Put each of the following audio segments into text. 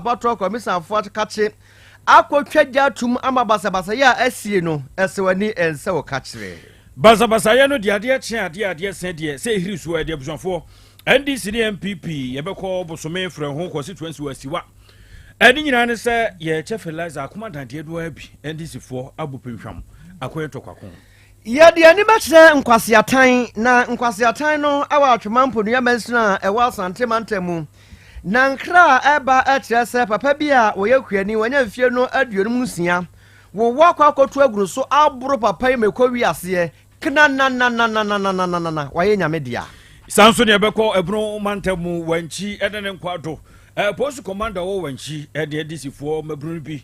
Abatoɔ Kɔmisanfoɔ akakye akɔtwa gya atum ama basabasayɛ a asie no, ɛsɛ w'ani ɛnsɛ wo kakyerɛ. Basabasayɛ no deɛ adeɛ kye adeɛ adeɛ sɛ deɛ sɛ ɛhiri soɔ ɛde abusuafoɔ NDC ne NPP yɛbɛkɔ bosome frɛ ho constituency wɔ Asiwa. Ɛne nyinaa ne sɛ yɛkyɛ fertilizer akoma dadeɛ no ara bi NDC foɔ abɔ penhwam akɔyɛ ntɔkwako. Yɛde ani bɛkyerɛ Nkwaseatan, na Nkwaseatan no wɔ Atwema Mponua mansini a ɛwɔ Asante mantam mu. Na nkra a ɛreba kyerɛ sɛ papa bi a ɔyɛ kuani, wanya mfie no 56, wowɔ akɔ akɔto agu no so aboro papa yi ma ɛkɔ wi aseɛ knanananananananana, wayɛ Nyame dea. Saa nso na yɛbɛkɔ Ɛbono mantam mu, Wankyi ne ne nkwado. Post commander wɔ Wankyi ne NDC foɔ mmabunu no bi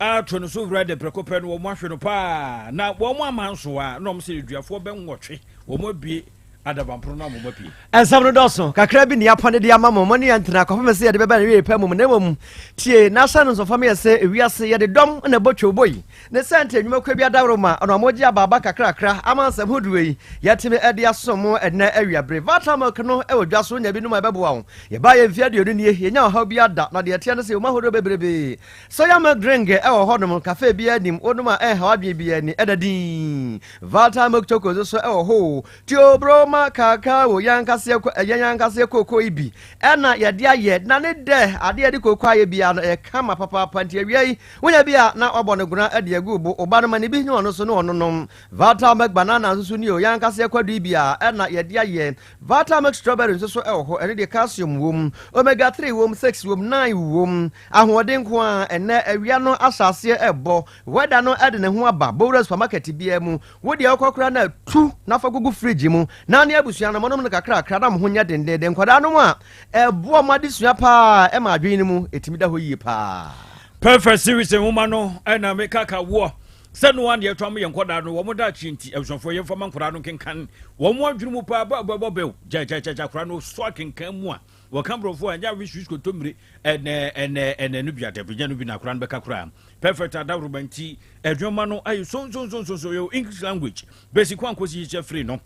ato no so wura de prɛko pɛ no wɔn ahwe no paa na wɔn ama nso a na wɔn sɛ aduafoɔ bɛ nwɔtwe wɔn abue adabamporo no ama wɔn apue. Nsɛm no dɔɔso kakra bi nea apɔne de ama mo, mo ne yɛn ntena kɔpem sɛ yɛde bɛba ne wiei pɛ mom, na mmom tie na hyɛ no nso fa meyɛ sɛ ewiase yɛde dɔm na ɛbɔ twewbɔ yi ne sɛ nti nnwumakuo bi adaworo ma ɔno a mogye abaaba kakrakra ama nsɛm hodoɔ yi yɛatumi de asom mo ɛnnɛ awiabere. Vata milk no wɔ dwa so, nya bi nom a ɛbɛboa wo. Yɛbaa yɛ mfeɛ 20 nie, yɛnya ɔhaw biara da, na deɛ ɛteɛ ne sɛ yɛwɔ mu ahodoɔ bebrebee. Soya milk drink wɔ hɔnom, cafe biara nnim, wonom a ɛnhaw adwene biara ni, ɛda dinn. Vata milk choco nso so wɔ hɔ o. Theobroma cacao, yɛn ankasa yɛn ankasa kooko yi bi ɛna yɛde ayɛ, na ne dɛ, adeɛ yɛde kooko ayɛ biara no ɛyɛ kama papaapa, nti awia yi wonya bi a na wabɔ no gona de agu wo bo, wo ba no ma ne bi ne ɔno nso ne ɔno nom. Vata milk banana nso so ni o, yɛn ankasa kwadu yi bi a ɛna yɛde ayɛ. Vata milk strawberry nso so wɔ hɔ, ɛno deɛ calcium wom, omega 3 wom, 6 wom, 9 wom, ahoɔden nko ara. Ɛnnɛ awia no ahyɛ aseɛ ɛbɔ, weather no de ne ho aba, bɔwura supermarket biara mu, wo deɛ wokɔ koraa na tu na fa gugu fridge mu na ne abusua no monom no kakrakra na mo ho nyɛ dendeenden. Nkwadaa nom a, ɛboa mo adesua paa, ɛma adwene no mu ɛtumi da hɔ yie paa. Perfect series nwoma no na meka ka woɔ sɛ no a na yɛtɔ ama yɛn nkɔdaa no wɔn daakye nti abusuafoɔ yɛmfa ma nkɔdaa no nkenkan wɔn adwene mu paa bɛ bɛbɔ bɛw gyagyagyaga akɔdaa no so akenkan mu a wɔka borɔfo a ɛnyɛ awe swiss kontommire ɛnɛ ɛnɛ ɛnɛ no bi adabi nyɛ no bi na akɔdaa no bɛka koraa perfect adaworoba nti adwuma no ayɛ sonsonsonsonso yɛ English language basic one kɔsi yɛkyɛ free no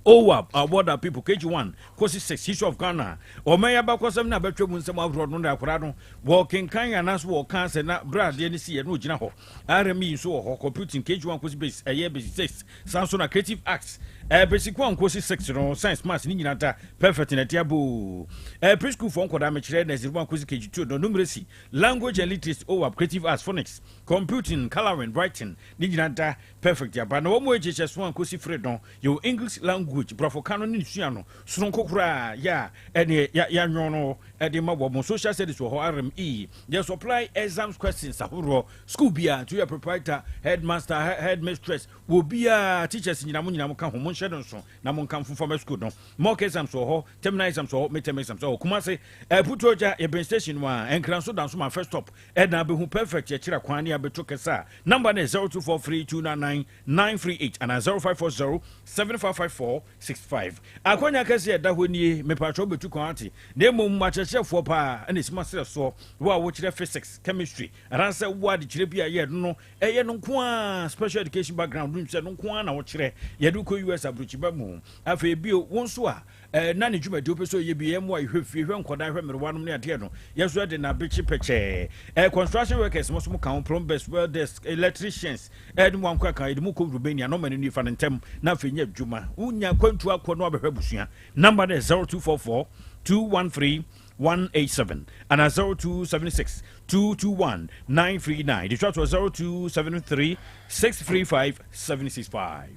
OWAP, Our World Our People, KG1 kɔsi 6, History of Ghana, ɔman yi abakɔsɛm ne abɛtwa mu nsɛm ahoroɔ no na akwadaa no wɔkenkan anaasɛ wɔka sɛ na berɛ adeɛ no siiɛ na ɔgyina hɔ. RME nso wɔ hɔ, Computing, KG1 kɔsi base, ɛyɛ basic 6, saa nso na Creative Arts, ɛɛ basic 1 kɔsi 6 no, Science, Maths ne nyinaa da perfect na ɛde aboo. Ɛɛ preschool foɔ nkwadaa mekyerɛ nursery 1 kɔsi KG2 no, Numeracy, Language and Literacy, OWAP, Creative Arts, Phonics, Computing, Colouring, Writing ne nyinaa da perfect aba. Na wɔn a HHS 1 kɔsi 3 no, yɛwɔ English language, borɔfo ka no ne ne sua no soronko koraa yɛ a ɛne yɛanwɔn no de ma wɔn. Social studies wɔ hɔ, RME, yɛ supply exams questions ahoroɔ school biara, nti woyɛ proprietor, headmaster, headmistress, wɔ biara, teachers nyinaa mo nyinaa mo ka ho, monhyɛ no nso na monkamfo mfa ma school no. Mock exams wɔ hɔ, terminal exams wɔ hɔ, midterm exams wɔ hɔ. Kumase, Aputuo Agya, yɛbɛn station no a, Nkranso Dansoman first stop, ɛna abɛhu perfect yɛkyerɛ kwan ne abɛto kɛsɛ a, number no yɛ 0243 299 938 anaa 0540 7554 65. Akwanya kɛse a ɛda hɔ nie, mepakyɛw betu kwan ate, na mmom akyerɛkyerɛfoɔ paa na ɛsi m'aserɛ soɔ, wo a wokyerɛ physics, chemistry, anaasɛ wowɔ adekyerɛ bi a ɛyɛ ɛno no, ɛyɛ no nko ara, special education background, wonim sɛ ɛno nko ara na wokyerɛ, yɛde wo kɔ US aburokyiba mu. Afei bio, wo nso a Eh, na ne dwumadi wopɛ sɛ ɔyɛ bi, yɛ mmoa, yɛhwɛ fie, hwɛ nkɔdaa, hwɛ mmerewa nom ne adeɛ no, yɛ nso yɛde na abekye pɛkyɛɛ. Eh, construction workers mo nso mo ka ho, plumbers, welders, electricians, eh, ne mo anko aka, yɛde mo kɔ Romania, nɔma no nie, fa no ntɛm, na afei nyɛ adwuma. Wonya kwantu akɔ na wabɛhwɛ abusua. Number no yɛ 0244 213 187 anaa 0276 221 939. De twa toɔ 0273 635 765.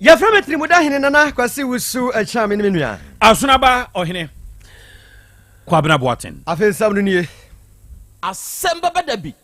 Yɛfrɛ me Tirimuda Hene Nana Kwasi Wusu Akyea me ne me nua. Asonaba Ɔhene Kwabena Boateng. Afei nsɛm no nie. Asɛm bɛba da bi.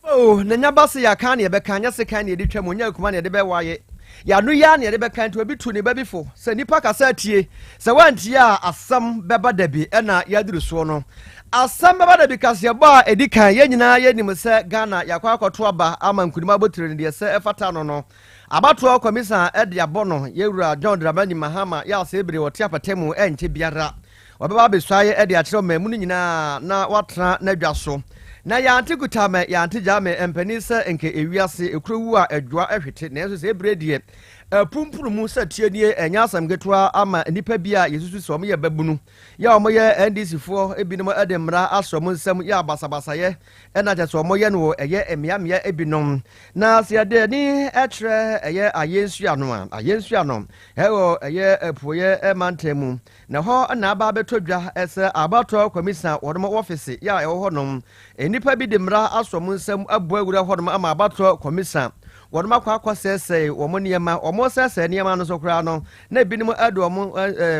Oh, na nya ba se yɛaka ne yɛbɛka, nyɛ sekan ne yɛde twa mu, nyɛ akuma ne yɛde bɛwaye, yɛ ano yi ara ne yɛde bɛka, nti obi tu ne ba bi fo sɛ nipa kasa tie, sɛ woantie a asɛm bɛba da bi, ɛna yɛaduru soɔ no. Asɛm bɛba da bi kaseɛbɔ a ɛdi kan, yɛn nyinaa yɛnim sɛ Ghana yɛakɔ akɔto aba ama nkunim abotire no deɛ sɛ ɛfata no no, abatoɔ kɔmisa de abɔ no, yɛwura John Dramani Mahama yɛ asɛe bere ɔte apata mu ɛnkyɛ biara. Ɔbɛba abɛsuae de akyerɛ ɔman mu no nyinaa na watena n'adwa so. Na yɛante kuta mɛ, yɛante gyaa mɛ, mpanin sɛ nka ewiase ekuro wu a ɛdwoa ɛhwete, nanso sɛ ebire deɛ, Apumpunu mu sɛ tie nie, ɛnyɛ asɛm ketewa ama nnipa bi a yɛsusu sɛ wɔyɛ babunu yɛ a wɔyɛ NDC foɔ ebinom de mmara ahyɛ wɔn nsam yɛ a basabasayɛ na kyɛ sɛ wɔyɛ no wɔ ɛyɛ mmeammea ebinom. Na sɛ yɛde ani kyerɛ ɛyɛ Ayensua no a, Ayensua no ɛwɔ ɛyɛ apueɛ mantam mu Na ɛhɔ na aba abɛtɔ dwa sɛ abatoɔ kɔmisa wɔnom wɔfese yɛ a ɛwɔ hɔ nom. Nnipa bi de mmara asɔ wɔn nsam abu awura hɔ nom ama abatoɔ kɔmisa wɔnom akɔ akɔ sɛɛsɛe wɔn nneɛma. Wɔn sɛɛsɛe nneɛma no nso koraa no, na ebinom de wɔn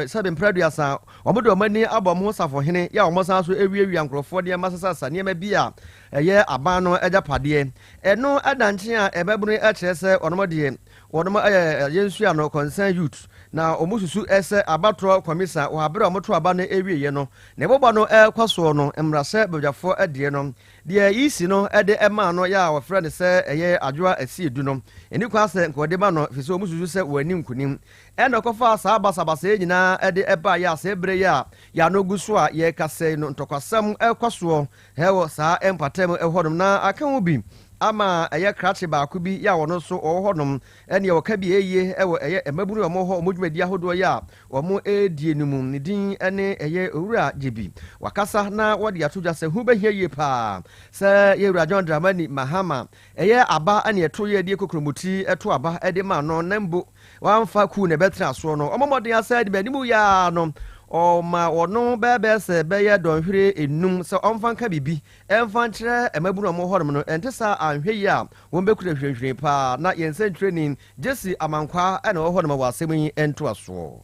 sɛbe mpere aduasa, wɔn de wɔn ani abɔ wɔn ho safohene yɛ a wɔn san so awiawia nkorɔfoɔ nneɛma sesasa nneɛma bi a ɛyɛ aban no agyapadeɛ. Ɛno da nkyɛn a ɛbɛbono kyerɛ sɛ wɔnom deɛ Wɔnom yɛ yɛn sua no concern youth na wɔn susu sɛ abatoɔ kɔmisa wɔ abere a wɔn to aba no awieɛ no na ɛbɔbɔ no ɛrekɔ soɔ no mmarahyɛ badwafoɔ deɛ no deɛ EC no de ɛmaa no yɛ a wɔfrɛ no sɛ ɛyɛ Adwoa Asiedu no ɛni kwan sɛ nka wɔde ma no firi sɛ wɔn susu sɛ wɔanni nkunim ɛna ɔkɔfaa saa basabasayɛ nyinaa de ɛbaeɛ a saa berɛ yi a yɛn ano gu so a yɛrekasa yi no ntɔkwasɛm ɛrekɔ soɔ Wɔ saa mpɔtam hɔnom na aka ho bi ama ɛyɛ krakye baako bi yɛ a ɔno nso ɔwɔ hɔnom ɛneɛ ɔka bi ɛyie wɔ ɛyɛ mmabunu a wɔwɔ hɔ wɔn dwumadie ahodoɔ yɛ a wɔn ɛredie no mu. Ne din ne ɛyɛ Owura Gyebi. Wakasa na wɔde ato dwa sɛ ho bɛhia yie paa sɛ yɛwura John Dramani Mahama ɛyɛ aba ɛne ɛto yɛ ɛdeɛ kokromoti ɛto aba ɛde ma no na mbo Wamfa kuw na ɛbɛtena soɔ no, ɔmmɔ mmɔden asɛ de m'anim yɛ ara no, ɔma ɔno bɛɛbɛɛ sɛ bɛyɛ dɔnhwere nnum sɛ ɔmfa nka biribi mfa nkyerɛ mmabunu a wɔwɔ hɔnom no, ɛnte saa a anhwɛ yie a wɔbɛkura hwirenhwiren paa. Na yɛn sɛnkyerɛni Jesse Amankwaa na ɔwɔ hɔnom wɔ asɛm yi ntoasoɔ.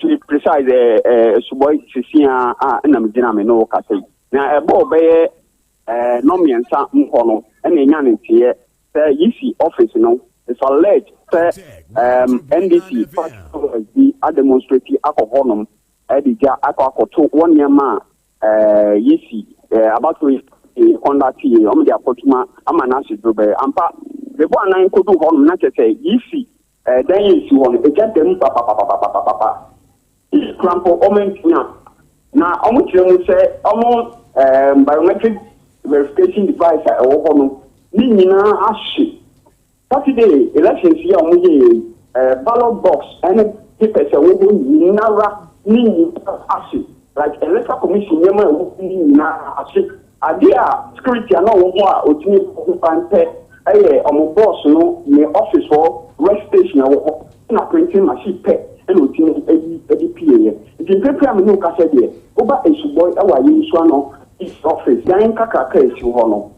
To be precise, ɛɛ eh, asubɔe sisi a a ɛna megyina me ne wo kasa yi. Na ɛbɔɔ bɛyɛ ɛɛ nnɔmmiɛnsa mu hɔ no ɛna enya ne nteɛ Sɛ yisi office no, it's alleged sɛ um, NDC party followers bi ademonstrate akɔ hɔnom de gya akɔ akɔto wɔn nneɛma a uh, yisi uh, abatoɔ yi conduct yi, wɔn de akɔtuma ama no ahye dworobɛɛ. Ampa, mebɔ anan kodu hɔnom na kyerɛ sɛ yisi uh, dan yi esi hɔ no, egya da mu papapapapapapa. Kura mpo wɔantumi a. Na wɔkyerɛ mu sɛ wɔn ɛɛm biometric verification device a ɛwɔ hɔ no ne nyinaa ahye. Saturday elections yi a wɔyɛɛ yi, ɛɛ ballot box ne papers a ɛwɔ hɔ nyinara ne nyinaa ahye. Like electoral commission nneɛma a ɛwɔ hɔ no nyinaa ahye. Ade a security a na ɔwɔ hɔ a otumi bɔ ho ban pɛ yɛ wɔn boss no ne office hɔ work station a ɛwɔ hɔ na printing machine pɛ na otumi yi de pieeɛ. Nti mprempren a me ne wo kasa yi deɛ, woba Asubɔe wɔ Ayensuano East office dan kakraka a esi hɔ no,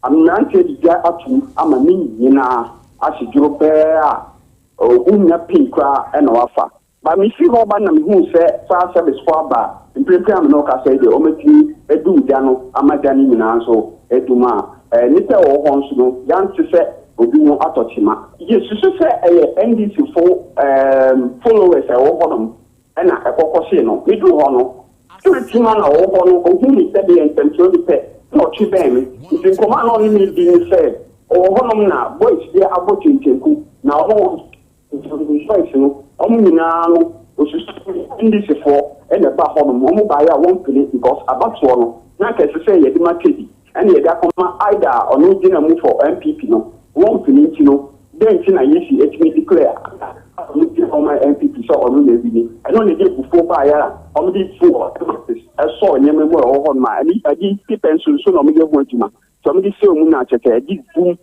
mmeranteɛ de gya atom ama ne nyinaa ahye dworobɛɛ a wonnya pin koraa na wɔafa. Ba mifii hɔ ba na mihuu sɛ fire service fo aba a mprempren a me ne wo kasa yi deɛ wɔatumi adum gya no ama gya no nyinaa nso adum a nnipa a wɔwɔ hɔ nso no yɛante sɛ obi ho atɔ kyema. Yɛsusu sɛ ɛyɛ NDC fo followers a ɛwɔ hɔnom na ɛkɔ kɔhyee no. Meduu hɔ no, security man a ɔwɔ hɔ no ohuu me sɛ meyɛ nsɛmtwerɛni pɛ na ɔtwe bɛn me. Nti nkɔmmɔ a na ɔne me redi ne sɛ ɔwɔ hɔnom na boys bi abɔ kyenkyenku na wɔn Nti voice no ɔmo nyinaa no osusu NDC foɔ na ɛba hɔ nom ɔmo baeɛ a wɔn pene because abatoɔ no na anka ɛsɛ sɛ yɛde ma Teddy ɛna yɛde akɔma Ida a ɔno gyina mu for NPP no wɔn pene nti no dɛn nti na Yesi atumi declare Ida a ɔno gyina hɔ ma NPP sɛ ɔno na awini ɛno na ɛde abufuo baeɛ a ɔmo de fuel ɛsɔɔ nneɛma mu a ɛwɔ hɔ nom a ɛne ɛde paper nso nso na ɔmo yɛ ho adwuma nti ɔmo de sɛɛ mu na kyerɛ sɛ ɛde vum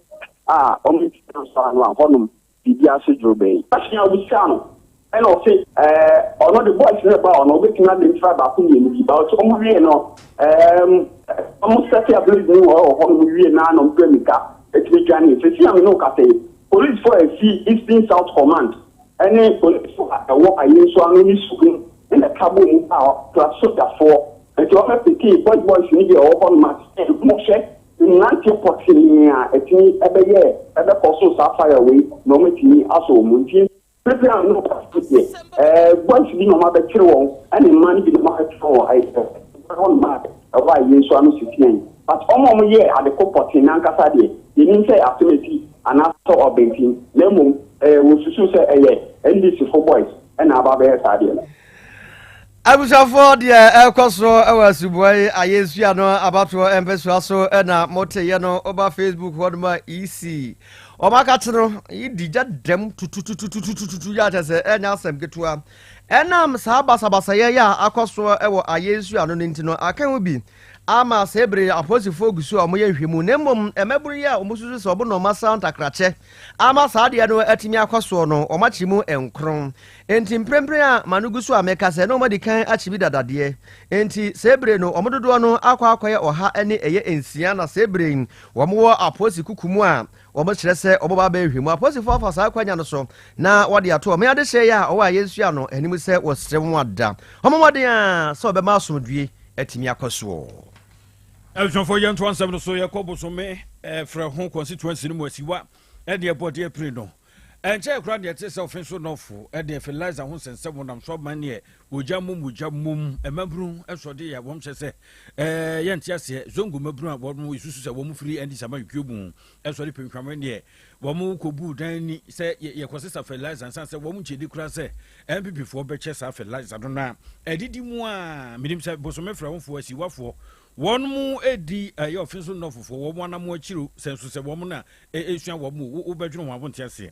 a ɔmo ntumi ansɔ ano a hɔ nom biribi ase dworobɛɛ. Question a wobisaa no ɛna ɔse ɛɛ ɔno de boys no ɛba hɔ no ɔbɛtumi identify baako mmienu bi but ɔmo wie no ɛɛm ɔmo set ablaze no wɔ hɔ nom wie naa na ɔmo de mmirika ɛtumi dwanee. Sɛsi a me ne wo kasa yi police foɔ a ɛfi Eastern South Command ɛne police foɔ a ɛwɔ Ayensu ano ne Suhum ɛna ɛka bɔɔ mu baa hɔ plus sogyafoɔ nti ɔmo bɛ picki boys boys no bi a ɛwɔ hɔ nom a ɔmo hwɛ Mmeranteɛ pɔtee a ɛtumi bɛyɛɛ bɛkɔ so saa fire wei na wɔn atumi asɔ wɔn nti pere a na ɔkɔ so deɛ ɛɛ boys bi na wɔn abɛkyere wɔn ɛne mmaa no bi na wɔn abɛkyere wɔn ɛɛ hɔ nom a ɛwɔ a yɛn nso ano si teɛ but wɔn a wɔn yɛɛ ade ko pɔtee n'ankasa deɛ yɛnim sɛ asɛm eti anaasɛ ɔbɛntin na mmom ɛɛ wɔsusu sɛ ɛyɛ NDC fo boys ɛna aba abɛyɛ saa deɛ no. Abusuafoɔ, deɛ ɛrekɔ soɔ wɔ Asuboa yi ayɛnsua no abatoɔ mpɛsua so na moteyɛ no. Woba Facebook hɔ nom a, EC Wɔn akakye no yi di gya dɛm tututututututu yɛ akyɛ sɛ ɛnyɛ asɛm ketewa. Ɛnam saa basabasayɛ yi a akɔ soɔ wɔ ayɛ nsuo ano no nti no, aka ho bi ama saa bere yi apolisifoɔ gu so a wɔyɛ nhwɛmu na mmom mmabunu yi a wɔsusu sɛ wɔn na wɔasa ntakrakyɛ ama saa adeɛ no atumi akɔ soɔ no, wɔakye mu nkron. Enti mprempren a m'ano gu so a meka sɛ na wɔadi kan akye bi dada deɛ, enti saa bere no wɔn dodoɔ no akɔ akɔyɛ 106 na saa bere yi wɔwɔ apolisi kuku mu a wɔkyerɛ sɛ wɔbɛba abɛyɛ nhwɛmu. Apolisifoɔ afa saa akwanya no so na wɔde ato ɔman adehyeɛ yi a ɔwɔ a yɛnsua no anim sɛ wɔsrɛ wɔn ada wɔn mmɔden a sɛ wɔbɛma asomdwie atumi akɔ soɔ. Abusuafoɔ yɛntoa nsɛm no so, yɛkɔ Bosome frɛ ho constituency no mu Asiwa ɛne ɛbɔ deɛ pire no. Ɛnkyɛɛ koraa na yɛtee sɛ ɔfe so nɔfo de fertilizer ho nsɛnsɛm wɔnam so ama neɛ ogya mmom ogya mmom mmabunu sɔ de yɛ wɔn kyerɛ sɛ ɛɛ yɛnte aseɛ zongo mmabunu a wɔn esusu sɛ wɔn firi NDC amanyɔkuo mu sɔre pemhwam neɛ wɔn kɔbu dan ni sɛ yɛkɔsesa fertilizer nsan sɛ wɔn nkyɛdi koraa sɛ NPP foɔ bɛkyɛ saa fertilizer no na ɛdidi mu a menim sɛ bosome frɛwofoɔ asiwafoɔ wɔn mu edi ɛyɛ ɔfe so nnɔfofoɔ wɔn anamo akyiro sɛ nso sɛ wɔn na esua wɔn mu wo wobɛdwene ho a wonte aseɛ.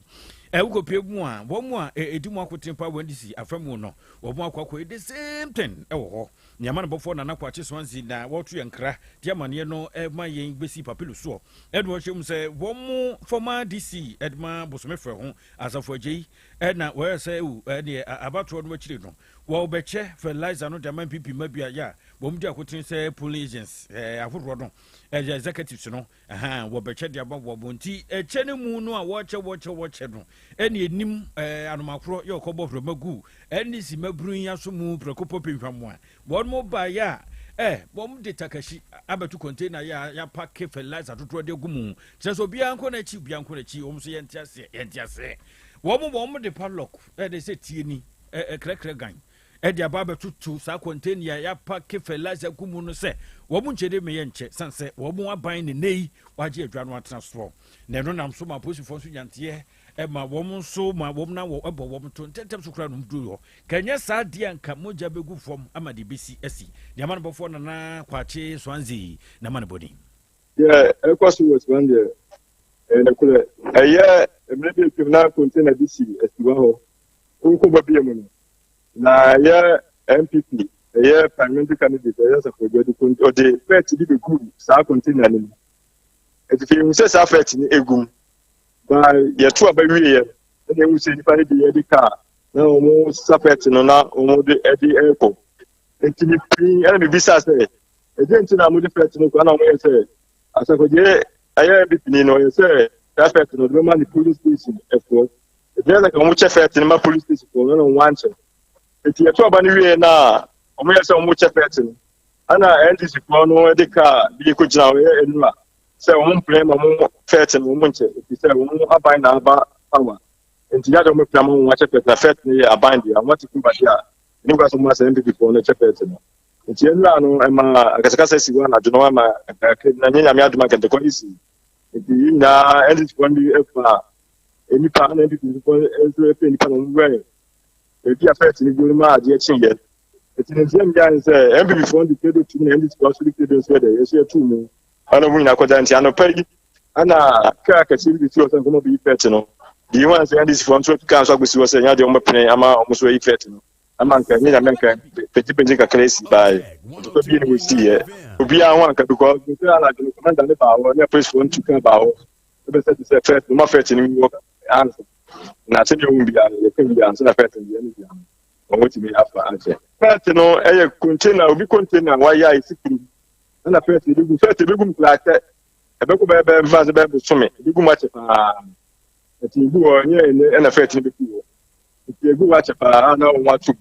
Ɛ wokɔpie mu a wɔn mu a ɛdi mu akoten paa wɔn disi afa mu no wɔn akɔ akɔyɛ the same thing ɛwɔ hɔ. Nea amanebɔfoɔ Nana Kwakye Swansea na wɔto yɛn nkra de amaneɛ no ma yɛn bɛsi Papilo soɔ ɛna wɔhyɛ mu sɛ wɔn mu former DC ɛde ma Bosome frɛ ho Asafo Agyei ɛna wɔyɛ sɛ ɛwu ɛneɛ abatoɔ no akyire no wɔbɛkyɛ fertilizer no de ama MPP mma bi a yɛ a wɔn di akoten sɛ polling agents ahodoɔ no ɛyɛ executives no Ahaa, wɔbɛkyɛ de ama wɔn. Nti ɛkyɛ no mu no a wɔkyɛ wɔkyɛ wɔkyɛ no, ɛne ɛnim ɛɛ anomakorɔ yɛ ɔkɔbɔ hwrɛma gu ɛne si mabunu yi aso mu prɛko pɔ pehwam a wɔn mo baeɛ a ɛ wɔn de takashi abɛto container yɛ a yɛapake fertilizer dodoɔ de agu mu kyerɛ sɛ obiara nkɔ n'akyi obiara nkɔ n'akyi wɔn nso yɛnte aseɛ yɛnte aseɛ wɔn wɔn de padlock ɛde sɛ tie ni ɛ krɛkrɛ gan de aba abɛtoto saa kɔntɛni a yɛapake fertilizer gu mu no sɛ wɔn nkyɛ de meyɛ nkyɛ sane sɛ wɔn aban ne nnɛ yi wagye adwa no atena soɔ na ɛno nam so ma apolisifoɔ nso nyanteɛ ma wɔn nso ma wɔn na wɔ ɛbɔ wɔn to ntɛntɛm so koraa nom duru hɔ kanyɛ saa deɛ anka mogya bɛgu fam ama deɛ bɛsi asi deɛ ama no bɔfoɔ Nana Kwakye Swansea na ma no bɔni. Deɛ ɛkɔ so wɔ Sudan deɛ ɛyɛ nokorɛ. Ɛyɛ mmerɛ bi atwam na container bi si asiwa hɔ wokɔ ba bia mu no na ɛyɛ NPP ɛyɛ parliamentary candidate ɛyɛ Asafo Adwo de ɔde fɛt bi bɛgu saa container no mu. Ɛti fɛ ehu sɛ saa fɛt no egu mu. Ba yɛto aba wieɛ ɛna ehu sɛ nipa no de yɛde kaa na wɔn sa fɛt no na wɔn de ɛde ɛkɔ. Nti mi pii ɛna mi bisa sɛ ɛdeɛ nti na wɔde fɛt no kɔ ɛna wɔn yɛ sɛ Asafo Adwo ɛyɛ NPP ni no ɔyɛ sɛ saa fɛt no ɔde bɛma ne police station ɛfoɔ. Ɛgyina sɛ wɔn kyɛ fɛɛte no ma police station foɔ no na wɔn ankyɛ. Eti yɛto aba no wie na wɔn yɛ sɛ wɔn kyɛ fɛɛte no. Ɛna NDC foɔ no de kaa bi kɔ gyina hɔ yɛ enura sɛ wɔn mpene ma wɔn fɛɛte no wɔn nkyɛ efi sɛ wɔn aban na aba power. Nti yɛ de wɔn pene ma wɔn akyɛ fɛɛte na fɛɛte no yɛ aban deɛ wɔn ate kumba deɛ a ɛni kwa sɛ wɔn asɛ NPP foɔ no kyɛ fɛɛte no. Nti enura no ɛma akasakasa si hɔ anadwo no ɛma na nye nyame adum akɛntɛkɔ esi. Nti yi nyinaa NDC foɔ no bi fa nnipa na NPP nso nso pɛ nnipa na wɔn wɛn ebi a fɛs ne bi ma adeɛ kye yɛ eti ne ntiɛ mbea ne sɛ NPP foɔ de kredo tum na NDC foɔ nso de kredo nso yɛ dɛ yɛso yɛtu mu ɛna wɔn nyinaa kɔgya nti anɔpa yi ɛna kaa kɛseɛ bi bɛsi hɔ sɛ nkɔmɔ bɛyi fɛs no deɛ wɔn sɛ NDC foɔ nso kaa nso akɔsi hɔ sɛ nyɛ adeɛ wɔn bɛpene ama wɔn nso ayi fɛs no ama nka nyɛ nyame nka pɛgyipɛgyi kakra esi baeɛ ntɔkwa bi ne wɔsi yɛ obiara ho anka because sɛ anadwo no kɔmanda ne baa hɔ ne apolisifoɔ ntu kaa baa hɔ ɛbɛsɛ te sɛ fɛt no ma fɛt no wɔ ansa na sɛdeɛ ohun biara no yɛka biara ansa na fɛt no deɛ no biara no wɔn tumi afa akyɛ. Fɛt no ɛyɛ container obi container wayɛ a esi kurom ɛna fɛt ebi gu fɛt ebi gu mu koraa kyɛ ɛbɛkɔ bɛyɛ bɛyɛ nfa sɛ bɛyɛ bosome ebi gu mu akyɛ paa ɛti egu hɔ nyɛ ɛnɛ ɛna fɛt no bɛgu hɔ nti egu hɔ akyɛ paa na wɔn ato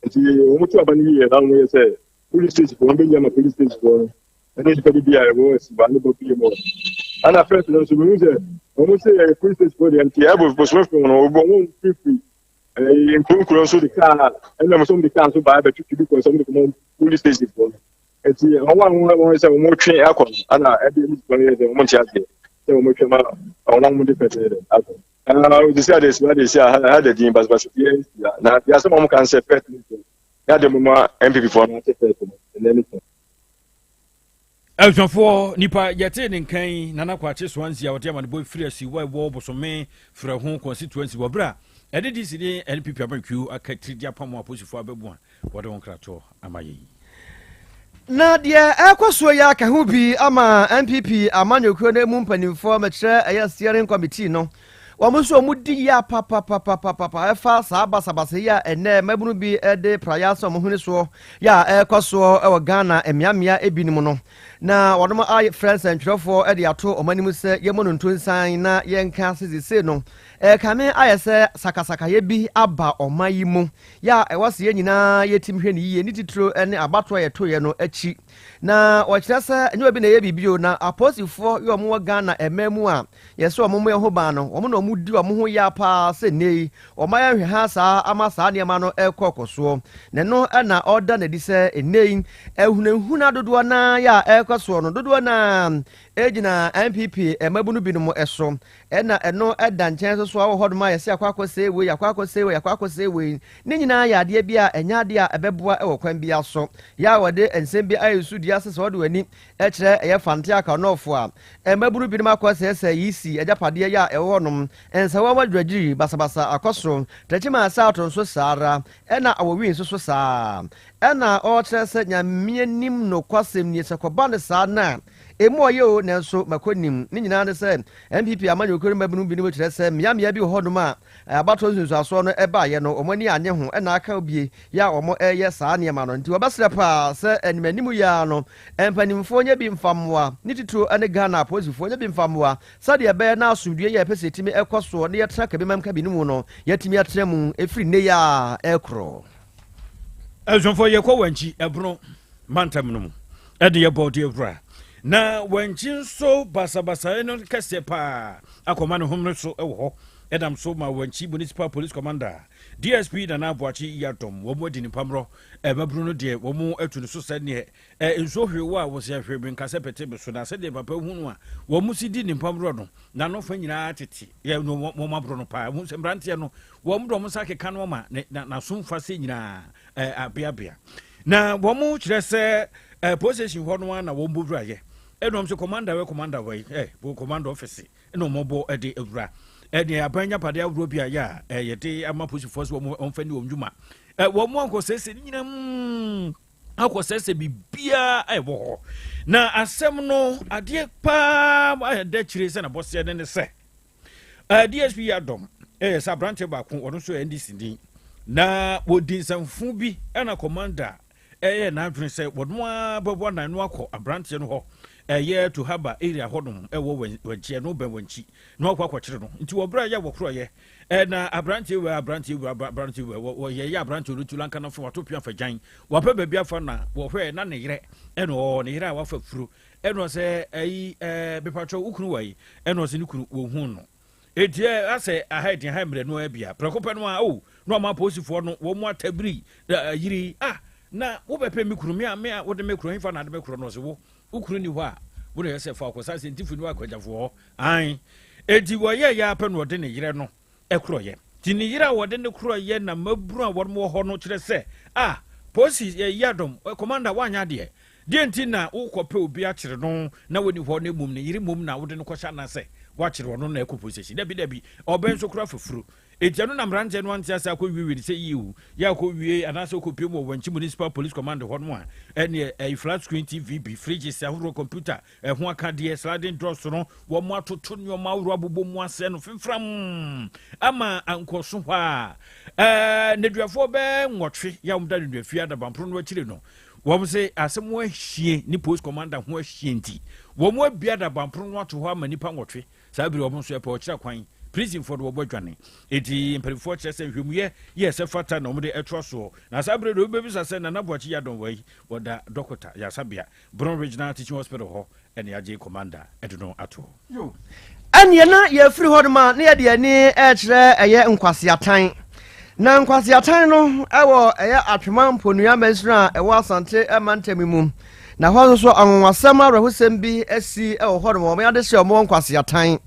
nti wɔn to aba no yie na wɔn yɛ sɛ police station foɔ wɔn bɛyi ama police station foɔ no ɛne nipa bi bi a ɛwɔ asiba ne bɔ pii mu ɛna first no nso mehu sɛ wɔn sɛ yɛ police station foɔ deɛ nti ɛbɔ bosome fam no wɔbɔ wɔn firifiri ɛyɛ nkuronkuro nso de kaa ɛna mo nso de kaa nso baa bɛtwitwi bi kɔ sɛ wɔn de kɔma police station foɔ no nti wɔn a wɔn wɔn sɛ wɔn twe akɔ no ɛna ɛde ɛne foɔ no yɛ sɛ wɔn nte aseɛ sɛ wɔn twe ma wɔn a wɔn de pɛtɛ dɛ akɔ ɛna osisi ade esi ade esi a ha da din basabasa bi ɛsi na yasɛ wɔn kan sɛ fɛt ne fɛ yɛ ade mo ma npp foɔ no ate fɛt no ɛnɛ ne fɛ. Abusuafoɔ, nipa yɛtee ne nkan yi, Nana Kwakye Swansea a ɔde amanebɔ firi Asiwa a ɛwɔ Bosome Frɛho constituency wɔ berɛ a ɛde DC ne NPP amanyɔkuo aka tiri de apam apolisifoɔ aba mu a wɔde ho nkratoɔ ama yɛn yi. Na deɛ ɛrekɔ soɔ yi aka ho bi ama NPP amanyɔkuo no mu mpanimfoɔ mekyerɛ ɛyɛ steering committee no wɔn nso wɔn di yia papapapapapa ɛfa saa basabasa yi a ɛnɛ mmabunu bi de praeɛ asɛ wɔn hwene soɔ yɛ a ɛrekɔ soɔ wɔ Ghana mmeammea ebinom no na wɔn afrɛ nsɛntwerɛfoɔ de ato wɔn anim sɛ yɛmmɔ no ntonsan na yɛnka sɛ sesei no ɛrekame ayɛ sɛ sakasakayɛ bi aba ɔman yi mu yɛ a ɛwɔ sɛ yɛn nyinaa yɛtim hwɛ no yie ne titiro ne abatoɔ a yɛtoeɛ no akyi na wɔkyerɛ sɛ ɛnyɛ obi na ɛyɛ biribi o na apolisifoɔ yɛ wɔn wɔ Ghana ɛman mu a yɛsɛ wɔn mmɔ yɛn ho ban no wɔn na wɔn di wɔn ho ya paa sɛ nnɛ yi wɔn ayɛ nhwɛha saa ama saa nneɛma no ɛrekɔ kɔ soɔ na ɛno na ɔda n'adi sɛ nnɛ yi ahunahuna dodoɔ naa yɛ a ɛrekɔ soɔ no dodoɔ naa ɛgyina NPP mmabunu binom so ɛna ɛno ɛda nkyɛn nso so a wɔ hɔnom a yɛsɛ akɔ akɔsɛe wei akɔ akɔsɛe wei akɔ akɔsɛe wei ne nyinaa yɛ adeɛ bi a ɛnyɛ adeɛ a ɛbɛboa wɔ kwan bi so yɛ a wɔde nsɛm bi ayɛ so dua sɛ sɛ wɔde w'ani kyerɛ ɛyɛ Fante Akanɔɔfo a mmabunu binom akɔ sɛesɛe yi si agyapadeɛ yɛ a ɛwɔ hɔnom nsawa wadwagyiri basabasa akɔ so Tɛkyima Asaato nso saa ara ɛna Awɔwi nso so saa ɛna ɔrekyerɛ sɛ Nyame anim nokwasɛm nie sɛ kɔba no saa na emu ɔyɛ o nanso makɔ nim ne nyinaa ne sɛ NPP amanyɔkuo no mmabunu binom kyerɛ sɛ mmeammea bi wɔ hɔnom a abatoɔ nsunsuansoɔ no ɛbaeɛ no wɔn ani anye ho ɛna aka obie yɛ a wɔn ɛreyɛ saa nneɛma no nti wɔbɛsrɛ paa sɛ anim anim yi ara no mpanimfoɔ nyɛ bi mfa mmoa ne titiro ne Ghana apolisifoɔ nyɛ bi mfa mmoa sɛdeɛ ɛbɛyɛ na asomdwoeɛ yɛ ɛpɛ sɛ yɛtumi ɛkɔ soɔ na yɛtena kabimam kabi no mu no yɛatumi atena mu ɛfiri nnɛ yi a ɛkorɔ. Abusuafoɔ yɛkɔ Wankyi ɛbono mantam no mu ɛde yɛbɔ de awura na Wankyi nso basabasaeɛ no kɛseɛ paa akɔma ne homene so wɔ hɔ ɛnam so ma Wankyi Municipal Police Commander DSP Nana Aboakye Yiadom wɔn adi ne mpamorɔ mmabunu no deɛ wɔn atu no so sɛ neɛ nsuo hwee wo a wɔsɛ hwee me nkasɛ pete me so na sɛdeɛ papa hu no a wɔn si di ne mpamorɔ no n'ano fa nyinaa tete yɛ no wɔn aborɔ no paa wɔn sɛ mmeranteɛ no wɔn de wɔn nsa akeka no ma ne na n'aso mfa se nyinaa abeabea na wɔn kyerɛ sɛ police station hɔ no ara na wɔn bɔ wura yɛ ɛna wɔn sɛ commander wɛ commander wɛ ɛ commander office ɛna wɔn bɔ ɛde awura ɛne aban nyapadeɛ ahodoɔ bi a yɛ a yɛde ama polisifoɔ sɛ wɔn wɔn fɛ ne wɔn dwuma ɛ wɔn ankɔ sɛsɛ ne nyinaa mu akɔ sɛsɛ biribiara a ɛwɔ hɔ na asɛm no adeɛ paa ayɛ dɛ kyerɛ sɛ na bɔseɛ ne ne sɛ DSP Yiadom ɛyɛ sɛ aberanteɛ baako ɔno nso yɛ NDC ni na wɔdi nsɛmfo bi ɛna commander ɛyɛ n'adwene sɛ wɔn ara bɛbɔ anan no akɔ aberanteɛ no hɔ ɛyɛ Tohaba area hɔnom ɛwɔ Wankyi ɛno bɛn Wankyi na wakɔ akɔkyere no nti wɔ berɛ a yɛ wɔkorɔyɛ ɛna aberanteɛ wei aberanteɛ wei aberanteɛ wei wɔyɛ yɛ aberanteɛ no tu lanka no fo wato pia fa gyan wapɛ baabi afa na wɔhwɛ na ne yerɛ ɛna ɔwɔ ne yerɛ a wafa furo ɛna ɔsɛ ɛyi ɛɛ bepatwɛ wo kunu wɔ yi ɛna ɔsɛ ne kunu wɔhu no eti ɛ asɛ aha ɛdi aha mmerɛ no abia prɛko pɛ no a o na ɔma apolisifoɔ no wɔn mu atabiri yiri a na wobɛpɛ me kunu me a me a wode me kuro hefa na ade me kuro no ɔsɛ wo wo kunu ni hɔ a wo na yɛ sɛ fa ɔkɔsa sɛ ntifu ni hɔ akwagyafoɔ hɔ an eti wɔyɛ yɛ apɛ na ɔde ne yerɛ no korɔeɛ. Nti ne yere a wɔde no korɔeɛ na mmabunu a wɔn wɔ hɔ no kyerɛ sɛ, Ah, polisi Yiadom, commander, woanyɛ adeɛ. Deɛ nti na wokɔpɛ obi akyere no na wɔnni hɔ na mmom ne yere mmom na wode no kɔhyɛ anaasɛ woakyere ɔno na ɛkɔ police station? Dabi, dabi, ɔbɛn nso koraa fafuro. Enti ɛno na mmeranteɛ no ante ase akɔwiewie no sɛ yiw, yɛ akɔwie anaasɛ wokɔpie mu wɔ Wankyi Municipal Police Command hɔ no a, ɛneɛ ɛyi flat screen TV bi, fridges ahodoɔ, computer, Ɛho akadeɛ, sliding doors no, wɔatoto nneɛma ahorow abobɔ mu asɛe no fimfram ama ankɔso hɔ a. Ɛɛ nneduafoɔ bɛɛ nwɔtwe yɛ a wɔda nneduafie adabamporo no akyire no, wɔn se asɛm ho ahie ne post commander ho ahie nti, wɔn abue adabamporo no ato hɔ ama nnipa nwɔtwe. Saa bere wɔn nso ɛpɛ ɔkyerɛ kwan. Prisonfoɔ no wɔbɔ adwane. Enti mpanimfoɔ kyerɛ sɛ nhwɛmuyɛ yɛ sɛ fata na wɔde ɛtoa soɔ. Na saa bere no obi bɛbisa sɛ Nana Boakye Yiadom wɔ yi? Wɔda dɔkota yaresabea Brong Regional Teaching Hospital hɔ na yɛagye Commander de no ato hɔ. Yo. Ɛnneɛ na yɛfiri hɔ nom a na yɛde ani rekyerɛ ɛyɛ Nkwaseatan. Na Nkwaseatan no ɛwɔ ɛyɛ Atwema Mponua mansini a ɛwɔ Asante mantam mu. Na hɔ nso so anwanwasɛm awerɛhosɛm bi asi wɔ hɔ nom. Wɔn adehyeɛ wɔn wɔ Nkwaseatan.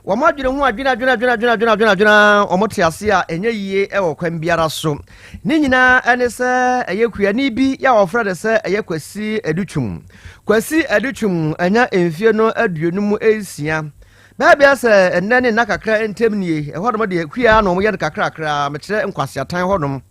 Wɔn adwene ho adwene adwene adwene adwene adwene adwene adwene ara wɔn te ase a ɛnyɛ yie wɔ kwan biara so. Ne nyinaa ɛne sɛ ɛyɛ kuani bi a wɔfrɛ no sɛ ɛyɛ Kwasi Adutwum. Kwasi Adutwum anya mfie no 56. Bɛyɛ bɛyɛ sɛ ɛnnɛ ne nna kakra ntam nie, ɛhɔnom deɛ kua na wɔyɛ no kakrakra, mekyerɛ nkwaseatan hɔnom.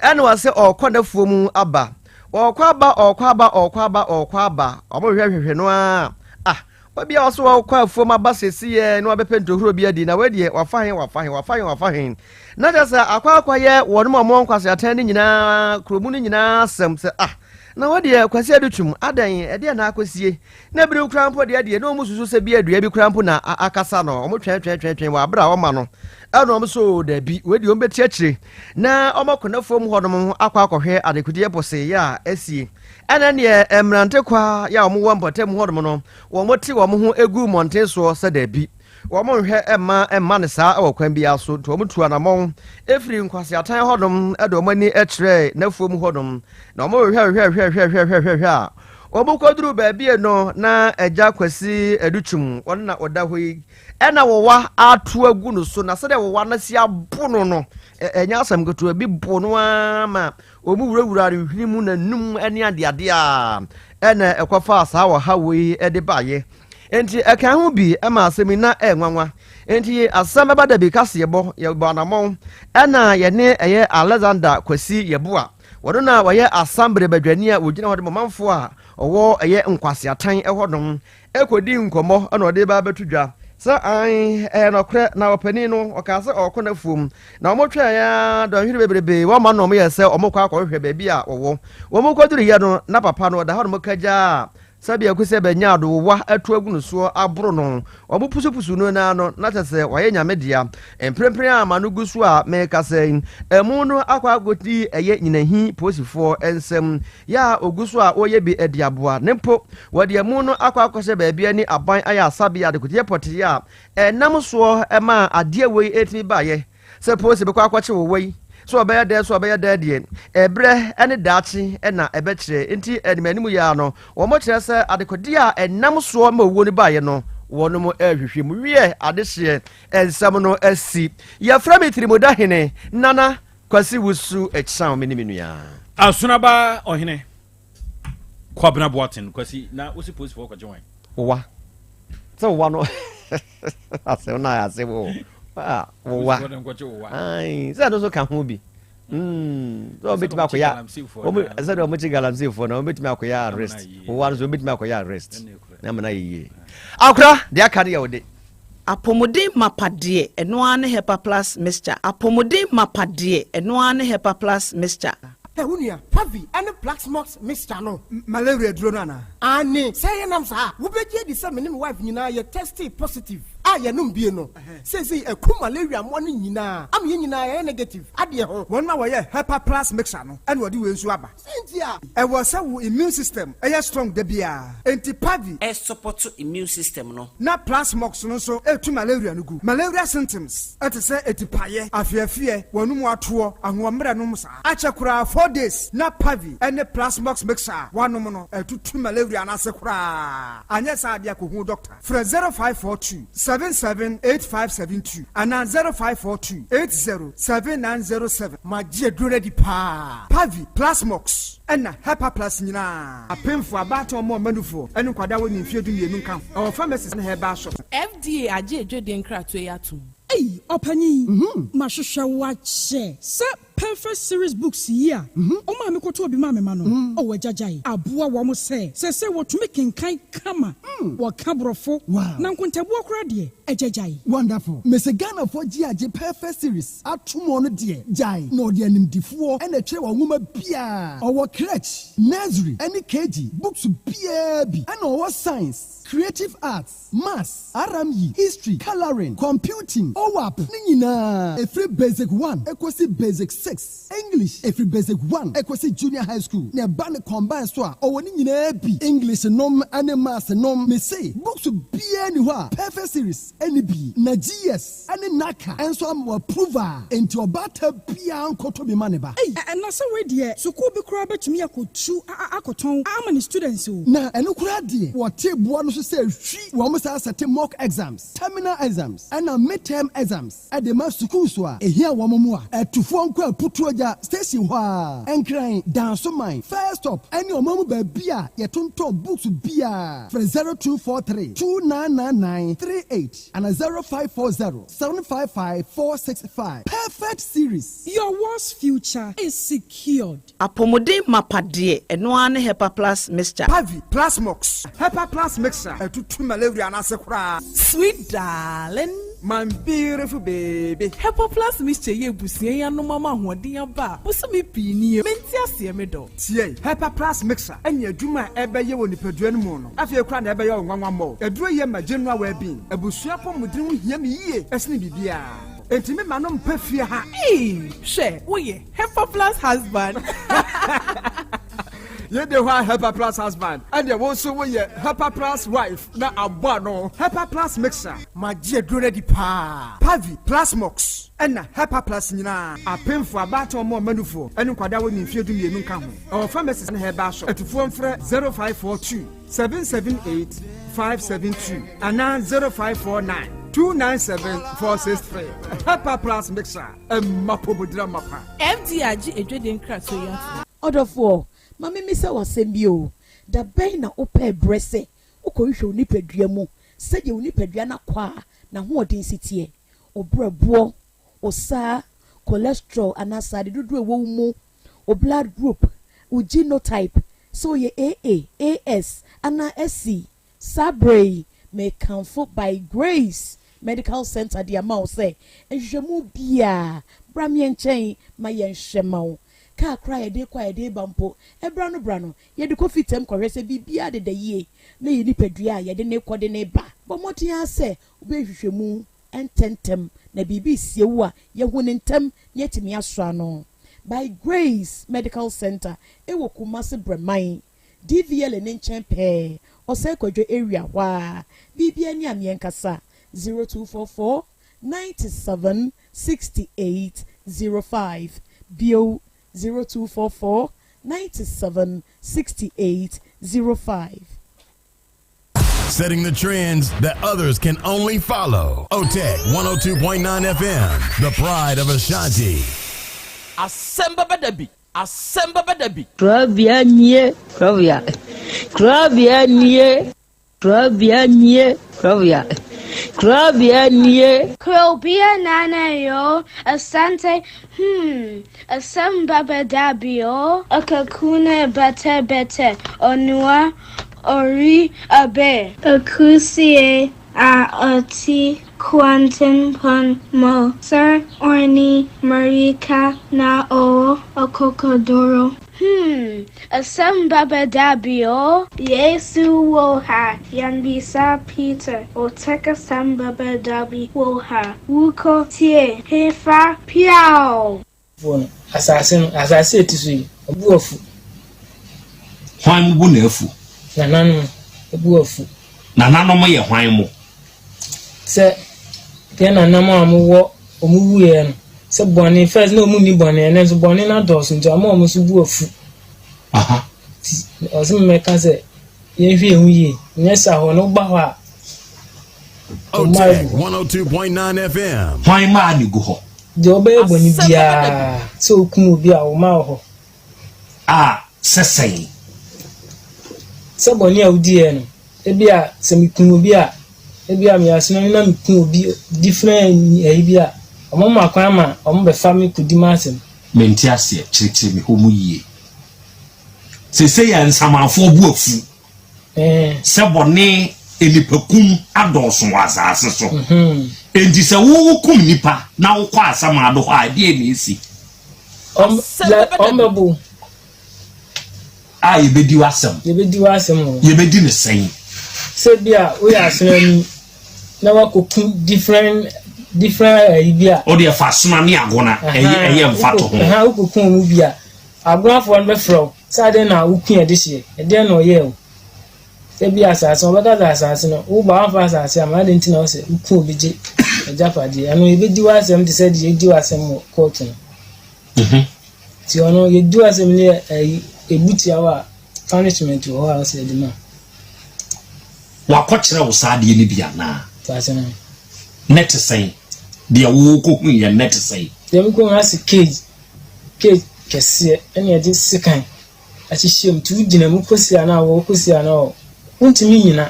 Ɛna wɔsɛ ɔrekɔ n'afuo mu aba. Ɔrekɔ aba, ɔrekɔ aba, ɔrekɔ aba, ɔrekɔ aba. Wɔhwehwɛhwehwɛ no ara. Ah, obi a ɔso ɔrekɔ afuom aba seesei na wabɛpɛ ntohuro bi adi, na wei deɛ wafa he, wafa he, wafa he, wafa he. Na kyerɛ sɛ akɔ akɔyɛ wɔnom a wɔwɔ nkwaseatan no nyinaa, kuromu no nyinaa asɛm sɛ ah, na wei deɛ Kwasi Adutwum, adɛn, ɛdeɛ na akɔsie? Na ebinom koraa mpo deɛ deɛ na wɔn susu sɛ bi adua bi koraa mpo na akasa no, wɔn twɛn twɛn twɛn twɛn wɔ abere a wɔma no, ɛna wɔn so dabi, wei deɛ wɔn bɛti akyire na wɔn akɔ n'afuom hɔnom akɔ akɔhwɛ adekodeɛ pɔsee yɛ a asie. Ɛna neɛ mmerante kwa yɛ a wɔn wɔ mpɔtam hɔnom no, wɔn te wɔn ho gu mmɔnten soɔ sɛ dabi, wɔn nhwɛ mma mma no saa wɔ kwan biara so, nti wɔn tu anamɔn firi nkwaseatan hɔnom de wɔn ani kyerɛɛ n'afuom hɔnom, na wɔn hwehwɛ hwehwɛ hwehwɛ hwehwɛ hwehwɛ a wɔn kɔduru baabi no na agya Kwasi Adutwum wɔn na ɔda hɔ yi, ɛna wɔwa ato agu no so, na sɛdeɛ wɔwa no si abo no no, ɛnyɛ asɛm ketewa bi bo no ara ma Wɔwurawuraa ne hwene mu n'anum ne adeade a ɛna ɛkɔfaa saa ɔhaw yi de baeɛ. Enti ɛka ho bi ma asɛm yi na ɛyɛ nwanwa. Enti asɛm bɛba da bi kaseɛbɔ, yɛbɔ anamɔn ɛna yɛne ɛyɛ Alexander Kwasi Yeboah, wɔno na wɔyɛ Asambere badwani a wɔgyina hɔ de ma ɔmanfoɔ a ɔwɔ ɛyɛ Nkwaseatan hɔ nom kɔdii nkɔmmɔ na ɔde ba abɛto dwa sɛ aane, ɛyɛ nɔkorɛ, na ɔpanin no, ɔkaa sɛ ɔrekɔ n'afuom, na wɔtwɛn ara dɔnhwere bebrebe, wɔamma no, wɔyɛɛ sɛ wɔrekɔ akɔhwehwɛ baabi a wɔwɔ. Wɔkɔduruiɛ no, na papa no, ɔda hɔnom kagyaa sɛdeɛ ɛkɔ sɛ bɛnya adowowa atu agu no soɔ aboro no. Wɔpusupusu no ara no, na kyerɛ sɛ wayɛ Nyame dea. Mprempren a m'ano gu so a merekasa yi, amu no akɔ akɔdi ɛyɛ nyinahi polisifoɔ nsam. Yɛ a ogu so a ɔreyɛ bi de aboa no mpo, wɔde amu no akɔ akɔhyɛ baabi a ne aban ayɛ asabea adekodeɛ pɔtee a ɛnam soɔ maa adeɛ wei tumi baeɛ. Sɛ polisi bɛkɔ akɔkye wo wei, sɛ ɔbɛyɛ dɛn sɛ ɔbɛyɛ dɛn deɛ, ɛberɛ ne daakye na ɛbɛkyerɛ. Enti anim anim yi ara no, wɔkyerɛ sɛ adekodeɛ a ɛnam soɔ ma owuo no baeɛ no, wɔnom rehwehwɛ mu. Wiɛ, adehyeɛ nsɛm no asi. Yɛfrɛ me Tirimuda Hene Nana Kwasi Wusu Ekyeaw me ne me nua. Asonaba Ɔhene Kwabena Boateng Kwasi na wosi polisifoɔ kɔgye wan? Wowa sɛ wowa no asɛm no ayɛ asɛm o ah, wowa sɛ ɛno nso ka ho bi hmm, sɛ wɔbɛtumi akɔyɛ sɛdeɛ wɔkye galamseyfoɔ no wɔbɛtumi akɔyɛ arrest wowa no so wɔbɛtumi akɔyɛ arrest na amana yɛ yie akora deɛ aka no yɛ wo de. Apɔmuden mapa deɛ, ɛno ara ne Hepa Plus Mixture. Apɔmuden mapa deɛ, ɛno ara ne Hepa Plus Mixture. Hɛ wo nua, Pavi ne Plaxmox mixture no. Malaria aduro no anaa? Aane, sɛ yɛnam saa a, wobɛgye adi sɛ me ne me wife nyinaa yɛ testee positive a yɛnom bie no. Seesei aku malaria mmoa no nyinaa ama yɛn nyinaa yɛayɛ negative adeɛ ho. Wɔn a wɔyɛ Hepa Plus mixture no na wɔde wei nso aba. Sɛn nti a? Ɛwɔ sɛ wo immune system yɛ strong da biara, enti Pavi. Ɛsupɔto immune system no. Na Plasmox no nso tu malaria no gu. Malaria symptoms te sɛ atipaeɛ, afeafeɛ, w'anum atoɔ, ahoɔmmerɛ nom saa. Akyɛ koraa 4 days na Pavi ne Plasmox mixture a woanom no atutu malaria no ase koraa. Anyɛ saa deɛ kɔhu doctor. Frɛ 0542 778572 anaa 0542 807907. Magye aduro no adi paa. Pavi, Plasmox, ɛna Hepa Plus nyinaa. Apemfoɔ, abaatan, ɔmo a ɔmanufoɔ, ne nkwadaa a wɔnni mfeɛ 12 nka ho. Ɛwɔ pharmacies ne herbal shops. FDA agye adwadie nkratoɔ yi atom. Ei ɔpanyin, mahwehwɛ wo akyɛ sɛ Perfect Series Books yi a wo maame kɔtɔɔ bi maa me ma no. Oh agyagyae aboa wɔn sɛ seesei wɔtumi kenkan kama, wɔka Borɔfo, na nkontabuo koraa deɛ, agyagyae. Wonderful. Mese Ghanafoɔ gye agye Perfect Series atom ɔno deɛ gyae na ɔde animdifoɔ na ɛtwerɛ wɔ nwoma biaa. Ɔwɔ crèche, nursery ɛne KG books biaa bi ɛna ɔwɔ science, creative arts, Maths, RME, History, Colouring, Computing, OAP ne nyinaa ɛfiri Basic one ɛkɔsi Basic. 6, English ɛfiri Basic 1 ɛkɔsi Junior High School, na ɛba no combine so a, ɔwɔ ne nyinaa bi, English nom ne Maths nom. Mese books biara nni hɔ a Perfect Series nni bi, na GS ne NaCCA nso ama wɔ approve a, enti ɔbaatan biara nkɔtɔ bi ma ne ba. Ei, na sɛ wei deɛ sukuu bi koraa bɛtumi akɔtu akɔtɔn ama ne students o. Na ɛno koraa deɛ, wɔte boɔ no so sɛ hwi, wɔn san sɛte mock exams, terminal exams, ɛna mid-term exams de ma sukuus a ɛhia wɔn mmoa. Atufoɔ nkɔ Aputuogya station hɔ ara, Nkran, Dansoman, First Stop ne ɔman mu baabi a yɛtontɔn books biara. Frɛ 0243 2999 38 anaa 0540 755 465. Perfect Series. Your world's future is secured. Apɔmuden mapa deɛ, ɛno ara ne Hepa Plus Mixture. Pavi, Plasmox, Hepa Plus Mixture atutu malaria no ase koraa. Sweet darling. My beautiful baby. Hepa Plus Mixture yi abusua yi anom ama ahoɔden aba a bosome pii nie. Mente aseɛ me dɔ. Tie! Hepa Plus Mixture ne adwuma a ɛbɛyɛ wɔ nipadua no mu no, afei koraa na ɛbɛyɛ wo nwanwa mmɔ. Aduro yi yɛ ma general well-being. Abusua apɔmuden ho hia me yie sene biribiara. Enti me ma no mpa fie ha. Eii hwɛ woyɛ Hepa Plus husband. Yei de hɔ a Hepa Plus husband, ɛdeɛ wo nso woyɛ Hepa Plus wife na abɔ ano. Hepa Plus Mixture. Magye aduro no adi paa. Pavi, Plasmox, ɛna Hepa Plus nyinaa. Apemfo, abaatan, ɔmo a ɔma nufoɔ, ɛne nkwadaa a wɔnni mfeɛ 12 nka ho. Ɛwɔ pharmacies ne herbal shop. Atufoɔ mfrɛ 0542 778 572 anaa 0549 297 463. Hepa Plus Mixture, ɛmma pomodira mapa. FDA agye adwadie nkratoɔ yi atom. Ɔdɔfoɔ, ma memmisa wo asɛm bi o, da bɛn na wopɛɛ berɛ sɛ wokɔhwehwɛ wo nipadua mu sɛdeɛ wo nipadua no akɔ a n'ahoɔden si teɛ, wo berɛboɔ, wo saa, cholesterol anaa sradeɛ dodoɔ a ɛwɔ wo mu, wo blood group, wo genotype, sɛ woyɛ AA, AS anaa SC? Saa berɛ yi, mekamfo By Grace Medical Center de ama wo sɛ nhwehwɛmu biara, bra me nkyɛn ma yɛnhwɛ ma wo. Kaa koraa a yɛde rekɔ a yɛde reba mpo, ɛberɛ ano berɛ ano, yɛde kɔ fitam kɔhwɛ sɛ biribiara deda yie na yɛn nipadua a yɛde no rekɔ de no reba. Bɔ mmɔden ara sɛ wobɛyɛ nhwehwɛmu ntɛmntɛm na biribi resie wo a, yɛahu no ntɛm na yɛatumi asɔ ano. By Grace Medical Center wɔ Kumasi Brɛman, DVLA no nkyɛn pɛɛ, Ɔsɛe Kwadwo area hɔ ara. Biribiara ni a meɛnkasa, 0244 97 68 05, bio 0244 97 68 05. Setting the trends that others can only follow. OTEC 102.9 FM, the pride of Ashanti. Asɛm bɛba da bi, asɛm bɛba da bi. Korabea nie, korabea, korabea nie, korabea nie, korabea, korabea nie. Krobea nana yo, asante, asɛm bɛba da bi o. Akakuna bete bete, onua, ori abe. Akusie a ɔte kwantempɔn mu, Sir Orni Marika na ɔwɔ akokoduro. Asɛm bɛba da bi o. Yesu wɔ ha, yɛnbisa Peter, Otec asɛm bɛba da bi wɔ ha. Wukɔ tie, hefa, piao. Foɔ no, asase no, asase a ɛte so yi, ɔbo afu. Hwan mo bo na afu? Nananom bo afu. Nananom yɛ hwan mo? Sɛ yɛn nananom a wɔwɔ wɔn wuiɛ no, sɛ bɔne first na wɔn nni bɔne, ɛnɛ nso bɔne no adɔɔso nti ama wɔn nso bo afu. Nti ɔsɛ mmɛka sɛ yɛnhwɛ yɛn ho yie, nyɛ saa hɔ no woba hɔ a. OTEC 102.9 FM. Hwan maa ne gu hɔ? Deɛ ɔbɛyɛ bɔne biara sɛ ɔkum obi a ɔma wɔ hɔ. A sɛ sɛn? Sɛ bɔne a wodiiɛ no, ebi a sɛ mekum obi a, ebi a meyɛ asomani na mekum obi different ayi bi a, ɔmo ma kwan ma ɔmo bɛfa me kɔdi m'asɛm. Mente aseɛ, kyerɛkyerɛ me hɔ mu yie. Seesei a nsamanfoɔ bo afu sɛ bɔne nnipakum adɔɔso wɔ asase so. Enti sɛ wo wokum nnipa na wokɔ asamando hɔ a, ɛdeɛn na ɛsi? Ɔmo bɛbo. A yɛbɛdi w'asɛm. Yɛbɛdi w'asɛm o. Yɛbɛdi no sɛn? Sɛ bi a woyɛ asomani na wakɔku different. different ayi bi a. O deɛ fa asona ne agona ɛyɛ ɛyɛ mfa to ho. Ɛhan wokɔ kun mu bi a agonafoɔ no bɛfrɛ wo sɛ adeɛ na wokun ɛde hyeɛ ɛdeɛ na ɔyɛɛ wo. Sɛ bi asase no wɔbɛka sɛ asase no wo ba wamfa asase ama adɛn nti na wo sɛ woku obi gye agyapadeɛ ɛno yɛbɛdi w'asɛm te sɛ deɛ yɛdi w'asɛm wɔ kɔɔto no. Nti ɔno yɛdi w'asɛm no yɛ ɛyi ebu tia wo a punishment wɔ hɔ a ɔsɛ yɛde ma. Wakɔkyerɛ wo saa adeɛ no bi anaa? Paase no. Nɛ te sɛn? Deɛ wokɔhu yɛ nɛ te sɛn? Deɛ mekɔhu ase cage cage kɛseɛ ɛne yɛde sekan ahyehyɛ mu nti wogyina mu kɔsi a na awɔ kɔsi a na awɔ wontumi nnyina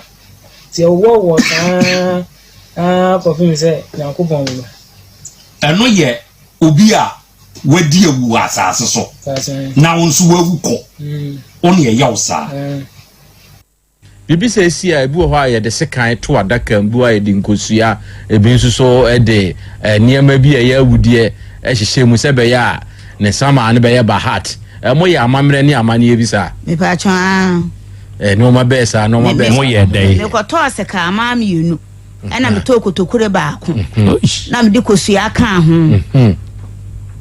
nti ɛwowɔ wɔ saa ara kɔpem sɛ Nyankopɔn bɛba. Ɛno yɛ obi a wadi awu wɔ asase so na wo nso wawu kɔ wo ne ɛyɛ wo saa. Biribi saa si a, ebi wɔ hɔ a yɛde sekan to adaka mu, ebi wɔ hɔ a yɛde nkosua, ebi nso so de nneɛma bi a ɛyɛ awudeɛ hyehyɛ mu sɛ ɛbɛyɛ a ne samaa no bɛyɛ bahat. Moyɛ amammerɛ ne amanneɛ bi saa? Mepatwɔ aa. Nneɛma bɛɛ saa, nneɛma bɛɛ saa. Moyɛ dɛn? Mekɔtɔɔ sekanmaa mmienu. ɛna metɔɔ kotokure baako mhm. na mede kosua kaa ho mhm.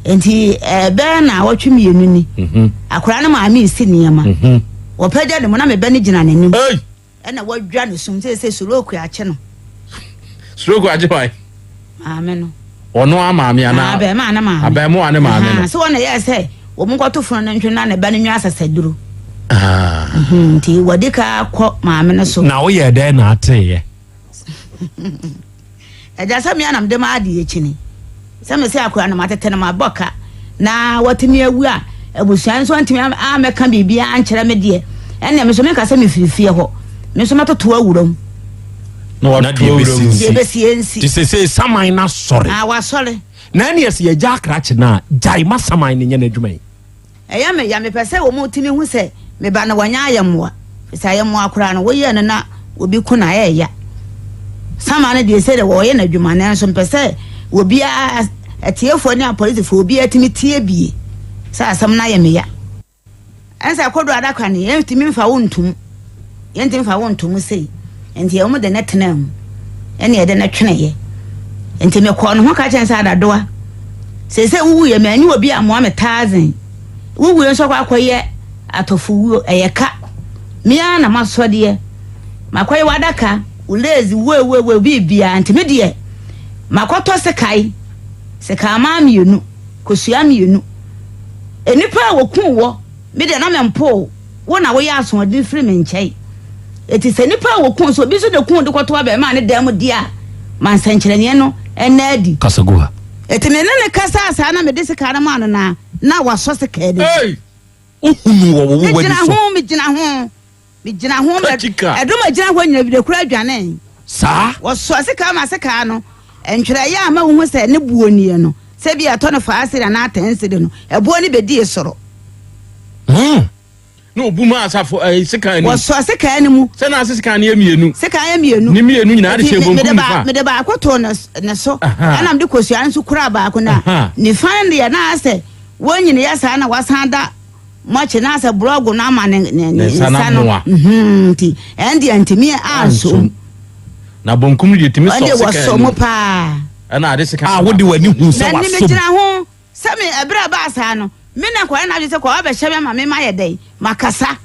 nti ɛbɛyɛ na awɔtwe mmienu ni mhm. akwaraa no maame esi nneɛma wɔpɛgya ne mu na mebɛ no gyina n'anim ɛna wadwa ne sum sɛ sɛ stroke akye no stroke akye hwan maame no ɔno a maame anaa abɛɛmaa ne maame abɛɛmoa ne maame no sɛ wɔn na yɛ sɛ wɔn nkɔto funu no ntwe na ne ba no nwa asɛsɛduro ah. Nti wɔde ka kɔ maame no so na woyɛ dɛn na ateeɛ Agya sɛ me anam de ma adeɛ kyini sɛ me sɛ akora no matete no mabɔ ka na watumi awu a abusua nso antumi amɛka biribiara ankyerɛ me deɛ ɛnna me nso menka sɛ mefiri fie hɔ me nso mɛtoto awura mu na deɛ bɛsi nsi deɛ bɛsi nsi te sɛ sɛ saman no asɔre ah wasɔre na ɛne ɛsɛ yɛgya akrakye no a gyae ma saman no nyɛ n'adwuma yi Ɛyɛ me ya, mepɛ sɛ wɔtumi hu sɛ me ba no wanya ayɛmmoa, efisɛ ayɛmmoa koraa no woyɛ no na obi ko no a ɛyɛ ya. Sama no deɛ sɛdeɛ wɔyɛ n'adwuma nanso mepɛ sɛ obiara, atiefoɔ ne apolisifoɔ obiara tumi tie bie sɛ asɛm no ayɛ me ya. Ɛnsɛ kodoɔ adaka no yɛntumi mfa wo ntom. Yɛntumi mfa wo nto mu sei. Nti wɔn de no tenaa mu, ɛna yɛde no tweneeɛ. Nti mekɔɔ ne ho ka kyerɛ no sɛ Adadoa, seesei wowuiɛ, manyi obi ammoa me tazen. Wowuiɛ nso akɔ akɔyɛ atɔfowuo, ɛyɛ ka. Me ara na masɔdeɛ. Makɔyɛ w'adaka, wo lazy, woewoewoe, biribiara. Nti me deɛ, makɔtɔ sekae, sekanmaa mmienu, kosua mmienu. Nnipa a wɔkuu wɔ, me deɛ na mempoo. Wo na woyɛ asoɔden firi me nkyɛn. Enti sɛ nnipa a wɔku nso, obi nso de ku de kɔto abarimaa ne dan mu deɛ a, ma nsɛnkyerɛnneɛ no nna adi. Kasa gu ha. Enti me ne no kasaa saa na mede sekan no maa no na na wasɔ sekan no mu. Ei! Wohunuu wɔ wo w'ani Megyina so. ho, megyina ho, megyina ho. Kakyika. Ɛdɔm a ɛgyina hɔ nyina bi de koro adwanee. Saa. Wɔsɔɔ sekan ma sekan no, ntwerɛeɛ a ma wohu sɛ ne boɔ nie no, sɛ bi a ɛtɔ no faa sidi anaa tɛn sidi no, ɛboɔ no bɛdii soro. Hmm. Na obu maa asafo ɛyi eh, sekan anim. Wɔsɔ sekan no mu. Sɛ na ase sekan no yɛ mmienu. Sekan yɛ mmienu. Ne mmienu nyinaa de hyɛ bonkum nifa. Mede baako too ne ne so. Ɛna mede kosua nso kura baako na nifa no deɛ na asɛ wɔn nyina yɛ saa na wasan da mɔkye na asɛ borɔgo no ama ne ne ne nsa no. Mhm, nti ɛn deɛ ntumi ansom. Na bonkum no deɛ tumi sɔ sekan no. Ɛn deɛ wɔsɔ mu paa. Ɛna ade sekan. A wode w'ani hu sɛ wasom. Na ne megyina ho. Sɛ me, ɛberɛ a ɛbaa saa no, me na nkwadaa no adwene sɛ kɔ abɛhyɛ me ama me mayɛ dɛn? Makasa.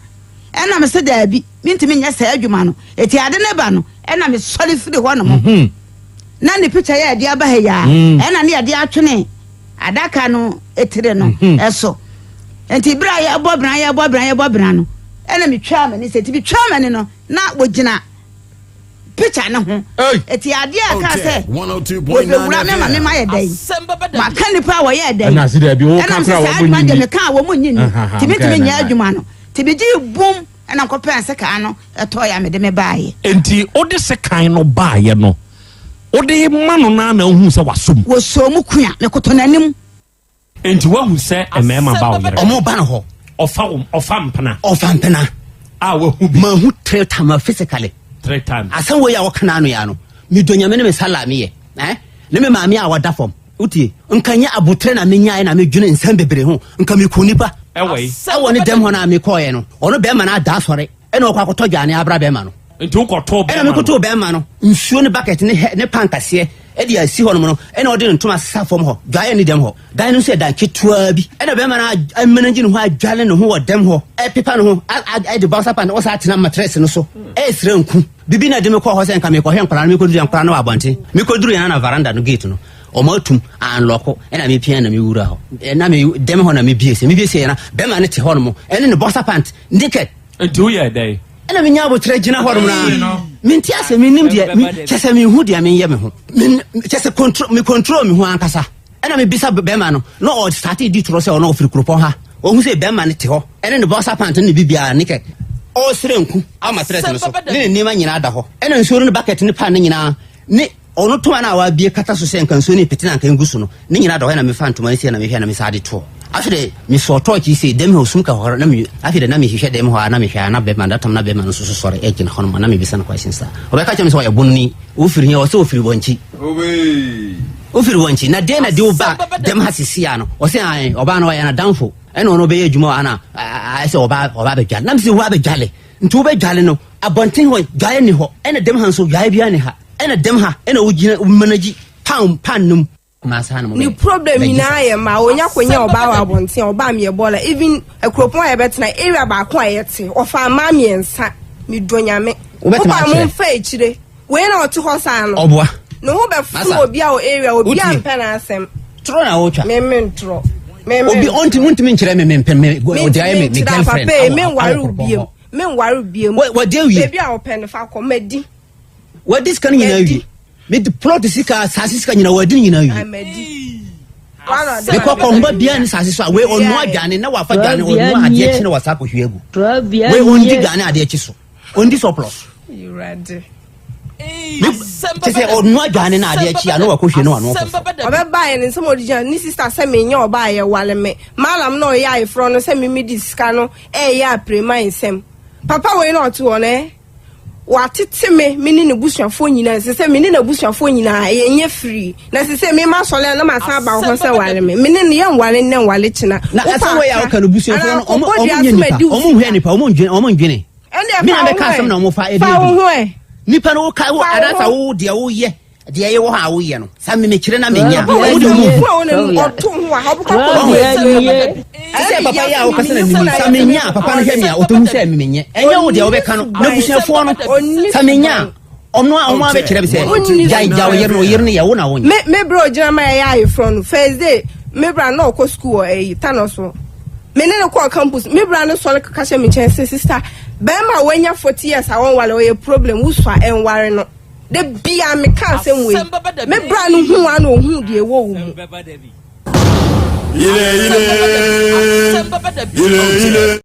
Ɛna me se daabi, mentumi nyɛ saa adwuma no. Eti ade no ba no, ɛna me sɔre firi hɔ nom. Mhm. Na ne picture yɛ ɛde aba ha yi a, mm. ɛna ne yɛde atwene adaka no etire no mhm. ɛso. Nti berɛ a yɛbɔ bena, yɛbɔ bena, yɛbɔ bena no, ɛna metwaa m'ani sɛ, nti metwaa m'ani no, na wɔgyina picture no ho eti adeɛ a ɛka sɛ wɔbɛwura me ma me ma yɛ dɛn maka nipa a wɔyɛ dɛn ɛna sɛ saa adwuma deɛ meka a wɔn nyi ni tìmi tìmi nyɛ adwuma no tìmi gye bum ɛna nkɔpɛ sekan no ɛtɔ ya mede me baayɛ. nti wode sekan no baayɛ no wode ma no naa na wohu sɛ wasom. Wɔsɔ mu kua mekoto n'anim. Enti woahu sɛ mmarima ba wo yere hɔ? Ɔmo ba no hɔ. Ɔfa wo ɔfa mpena. Ɔfa mpena. A wahu bi. Mahu three times physically. Three times. Asɛm wei a wɔka n'ano ya no, medɔ Nyame ne me sala meyɛ. Eh? Ne me maame a ɔda fam. Wotie? Nka nyɛ aboterɛ na menyaeɛ na medwene nsɛm bebree ho. Nka meku nipa. Ɛwɔ yi. Ɛwɔ ne dɛm hɔ no a mekɔɔeɛ no, ɔno bɛrima no ada asɔre ɛna ɔkɔ akɔtɔ dwane abra bɛrima no. Nti wokɔtoo bɛrima no? Ɛna mekɔtoo bɛrima no nsuo ne bucket ne ne pan kɛseɛ. de asi hɔnom no, ɛna ɔde ne ntoma sesa fam hɔ, dwaeɛ ne dɛm hɔ. Dan no nso yɛ dan ketewa bi. Ɛna bɛrima no amanagye ne ho adwale ne ho wɔ dɛm hɔ, ɛpepa ne ho, ɛde boxer pant, ɔsan atena matress no so, ɛresrɛ nku. Bibi na ɛde me kɔɔ hɔ sɛ nka mekɔhwɛ nkwadaa no, mekɔduru yɛ nkwadaa no wɔ abɔnten. Mekɔduru yɛn na veranda no gate no, wɔn atum, anlɔko, ɛna mepia na mewura hɔ. Ɛna me dɛm hɔ na mebie sɛ, mebie sɛ na bɛrima no te hɔ nom, ɛne ne boxer pant, naked. Nti woyɛɛ dɛn? Ɛna menya aboterɛ gyina hɔ nom na mente ase, mennim deɛ, kyɛ sɛ menhu deɛ menyɛ me ho. Kyɛ sɛ control, me control me ho ankasa. Ɛna mebisa bɛrima no, na ɔstate di torɔ sɛ ɔno ɔfiri kuropɔn ha. Ɔhu sɛ bɛrima no te hɔ, ɛne ne boxer pant ne ne biribiara, naked. Ɔresrɛ nku ama matress no so, ne ne nneɛma nyinaa da hɔ. Ɛna nsuo no ne bucket ne pan no nyinaa ne Ɔno ntoma no a wabue kata so sɛ nka nsuo no repete na anka ɛngu so no, ne nyinaa da hɔ na mefa ntoma no sie na mehwɛ na mesan de toɔ. Afei de mesɔɔ tɔɔkye yi sei, dɛm hɔ sum ka hɔ na me, afei de na mehwehwɛ dɛm hɔ a na mehwɛ a na bɛrima that time na bɛrima no nso so sɔre gyina hɔ nom na mebisa no question saa. Ɔbɛka kyerɛ me sɛ ɔyɛ bononi, wofiri he? Ɔsɛ ɔfiri Wankyi. Wofiri Wankyi, na deɛn na de wo ba dɛm ha sisi a no? Ɔsɛ ae, ɔbaa no ɔyɛ n'adamfo ɛna ɔno ɔbɛyɛ adwuma wɔ ha na ayɛ sɛ ɔba ɔba abɛdwale. Na mese wo abɛdwale? Nti wobɛdwale no abɔnten hɔ dwaeɛ nni hɔ ɛna dɛm ha nso dwaeɛ biara nni ha ɛna dɛm ha ɛna wogyina managyi pan pan no mu. Ne problem nyinaa yɛ mmaa onya konya ɔbaa wɔ abɔnten a ɔbaa meyɛ bɔɔla even akuropɔn a yɛbɛtena area baako a yɛte ɔfa mmaa mmiɛnsa medɔ nyame woba mo mfa akyire wei na ɔte hɔ saa no ɔboa ne ho bɛfo obi a wɔ area obi a mpɛ n'asɛm torɔ na wotwa meme ntorɔ obi ɔntumi ntumi nkyerɛ me mempɛ me ɔde ayɛ me me girlfriend awɔ menware obiem menware obiem wɔde awie baabi a wɔpɛ no fa kɔ madi wɔde sika no nyinaa awie mede plot sika asase sika nyinaa wɔde no nyinaa awie mekɔ kɔnba biara ne sase so a wei ɔnoa aduane na wafa aduane ɔnoa adeɛ kye na wasa akɔhwie agu wei ɔndi aduane adeɛ kye so ɔndi surplus kyɛ sɛ ɔnoa aduane na adeɛ kye a na wakɔhwie na wano foforɔ ɔbɛbaeɛ ne nsɛm ɔde gyina ne sista sɛ menyɛ ɔbaa yɛ wale me malam na ɔyɛ ayeforɔ no sɛ memedi sika no ɛyɛ aprema nsɛm papa wei na ɔte hɔ no ɛ watete me me ne n'abusuafoɔ nyinaa ɛsɛ sɛ me ne n'abusuafoɔ nyinaa yɛnyɛ firi na ɛsɛ sɛ me ma sɔle a na ma san aba hɔ sɛ wale me me ne no yɛ nwale nnɛ nwale kyena na asɛm wei a woka no busuafoɔ no ɔmo ɔmo nyɛ nipa ɔmo nhwɛ nipa ɔmo ndwene ɔmo ndwene me na mɛka asɛm na ɔmo fa ɛdi adi nipa no woka wo anaasa wo deɛ woyɛ deɛ ɛyɛ wɔ hɔ a woyɛ no sa me mekyerɛ na menya ɔmo de ɔmo hu sɛ papa yɛ a wokasa na menim sa menya a papa no hwɛ me a ɔtɔhu sɛ memenyɛ ɛnyɛ wo deɛ wobɛka no na busuafoɔ no sa menya a ɔno a ɔmo abɛkyerɛ me sɛ gyae gya wo yere no wo yere no yɛ wo na wonyɛ me me bro gyina ma yɛyɛ ayeforɔ no first day me bra na ɔkɔ sukuu wɔ ɛyi tano so me ne no kɔɔ campus me bra no sɔre kaka hyɛ me nkyɛn sɛ sister bɛrima a wanya 40 years a wɔnwale ɔyɛ problem wosua ɛnware no da bia meka asɛm wei me bra no hu a na ɔhu deɛ ɛwɔ wo mu. Ile ile ile ile.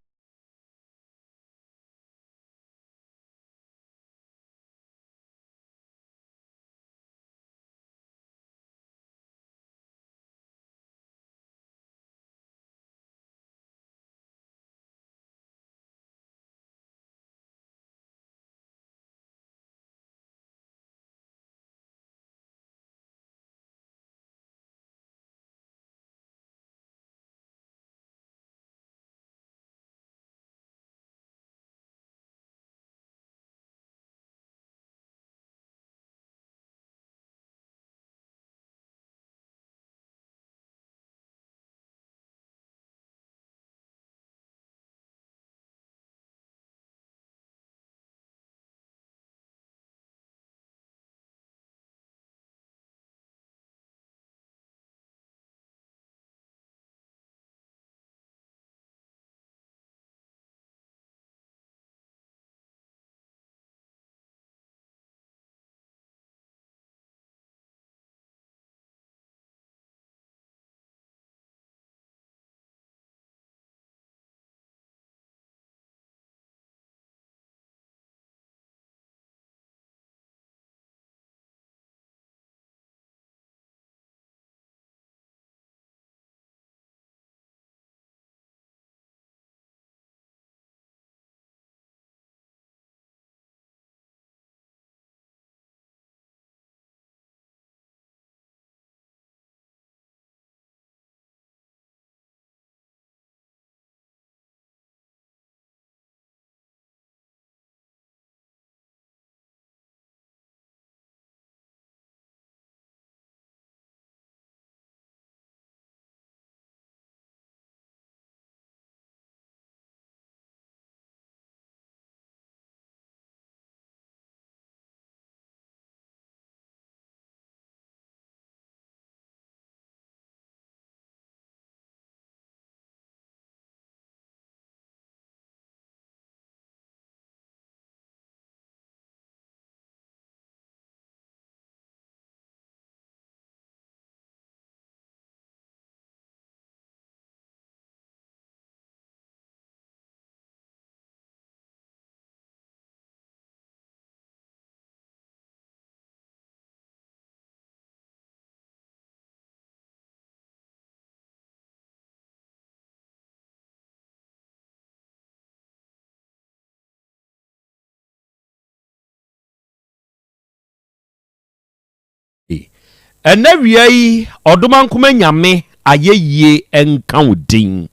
Ɛnnɛ awia yi, Ɔdomankoma Nyame ayɛyie nka wo din.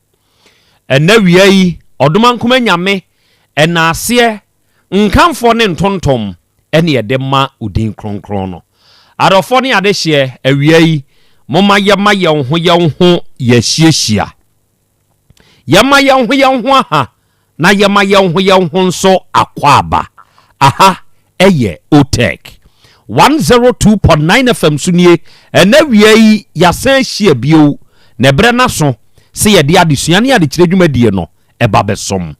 Ɛnnɛ awia yi, Ɔdomankoma Nyame ɛnaaseɛ, nkamfoɔ ne ntontom ɛne yɛde ma wo din kronkron no. Adɔfoɔ ne adehyeɛ, awia yi, momma yɛma yɛn ho yɛn ho yɛahyiahyia. Yɛma yɛn ho yɛn ho aha na yɛma yɛn ho yɛn ho nso akwaaba. Aha yɛ OTEC 102.9 FM so nie. Ɛnɛ awia yi yɛasan ahyia bio na ɛberɛ no aso sɛ yɛde adesua ne adekyerɛ dwumadie no ɛba bɛsom.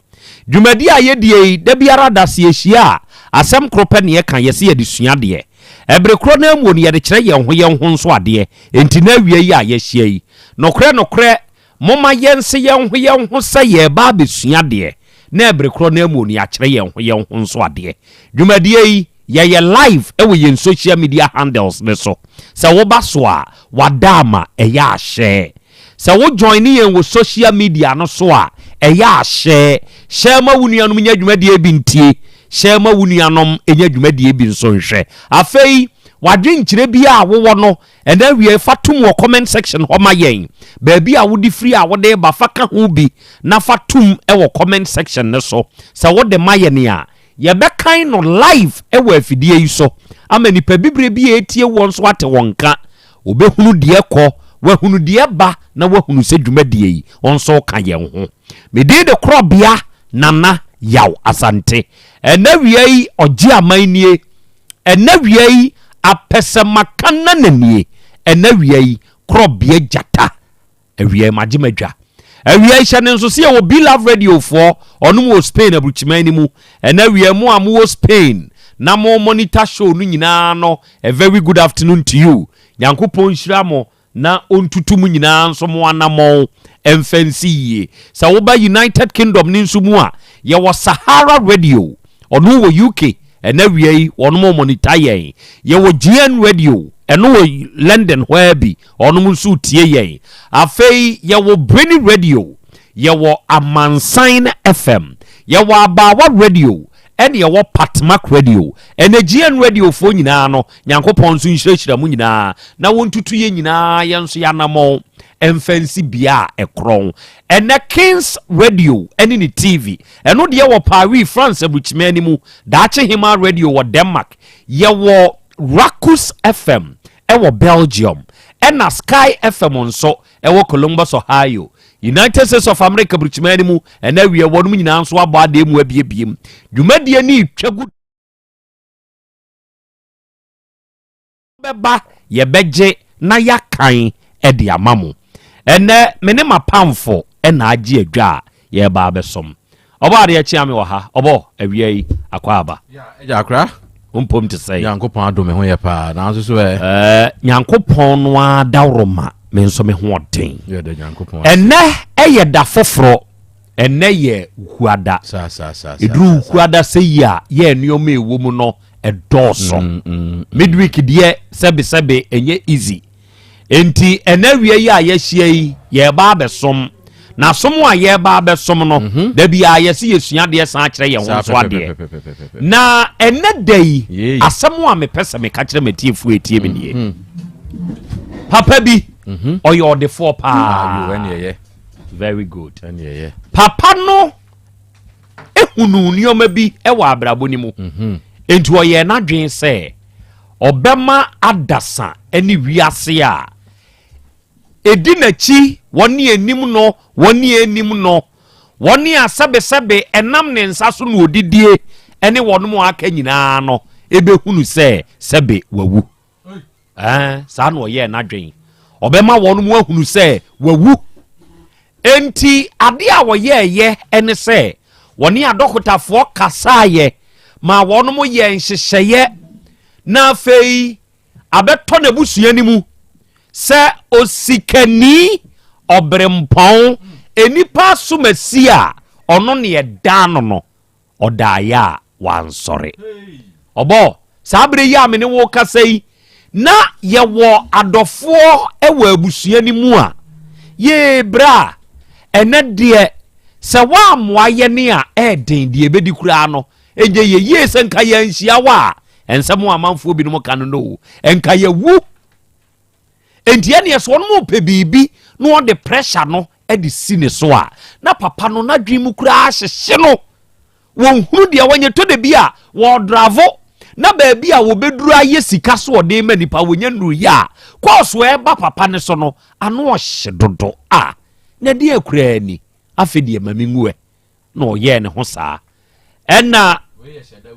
Dwumadie a yɛdie yi, da biara da sɛ yɛhyia a, asɛm koro pɛ na yɛka, yɛse yɛde sua adeɛ. Ɛbere korɔ no ara mu no yɛde kyerɛ yɛn ho yɛn ho nso adeɛ. Enti na awia yi a yɛahyia yi, nokorɛ nokorɛ Momma yɛnse yɛn ho yɛn ho sɛ yɛreba abɛsua adeɛ, na ɛbere korɔ no ara mu no yɛakyerɛ yɛn ho yɛn ho nso adeɛ. Dwumadie yi, yɛyɛ live wɔ yɛn social media handles no so. Sɛ woba so a, wada ama ɛyɛ ahyɛ. Sɛ wo joine yɛn wɔ social media no so a, ɛyɛ ahyɛ. Share ma wo nuanom nya dwumadie bi ntie. Share ma wo nuanom nya dwumadie bi nso nhwɛ. Afei, w'adwenkyerɛ biara a wowɔ no, Ɛna awiei fa tom wɔ comment section hɔ ma yɛn. Baabi a wode firi a wode reba fa ka ho bi na fa tom wɔ comment section no so. Sɛ wode ma yɛn a, yɛbɛkan no live wɔ afidie yi so ama nipa bibire bi a ɛretie woɔ nso ate wo nka. Wɔbɛhunu deɛ ɛkɔ, wɔahunu deɛ ɛba na wɔahunu sɛ dwumadie yi wo nso woka yɛn ho. Me din de Korɔbea Nana Yaw Asante. Ɛna awia yi ɔgye aman nie. Ɛna wia yi apɛsɛmaka nana nie Ɛna wia yi korɔbea gyata Awia yi magye madwa Awia yi hyɛ ne nso sɛ yɛwɔ Be Love Radio foɔ ɔnom wɔ Spain aburukyiman no mu Ɛna wia yi mo a mowɔ Spain na mo monitor show no nyinaa no a very good afternoon to you Nyankopɔn nhyira mo na ɔntutu mo nyinaa nso mo anammɔn mfa nsi yie. Sɛ woba United Kingdom no nso mu a, yɛwɔ Sahara Radio, ɔno wɔ UK, ɛnɛ awia yi wɔnom monitor yɛn. Yɛwɔ GN Radio, ɛno wɔ London hɔ ara bi, ɔnom nso retie yɛn. Afei yɛwɔ Brainy Radio, yɛwɔ Amansan FM, yɛwɔ Abaawa Radio, ɛne yɛwɔ Patmak Radio. Ɛnɛ GN Radio foɔ nyinaa no, Nyankopɔn nso nhyirahyira mo nyinaa na wɔntutu yɛn nyinaa yɛn nso yɛanamɔn mfa nsi bea a ɛkorɔn. Ɛnɛ Kings Radio ne ne TV, ɛno deɛ wɔ Paris, France aburukyiman no mu, Daakye Hemaa Radio wɔ Denmark, yɛwɔ Rakus FM ɛwɔ Belgium, ɛna Sky FM nso ɛwɔ Columbus, Ohio, United States of America aburukyiman no mu, ɛnɛ awia wɔnom nyinaa nso abɔ adeɛ mu abiebiem. Dwumadie no retwa gu. Bɛba, yɛbɛgye na yɛakan de ama mo. Ɛnnɛ, me ne m'apamfo na agye adwa a yɛreba abɛsom. Ɔbɔ adeɛ kyea me wɔ ha. Ɔbɔ, awia yi, akwaaba. Ya, agya akora. Wo mpom te sɛn? Nyankopɔn adom me ho yɛ paa, nanso so ɛ? Ɛɛ, Nyankopɔn no ara daworo ma me nso me ho ɔden. Yɛda Nyankopɔn ase. Ɛnnɛ yɛ da foforɔ. Ɛnnɛ yɛ Wukuada. Ɛduru Wukuada sɛ yi a, yɛ nneɛma ɛwɔ mu no ɛdɔɔso. Mm, mm, mm. Midweek deɛ sɛbesɛbe ɛnyɛ easy. Enti ɛnɛ awia yi a yɛahyia yi, yɛreba abɛsom. Na som a yɛreba abɛsom no, mhm. da bi a yɛse yɛsua adeɛ san akyerɛ yɛn ho nso adeɛ. Na ɛnɛ da yi, asɛm a mepɛ sɛ meka kyerɛ matiefoɔ ɛtie me nie. Mhm. Papa bi, mhm. ɔyɛ ɔdefoɔ paa. Ah, Very good. Papa no ehunuu nneɛma bi wɔ abrabɔ no mu. Mhm. Enti ɔyɛɛ n'adwene sɛ ɔbɛma adasa ne wiase a ɛdi n'akyi, wɔne anim no, wɔne anim no, wɔne a sɛbesɛbe ɛnam ne nsa so na ɔdidie ne wɔnom a aka nyinaa no ɛbɛhunu sɛ sɛbe wawu. Ɛɛ, saa na ɔyɛɛ n'adwene. Ɔbɛma wɔn mu ahunu sɛ wawu. Enti ade a wɔyɛɛyɛ ne sɛ wɔne adɔkotafoɔ kasaeɛ ma wɔn mo yɛɛ nhyehyɛeɛ na afei abɛtɔ n'abusua no mu sɛ osikani ɔberempɔn nnipa asomasi a ɔno ne ɛda no no ɔdaeɛ a wansɔre. Ɔbɔ, saa berɛ yi a me ne wo kasa yi, na yɛwɔ adɔfoɔ wɔ abusua no mu a, yee berɛ a, ɛnɛ deɛ sɛ woammoa yɛne a ɛɛden deɛ ɛbɛdi koraa no, ɛnyɛ yɛ yie sɛ nka yɛanhyia wo a, ɛnsɛm a amanfoɔ binom ka no no o, nka yɛwu. Enti ɛneɛ sɛ wɔnom pɛ biribi na wɔde pressure no de si ne so a, na papa no n'adwene mu koraa hyehye no. Wɔnhunu deɛ wɔnyɛ tɔ da bi a wɔdravo na baabi a wɔbɛduru ayɛ sika so ɔde ma nipa wɔnya nnuruyɛ a kɔɔso ɛba papa ne so no ano ɔhye dodo a na ɛdeɛ koraa ni afei deɛ ma mengu ɛ na ɔyɛɛ ne ho saa ɛna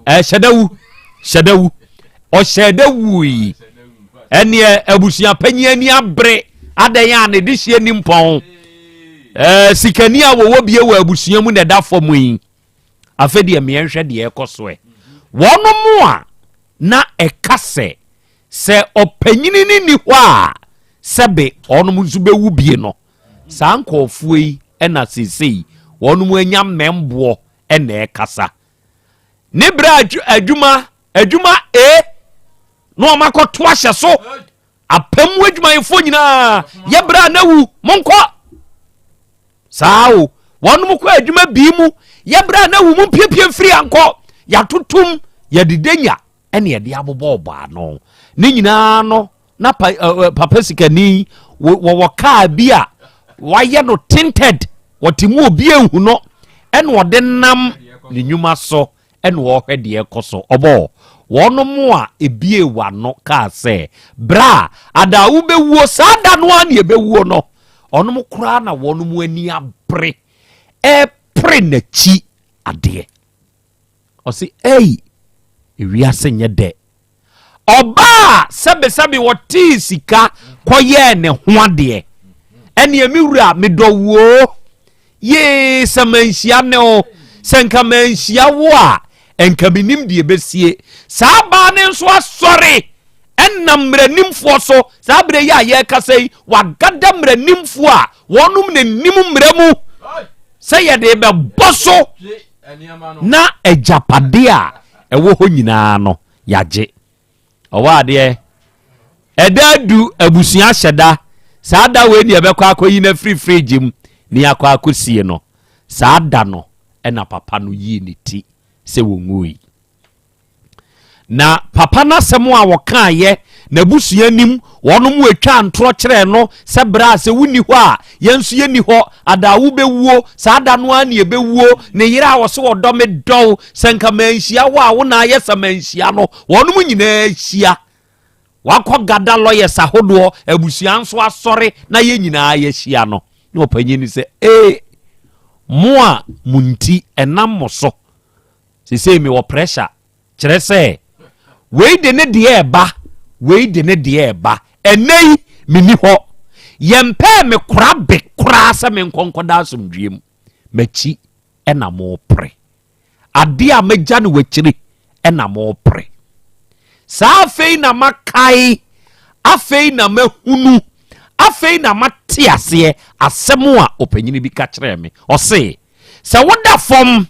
ɛhyɛdawu hyɛdawu ɔhyɛda wui ɛneɛ abusua panyin ani abere adɛn a ne de hyɛ ni mpɔn ɛɛ sikani a wɔwɔ bie wɔ abusua mu na ɛda fam yi afei deɛ mmiɛnhwɛ deɛ ɛkɔ so ɛ wɔn mu a na ɛka sɛ sɛ ɔpanyini ne ni hɔ a sɛbe wɔn nso bɛwu bie no Saa nkurɔfoɔ yi na seesei wɔn anya mmɛnboɔ na ɛrekasa. Ne berɛ a adwuma adwuma A na wɔn akɔto ahyɛ so apam mu adwumayɛfoɔ nyinaa yɛ berɛ a na wu monkɔ saa o wɔn kɔ adwuma B mu yɛ berɛ a na wu mompiepie mfiri ankɔ yɛatotom yɛde denya ɛne yɛde abobɔɔbɔ ano ne nyinaa no na pa, uh, papa sikani wɔwɔ kaa bi a wayɛ no tinted wɔte mu obi ehu no ɛna ɔde nam ne nnwuma so ɛna ɔhwɛ deɛ ɛkɔ so ɔbɔ wɔn mo a ebie wano kaa sɛ bra ada wobɛwuo saa da no a na ebɛwuo no ɔnom koraa na wɔn mo ani abere ɛpere n'akyi adeɛ ɔsi ɛyi ewiase nyɛ dɛ Ɔbaa a sɛbesɛbe ɔtee sika kɔyɛɛ ne ho adeɛ. Ɛneɛ me wura medɔ wo o. Yee sɛ manhyia ne o. Sɛ nka manhyia wo a, nka menim deɛ ɛbɛsie. Saa baa no nso asɔre ɛnam mmaranimfoɔ so. Saa berɛ yi a yɛrekasa yi, wagada mmaranimfoɔ a wɔnom na nim mmara mu sɛ yɛde bɛbɔ so na agyapadeɛ a ɛwɔ hɔ nyinaa no yɛagye. Ɔwɔ adeɛ. Ɛda adu abusua ahyɛ da. Saa da wei ne yɛbɛkɔ akɔyi no afiri fridge mu ne yɛakɔ akɔsie no. Saa da no ɛna papa no yii ne ti sɛ wɔnwui. Na papa no asɛm a wɔkaeɛ n'abusua anim, wɔnom atwa ntorɔ kyerɛɛ no sɛ berɛ a sɛ wonni hɔ a yɛn nso yɛnni hɔ, ada a wobɛwuo, saa da no ara ne yɛbɛwuo, ne yere a wɔse wɔdɔ me dɔw, sɛ nka manhyia wo a wo na ayɛ sɛ manhyia no, wɔnom nyinaa hyia. Wakɔ gada lawyers ahodoɔ, abusua nso asɔre na yɛn nyinaa yɛahyia no. Na ɔpanyin no sɛ, ee, mo a mo nti ɛnam mo so Sesei mewɔ pressure kyerɛ sɛ wei de ne deɛ ɛba wei de ne deɛ ɛba ɛnɛ yi menni hɔ yɛmpɛɛ me kora be koraa sɛ menkɔ nkɔda asomdwie mu m'akyi ɛna mopere adeɛ a magya no w'akyiri ɛna mopere saa afei na makae afei na mahunu afei na mate aseɛ asɛm a ɔpanyini bi ka kyerɛɛ me ɔse Sɛ woda fam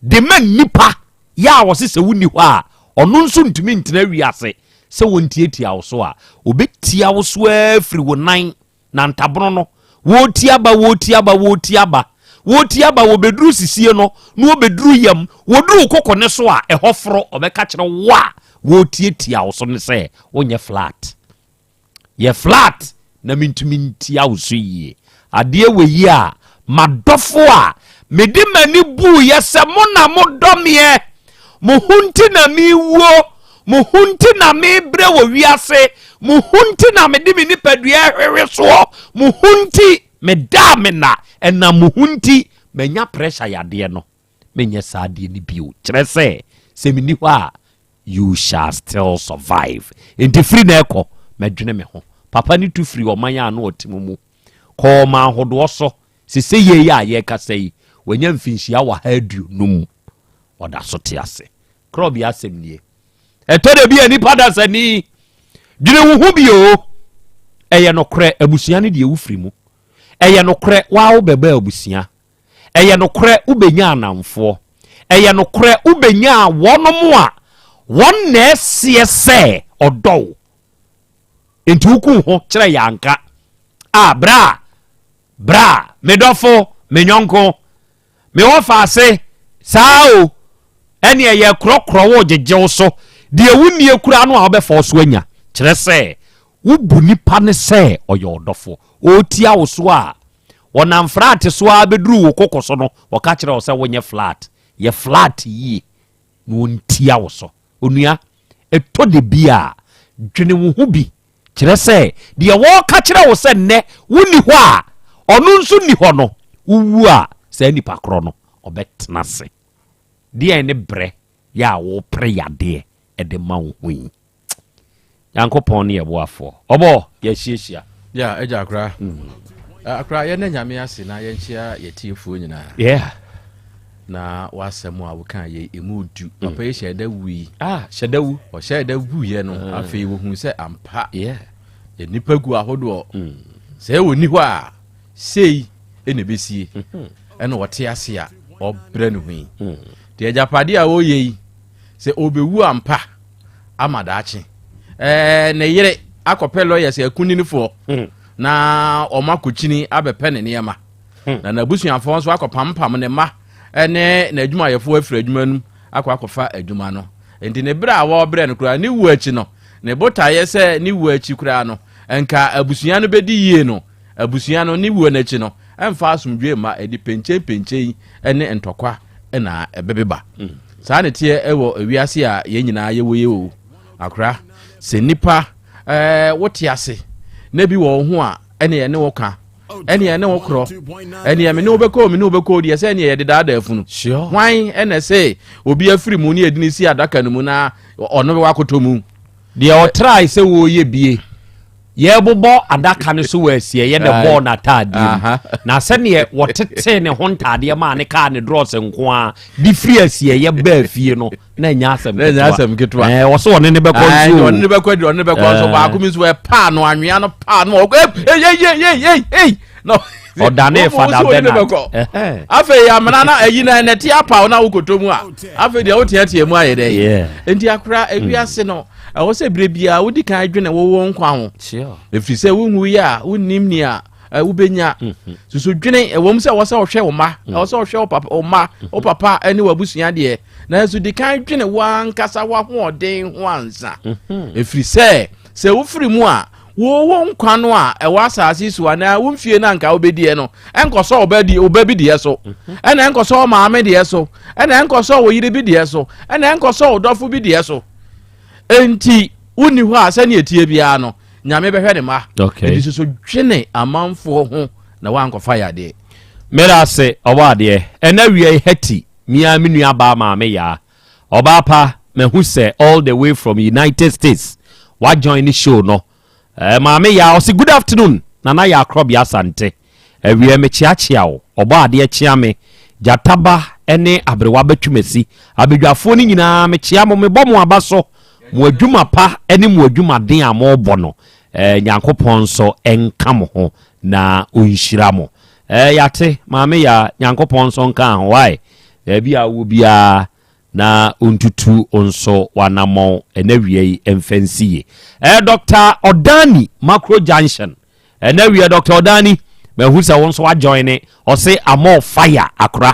de ma nnipa yɛ a wɔse sɛ wonni hɔ a ɔno nso ntumi ntena wiase sɛ wɔntiatia wo so a, ɔbɛtia wo so ara firi wo nan na ntabono no wɔretia ba wɔretia ba wɔretia ba wɔretia ba wɔbɛduru sisie no na wɔbɛduru yam wɔduru koko ne so a ɛhɔ foro ɔbɛka kyerɛ wo a wɔretiatia wo so no sɛ wonyɛ flat. Yɛ flat na mentumi ntia wo so yie. Adeɛ wɔ yi a, m'adɔfo a mede m'ani buiɛ sɛ mo na modɔ meɛ, mo ho nti na mewuo, mo ho nti na mebrɛ wɔ wiase, mo ho nti na mede me nipadua hwehwe soɔ, mo ho nti medaa me na, ɛnam mo ho nti manya pressure yadeɛ no, menyɛ saa adeɛ no bio. Kyerɛ sɛ, sɛ menni hɔ a, You shall still survive. Enti firi na ɛkɔ, mɛdwene me ho. Papa no tu firii ɔman a na ɔte mu mu kɔɔ ɔman ahodoɔ so. Sesei yi a yɛrekasa yi, wanya mfinhyia 150. Ɔda so te ase. Korɔbea asɛm nie. Ɛtɔ da bi a nipa dasani, dwene wo ho bio. Ɛyɛ nokorɛ, abusua no deɛ wofiri mu. Ɛyɛ nokorɛ, waa wobɛbaa abusua. Ɛyɛ nokorɛ wobɛnya anamfoɔ. Ɛyɛ nokorɛ wobɛnya wɔnom a wɔn na ɛseɛ sɛ ɔdɔ wo. Enti woku ho kyerɛ yɛ anka. A bra, bra, me dɔfo, me nyɔnko, me wɔfaase, saa o, ɛneɛ yɛkorɔkorɔ wo gyegye wo so, deɛ wonnie koraa no a wobɛfa wo so anya. Kyerɛ sɛ, Wobu nipa no sɛ ɔyɛ ɔdɔfoɔ. Ɔretia wo so a, ɔnam flat so ara bɛduru wo koko so no, ɔka kyerɛ wo sɛ wonyɛ flat. Yɛ flat yie na ɔntia wo so. Onua, ɛtɔ da bi a, dwene wo ho bi. Kyerɛ sɛ, deɛ wɔreka kyerɛ wo sɛ nnɛ wonni hɔ a, ɔno nso nni hɔ no, wowu a, saa nipa korɔ no, ɔbɛtena ase. Deɛn ne brɛ yɛ a worepere yadeɛ de ma wo ho yi? Nyankopɔn ne yɛ boafoɔ. Ɔbɔ, yɛahyiahyia. Yeah, agya akora. Mm. Eh, akora, yɛn nyame ase na yɛnkyia yɛtiefoɔ nyinaa. Yeah. Na w'asɛm a woka yɛ emu du. Mm. Papa yi hyɛ da wui. Ah, hyɛ da wu. Ɔhyɛ da wuiɛ no, mm. afei wohu sɛ ampa. Yeah. Nnipa gu ahodoɔ. Mm. Sɛ ɛwɔ ni hɔ a, sei ɛna ɛbɛsie. Mm-hmm. Ɛna ɔte ase a, ɔbrɛ ne ho yi. Mm. Deɛ agyapadeɛ a ɔyɛ yi, sɛ ɔbɛwu ampa ama daakye ɛɛ ne yere akɔpɛ lawyers akuninifoɔ hmm. na wɔn akɔkyini abɛpɛ ne nneɛma hmm. na n'abusuafoɔ nso akɔpampam ne mma ne n'adwumayɛfoɔ afiri adwuma no mu akɔ akɔfa adwuma no nti ne berɛ a wɔrebrɛ no koraa ne wu akyi no ne botaeɛ sɛ ne wu akyi koraa no nka abusua no bɛdi yie no abusua no ne wuo no akyi no ɛmfa asomdwoe mma, ɛde penkyɛnpenkyɛn ne ntɔkwa na ɛbɛbeba. Saa na ɛteɛ wɔ wiase a yɛn nyinaa yɛwɔ yi o. Akora, sɛ nipa ɛɛ wote ase na bi wɔ wo ho a, ɛne ɛne wo ka, ɛne ɛne wo korɔ, ɛne ɛme ne wo bɛkɔ, me ne wo bɛkɔ deɛ sɛ ɛne yɛde daadaa funu. Hwan ɛna ɛsɛ obi afiri mu ne yɛde ne si adaka no mu na ɔno bɛwɔ akɔtɔ mu? Deɛ ɔtrae sɛ wɔreyɛ bie, yɛrebobɔ adaka no so wɔ asieeɛ na ɛbɔɔ n'ataadeɛ mu. Na sɛdeɛ wɔtetee ne ho ntaadeɛ maa ne kaa ne drɔs nko ara de firi asieeɛ baa fie no, na ɛnyɛ asɛm ketewa. Na ɛnyɛ asɛm ketewa. Ɛɛ wɔsɛ ɔne ne bɛkɔ nso. Ɔne ne bɛkɔ adwuma, ɔne ne bɛkɔ nso. Baako bi nso ɛpaa no anwea no paa no ɔkɔ ei ei ei ei ei ei. Ɔdane Fada Bernard. Afei amena na ayi na ɛnɛte apaw na wokɔtɔ mu a afei deɛ woteatea mu ayɛ dɛ. Nti akora ewiase no ɛwɔ sɛ berɛ biara wodi kan dwene wowɔ nkwa ho. Ɛfiri sɛ wonwu yɛ a wonnim nea wobɛnya. Mhm. Susu dwene ɛwɔ mu sɛ ɛwɔ sɛ ɔhwɛ wo mma, mm. ɛwɔ sɛ ɔhwɛ wo papa, wo mma, wo mm-hmm. papa ne w'abusua deɛ. Nanso di kan dwene w'ankasa w'ahoɔden ho ansa. Mm-hmm. Ɛfiri sɛ sɛ wofiri mu a Wo wo nkwa no a ɛwɔ asase so anaa wo mfie no a nka wobɛdiɛ no, ɛnkɔsɔ wo ba di wo ba bi deɛ so, ɛna ɛnkɔsɔ wo maame deɛ so, ɛna ɛnkɔsɔ wo yere bi deɛ so, ɛna ɛnkɔsɔ wo dɔfo bi deɛ so. Enti wonni hɔ a sɛnea ɛteɛ biara no, Nyame bɛhwɛ ne mma. Okay. Enti soso dwene amanfoɔ ho na woankɔfa yadeɛ. Meda ase ɔbɔ adeɛ. Ɛna wia yi Hetty, me ara me nua baa maame yaa. Ɔbaa pa, mahu sɛ all the way from United States wa join ne show no. Eh, Maame Yaa, ɔse good afternoon, Nana Yaa Krɔbea Asante. Awiɛ mekyeakyea wo, ɔbɔ adeɛ kyea me, Gyata ba ne aberewa Batwumasi, abadwafoɔ no nyinaa mekyea mo, mebɔ mo aba so, mo adwuma pa ne mo adwumaden a mobɔ no, eh, Nyankopɔn nso nka mo ho na ɔnhyira mo. Eh, yɛate, Maame Yaa, Nyankopɔn nso nka ho, why? Baabi a wowɔ biara na ontutu wo nso w'anammɔn ɛnɛ awia yi mfa nsi yie. Ɛyɛ Dr. Ɔdani Macro Junction. Ɛnɛ awia Dr. Ɔdani mahu sɛ wo nso wajoin ɔse amɔ fire akora.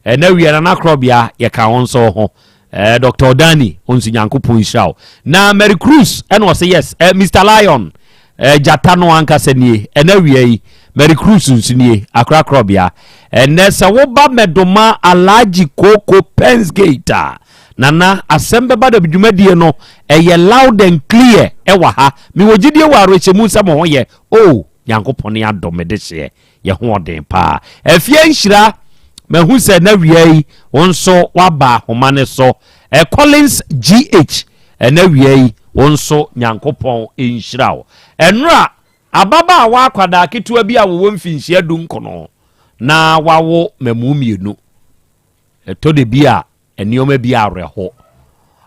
Ɛnɛ awia Nana Korɔbea yɛka wo nso ho. Eh, Dr. Odani, onso Nyankopɔn nhyira wo. Na Mary Cruz ɛna ɔsɛ yes, eh, Mr. Lion, eh, gyata no ankasa nie. Ɛna awia yi, Mary Cruz nso nie, akora korɔbea. Ɛnɛ sɛ woba Mɛdoma Alhaji Koko Pens Gate a, Nana, asɛm bɛba da dwumadie no, ɛyɛ loud and clear ɛwɔ ha. Mewɔ gyidie wɔ awerɛhyɛmu sɛ mo ho yɛ. Oh, Nyankopɔn ne adom me dehyeɛ. Yɛ ho ɔden paa. Afie nhyira, mahu sɛ na wia yi wo nso woaba ahoma no so. Eh, Collins GH, ɛna wia yi wo nso Nyankopɔn nhyira wo. Ɛnora, ababaawa akwadaa ketewa bi a wɔwɔ mfinhyia dunkono na wawo mmamu mmienu. Ɛtɔ da bi a nneɛma bi awerɛho.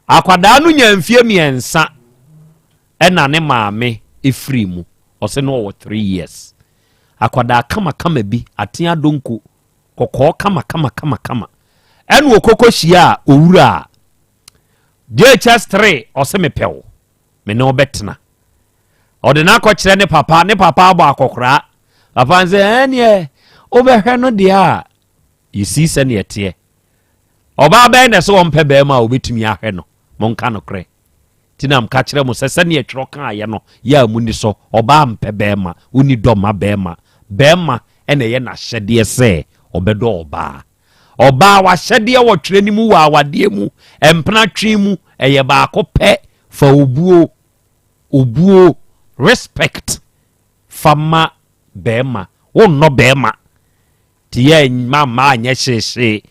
Akwadaa no nya mfie mmiɛnsa ɛna ne maame efiri mu. Ɔsɛ no ɔwɔ 3 years. Akwadaa kamakama bi, atea donko, kɔkɔɔ kamakamakamakama. Ɛna ɔkɔkɔ hyiaa owura a JHS 3 ɔse mepɛ wo, me ne wo bɛtena. Ɔde no akɔkyerɛ ne papa, ne papa abɔ akɔkoraa. Papa no sɛ ɛneɛ wobɛhwɛ no deɛ a, you see sɛneɛ ɛteɛ. Ɔbaa bɛn na ɛsɛ ɔmpɛ bɛrima a ɔbɛtumi ahwɛ no? Monka nokorɛ. Nti na meka kyerɛ mo sɛ, sɛdeɛ twerɛ kaeɛ no, yɛ a monni so, ɔbaa mpɛ barima, wonni dɔ mma barima. Barima na ɛyɛ n'ahyɛdeɛ sɛ ɔbɛdɔ ɔbaa. Ɔbaa, w'ahyɛdeɛ wɔ twerɛ no mu wɔ awadeɛ mu, mpena twe mu, ɛyɛ baako pɛ, fa obuo, obuo, respect, fa ma barima. Wonnɔ barima. Nti yɛ mma mmaa nyɛ hyeehyee.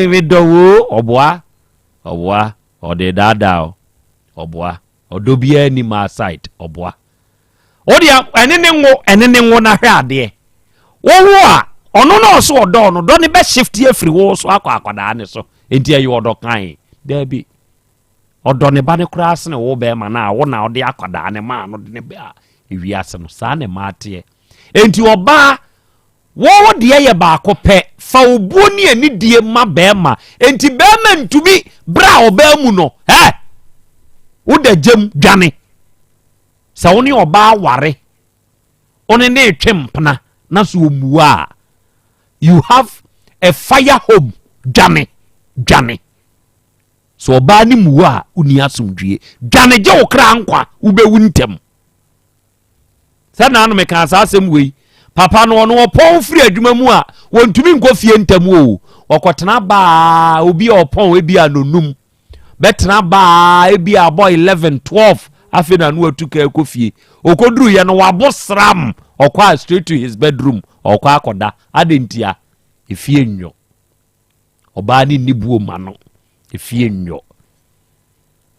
Medɔ wo o, ɔboa, ɔboa. Ɔde daadaa o, ɔboa. Ɔdɔ biara nni maa side, ɔboa. Wo deɛ ɛne ne nwo, ɛne ne nwo na hwɛ adeɛ. Wowo a, ɔno na ɔso ɔdɔ no, dɔ no bɛ shift afiri wo so akɔ akwadaa ne so. Enti ɛyɛ ɔdɔ kann? Daabi. Ɔdɔ ne ba no koraa sene wo bɛrima no a wo na ɔde akwadaa no maa no de ne baa ewiase no. Saa na mmaa teɛ. Enti ɔbaa Wo wo deɛ yɛ baako pɛ, fa obuo ne anidie ma bɛɛma. Enti bɛɛma ntumi bra ɔbaa mu no, hɛ! Wo da gyam, dwane. Sɛ wo ne ɔbaa ware, wo ne ne retwe mpena na so ɔmmua a, you have a fire home, dwane, dwane. Sɛ ɔbaa ne mua a, wonni asomdwie. Dwane gye wo kra nkwa, wobɛwu ntɛm. Sɛ naano mekaa saa asɛm wei, papa no ɔno ɔpɔn firi adwuma mu a wɔntumi nkɔ fie ntɛm o. Ɔkɔtena baa obi a ɔpɔn ebi a nonum bɛtena baa ebi a abɔ 11 12 afei na ano atu kaa kɔ fie. Ɔkɔduru yɛ no wabo sram ɔkɔ a straight to his bedroom ɔkɔ akɔda. Adɛn ntia? Efie nnwo. Ɔbaa no nni buo ma no. Efie nnwo.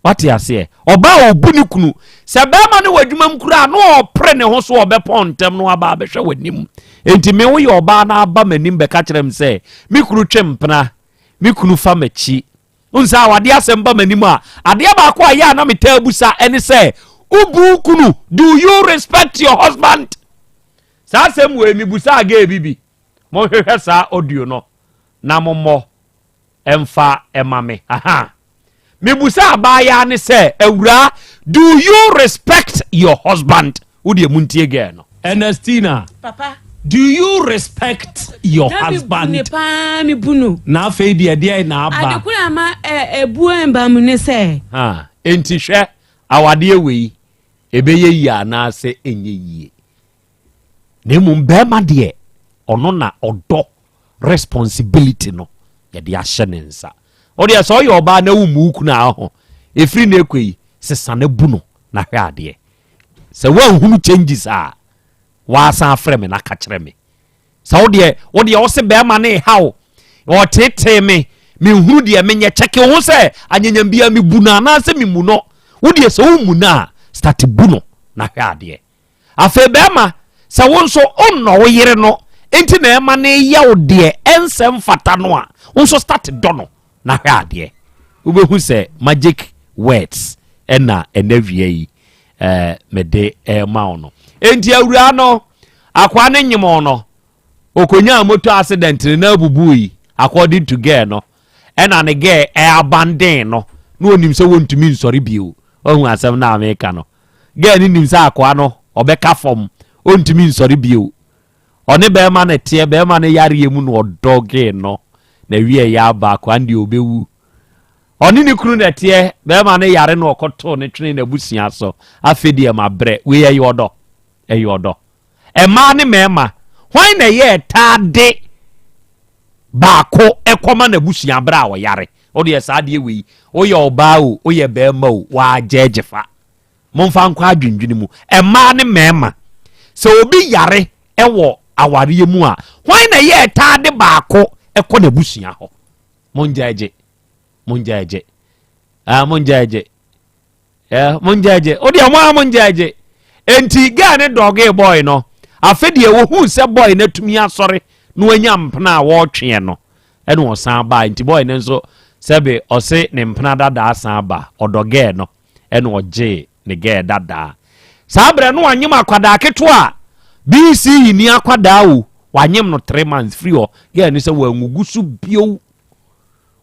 Wate aseɛ? Ɔbaa a ɔbu ne kunu. Sɛ bɛrima no wɔ adwuma mu koraa na ɔpere ne ho so ɔbɛpɔn ntɛm no aba abɛhwɛ w'anim. Enti me woyɛ ɔbaa na aba m'anim bɛka kyerɛ me sɛ me kunu twe mpena, me kunu fa m'akyi. Wohu sɛ awadeɛ asɛm ba m'anim a, adeɛ baako a ɛyɛ a na metaa busa ɛne sɛ, wobu wo kunu? Do you respect your husband? Saa asɛm wei mebusaa gay bi bi. Monhwehwɛ saa audio no na mommɔ mfa ma me. Aha. Mebusa abaayaa ne sɛ, awuraa, do you respect your husband? Wo deɛ muntie girl no. Ernestina, Papa. do you respect your Na husband? mebu ne paa, mebu no. Na afei deɛ deɛn na aba? Ade koro a ama ebuo mba mu ne sɛ. Ha, enti hwɛ, awadeɛ wei, ɛbɛyɛ yie anaasɛ ɛnyɛ yie? Na mmom bɛrima deɛ ɔno na ɔdɔ responsibility no yɛde ahyɛ ne nsa. Wo deɛ sɛ ɔyɛ ɔbaa na wommu wo kunu a ɔho ɛfiri no ɛkɔ yi sesa no bu no na hwɛ adeɛ. Sɛ woanhunu changes a waasan afrɛ me na ka kyerɛ me. Sɛ wo deɛ wo deɛ wo se bɛrima no reha wo ɔtetee me menhunu deɛ menyɛ kyɛke wo ho sɛ anyanyam biara mebu no anaasɛ memmu no. Wo deɛ sɛ wommu no a start bu no na hwɛ adeɛ. Afei bɛrima, sɛ wo nso wonnɔ wo yere no nti na ɛma no yɛ wo deɛ ɛnsɛ mfata no a, wo nso start dɔ no na hwɛ adeɛ. Wobɛhu sɛ magic words ɛna ɛnɛ wia yi eh, mede ɛrema wo no. Enti awuraa no, akwaa no nyem no, okonyaa motor accident ne nan bubui according to girl no. Ɛna ne girl ɛabandon no na onim sɛ wɔntumi nsɔre bio. Wahu asɛm no a meka no? Girl no nim sɛ akoa no ɔbɛka fam, ɔntumi nsɔre bio. Ɔne bɛrima no teɛ, bɛrima no yareɛ mu na ɔdɔgee no, na wie yɛ aba, akoa no deɛ ɔbɛwu. Ɔne ne kunu na ɛteɛ, bɛrima no yare na ɔkɔtoo no twene n'abusua so. Afei deɛ mabrɛ, wei ɛyɛ ɔdɔ, ɛyɛ ɔdɔ. Mmaa ne mmarima, hwan na ɛyɛ taa de baako kɔma n'abusua berɛ a ɔyare? Wo deɛ saa adeɛ wei, woyɛ ɔbaa o, woyɛ bɛrima o, wɔagyɛɛgye fa. Momfa nkɔ adwendwene mu. Mmaa ne mmarima, sɛ obi yare wɔ awareɛ mu a, hwan na ɛyɛ ɛtaa de baako kɔ n'abusua hɔ? Mongyɛɛgye, mongyɛɛgye, ah, mongyɛɛgye. Eh, mongyɛgye. Wo deɛ mo a mongyɛgye. Enti girl ne dɔgee boy no. Afe deɛ wɔhuu sɛ boy no atumi asɔre na wanya mpena a wɔretweɛ no, ɛna ɔsan baa. Enti boy no nso sɛbe ɔse ne mpena dadaa san ba. Ɔdɔ girl no, ɛna ɔgyee ne girl dadaa. Saa berɛ no wanyem akwadaa ketewa a BC ni akwadaa o, wanyem no 3 months firi hɔ. Girl no sɛ wangugu so bio.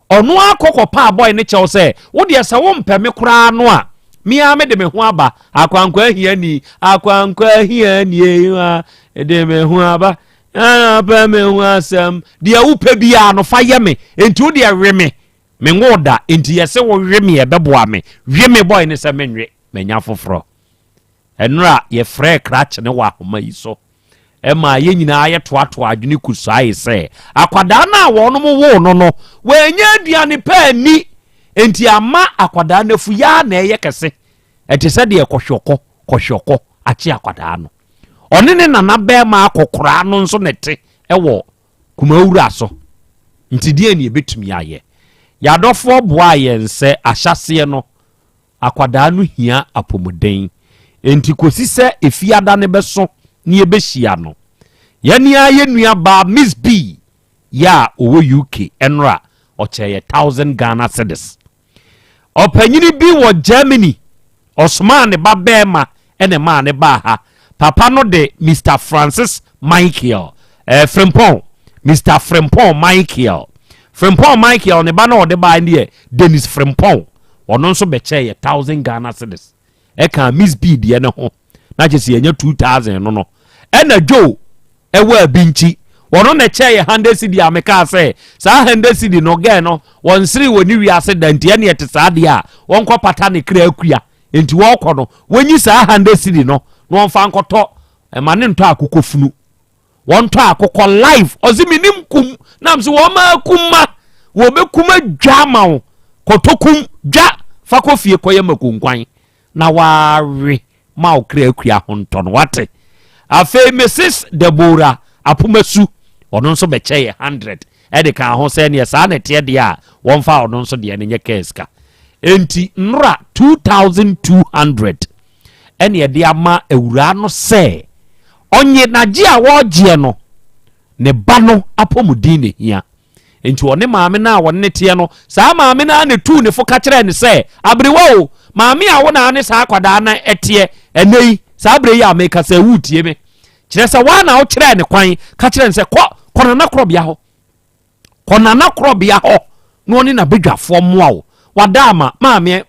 Ɔno ara kɔ kɔpaa boy no kyɛw sɛ, wo deɛ sɛ wompɛ me koraa no a, me ara mede me ho aba. Akwankwa ahiani, akwankwa ahiani ei, mede me ho aba, pɛ me ho asɛm. Deɛ wopɛ biara no fa yɛ me, enti wo deɛ we me. Menwoo da, enti yɛse wo we me ɛbɛboa me. We me boy no sɛ menwe, manya foforɔ. Ɛnora yɛfrɛɛ krakye no wɔ ahoma yi so maa yɛn nyinaa yɛtoatoa adwene kusuae sɛ akwadaa no a wɔnom woo no no, wannya aduane pa anni, enti ama akwadaa no afu yɛ ara na ɛyɛ kɛse. Ɛte sɛ deɛ kɔhwɛkɔ, kɔhwɛkɔ akye akwadaa no. Ɔne ne nana bɛrima akɔkoraa no nso na ɛte wɔ Kumawura so. Nti deɛn na yɛbɛtumi ayɛ? Yɛn adɔfoɔ boaa yɛn sɛ ahyɛaseɛ no, akwadaa no hia apɔmuden. Enti kɔsi sɛ Efiada no bɛso na yɛbɛhyia no, yɛne ara yɛn nua baa Miss B yɛ a ɔwɔ UK ɛnora ɔkyɛɛ yɛ thousand Ghana cedis. Ɔpanyini bi wɔ Germany, ɔsomaa ne ba bɛɛma na ɛmaa no baa ha. Papa no de Mister Francis Michael eh, Frimpong, Mister Frimpong Michael. Frimpong Michael ne ba na ɔde baa no yɛ Dennis Frimpong. Ɔno nso bɛkyɛɛ yɛ thousand Ghana cedis. Ɛkaa Miss B deɛ no ho. Na kyerɛ sɛ yɛnya 2000 no no. Ɛna Joe ɛwɔ Abinkyi. Ɔno na ɛkyɛɛ yɛ hundred cedi a mekaa sɛ saa hundred cedi no girl no wɔnseree wɔ ne wiase da nti ɛne ɛte saa deɛ a wɔnkɔ pata ne kra akua. Nti wɔkɔ no wɔnyi saa hundred cedi no na wɔmfa nkɔtɔ ɛma ne ntɔ akokɔ funu. Wɔntɔ akokɔ live ɔse menim kum na mse wɔn ma kum ma wɔbɛkum adwa ama wo kɔtɔ kum dwa fa kɔ fie kɔyɛ makonkwan na wawe ma wo kra akua ho ntɔ no wate afei Mrs Deborah Apomasu ɔno nso bɛkyɛ yɛ 100 ɛde ka ho sɛ neɛ saa na ɛteɛ deɛ a wɔmfa ɔno nso deɛ no nyɛ kaa sika enti nnora 2200 ɛne ɛde ama awuraa no sɛ ɔnye n'agye a wɔregyeɛ no ne ba no apɔmuden na hia Enti ɔne maame no a wɔne no teɛ no, saa maame no ara na etuu ne fo ka kyerɛɛ no sɛ, Aberewa o, maame a wo na ne saa akwadaa no teɛ ɛnnɛ yi, saa berɛ yi a mekasa yi, woretie me. Kyerɛ sɛ, woa na wokyerɛɛ ne kwan ka kyerɛɛ no sɛ, Kɔ, kɔ Nana Korɔbea hɔ. Kɔ Nana Korɔbea hɔ na ɔne n'abadwafoɔ mmoa wo. Wada ama, maame,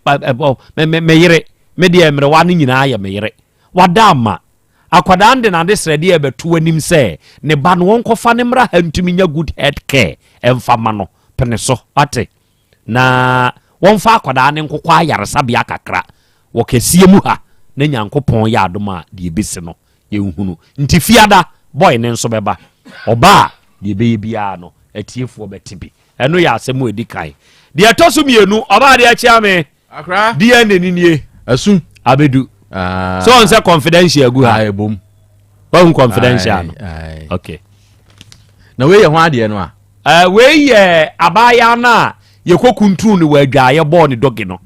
me yere, me deɛ mmerewa no nyinaa yɛ me yere. Wada ama. Akwadaa no de n'adesrɛdeɛ rebɛto w'anim sɛ ne ba no wɔnkɔfa no mmra ha ntumi nya good health care mfa ma no. Pene so, wate? Na wɔmfa akwadaa no nkokɔ ayaresabea kakra wɔ kɛseɛ mu ha na Nyankopɔn yɛ adom a deɛ ɛbɛsi no yɛnhunu. Nti Fiada boy no nso bɛba. Ɔba a deɛ ɛbɛyɛ biara no atiefoɔ bɛte bi. Ɛno yɛ asɛm a ɛdi kan. Deɛ ɛtɔ so mmienu, ɔbaa deɛ akyea me. Akra. DNA ni nie. Asu. Abedu. Ah. So ɔn sɛ confidential gu ha. Ah, ebom. Wahu confidential no. Okay. Na wei yɛ ho adeɛ no a. Uh, wei yɛ abaayaa no a yɛkɔ kuntun no wɔ adwaayɛ bɔɔ ne dɔge no.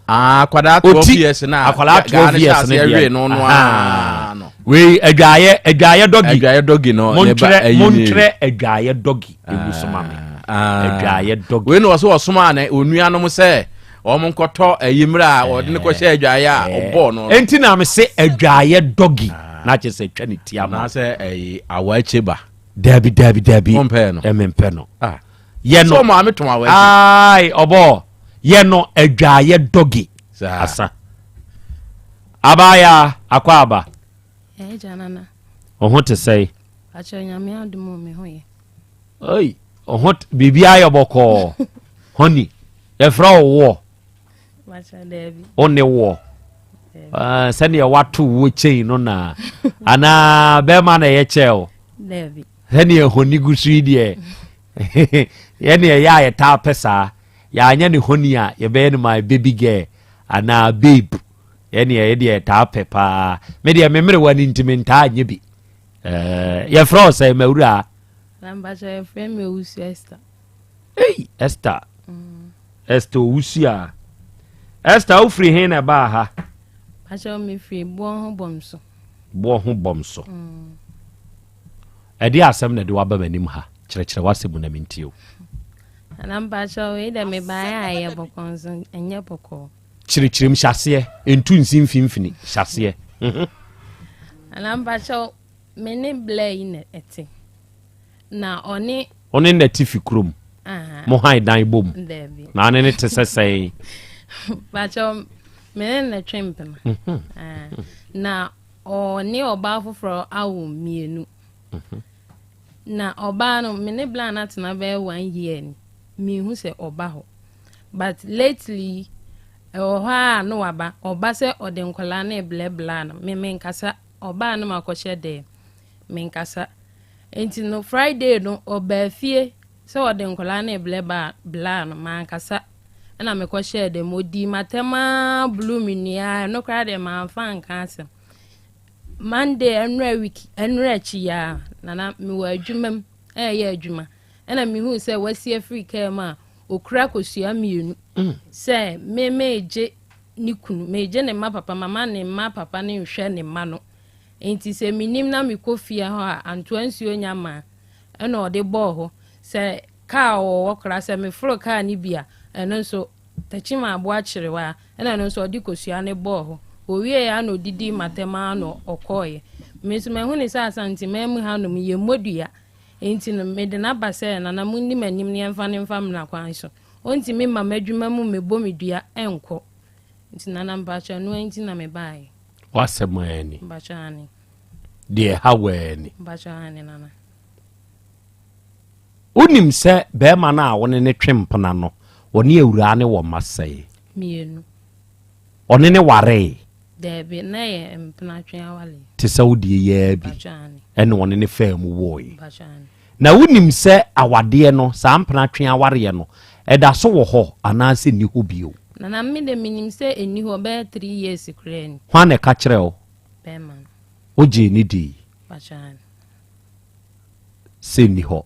Ah, akwadaa 12 years na. Akwadaa 12 years ne deɛ. No no ah, no. Wei adwaayɛ adwaayɛ dɔge. Adwaayɛ dɔge no. Montwerɛ montwerɛ adwaayɛ dɔge egu so ma me. Adwaayɛ dɔge. Wei na ɔsɛ ɔsomaa ne onuanom sɛ wɔn nkɔtɔ ayi mmerɛ a ɔde no kɔhyɛ adwaeɛ a ɔbɔɔ no. Enti na me se adwaayɛ dɔgi ah. na kyerɛ sɛ twa ne ti ama. Anaasɛ ɛyi awa akyi ba. Dabi dabi dabi. Wɔmpɛ no. Ɛmempɛ no. Ah. Yɛ no. Sɛ maame tɔn awa akyi. Ayi ɔbɔ yɛ no adwaayɛ dɔgi. Asa. Abaya akɔ aba. Ɛgya nana. Ɔho te sɛe. Akyerɛ nyame adum me ho yɛ. Oi, ɔho biribi ayɛ bɔkɔɔ. Honey. Yɛfrɛ wo woɔ. Wo ne woɔ. Ah, sɛdeɛ wato wo kyɛn no na anaa bɛrima na ɛyɛ kyɛɛ o. Sɛdeɛ honi gu so yi deɛ yɛne ɛyɛ a yɛtaa pɛ saa yɛanyɛ ne honi a yɛbɛyɛ no my baby girl anaa babe yɛne ɛyɛ deɛ yɛtaa pɛ paa me deɛ me mmerewa no nti mentaa nyɛ bi eh, yɛfrɛ wo sɛ mawuraa yɛfrɛ me Owusu Esther Ei, Esther. Mm. Esther Owusu a. Esther, wofiri he na ɛbaa ha? Pakyɛ mefiri boɔ ho bɔm so. Boɔ ho bɔm so. Mm. Ɛde asɛm na ɛde waba m'anim ha. Kyerɛkyerɛ w'asɛm mu na mentie o. Ana mpakyɛ wei dɛ mebaeɛ a ɛyɛ bɔkɔɔ nso ɛnyɛ bɔkɔɔ. Kyerɛkyerɛ mu hyɛ ntu nsi mfimfini hyɛ mhm. Ana mpakyɛ me ne blɛ yi na ɛte. Na ɔne. Wo ne no te fi kurom? Mo han dan bom? Na ɔne ne te sɛ sɛn? Pakyɛ me ne no twe mpena. Mhm. Na ɔne ɔbaa foforɔ awo mmienu. Mhm. Na ɔbaa no me ne bla no atena bɛyɛ one year ni. Mehu sɛ ɔba hɔ. But lately ɛwɔ hɔ a na waba, ɔba sɛ ɔde nkwadaa no reblɛblɛ no, me menkasa, ɔba a na makɔhyɛ dɛm, menkasa. Nti no Friday no ɔbaa fie sɛ ɔde nkwadaa no reblɛ bla no, mankasa, ɛna mekɔhyɛɛ dɛm. Ɔdii m'atɛm ara buluu me nua, ɛno koraa deɛ mamfa anka asɛm. Monday ɛnora week ɛnora akyi yi ara nana mewɔ adwuma mu ɛreyɛ adwuma ɛna mehuu sɛ wasi afiri kaa mu a okura kosua mmienu mm. sɛ me megye ne kunu megye ne mma papa mama ne mma papa ne nhwɛ ne mma no nti sɛ menim na mekɔ fie hɔ a antoa nsuo nya maa ɛna ɔde bɔɔ hɔ sɛ kaa ɔwɔ koraa sɛ meforo kaa no bi a ɛno nso Techiman aboa kyerewa ɛna ɛno nso ɔde kosua no bɔɔ hɔ. Ɔwieɛ ara na ɔdidii m'atɛm ara na ɔkɔeɛ. Me nso mahu no sɛ Asanteman mu hanom yɛmmɔ dua. Enti no mede no aba sɛ Nana monni m'anim na yɛmfa no mfa mmra kwan so. Ɔntumi mma m'adwuma mu mmɛbɔ me dua nkɔ. Nti Nana mpakyɛ ɛno ara nti na mebaeɛ. W'asɛm ara ni. Mpakyɛ aane. Deɛ ɛha wo ara ni. Mpakyɛ aane Nana. Wonim sɛ barima no a wo ne no twe mpena no, ɔne awuraa no wɔ mma sɛn? Mmienu. Ɔne no waree? Daabi, na ɛyɛ mpena twe awareɛ. Te sɛ wo deɛ yi ara bi Mpakyɛ aane. ɛna ɔne no faa mu woe. Mpakyɛ aane. Na wonim sɛ awadeɛ no, saa mpena twe awareɛ no, ɛda so wɔ hɔ anaasɛ nni hɔ bio? Nana, me deɛ menim sɛ ɛnni hɔ, bɛyɛ three years koraa ni. Hwan na ɛka kyerɛɛ wo? Bɛrima no. Wogyee no dii? Mpakyɛ aane. sɛ nni hɔ.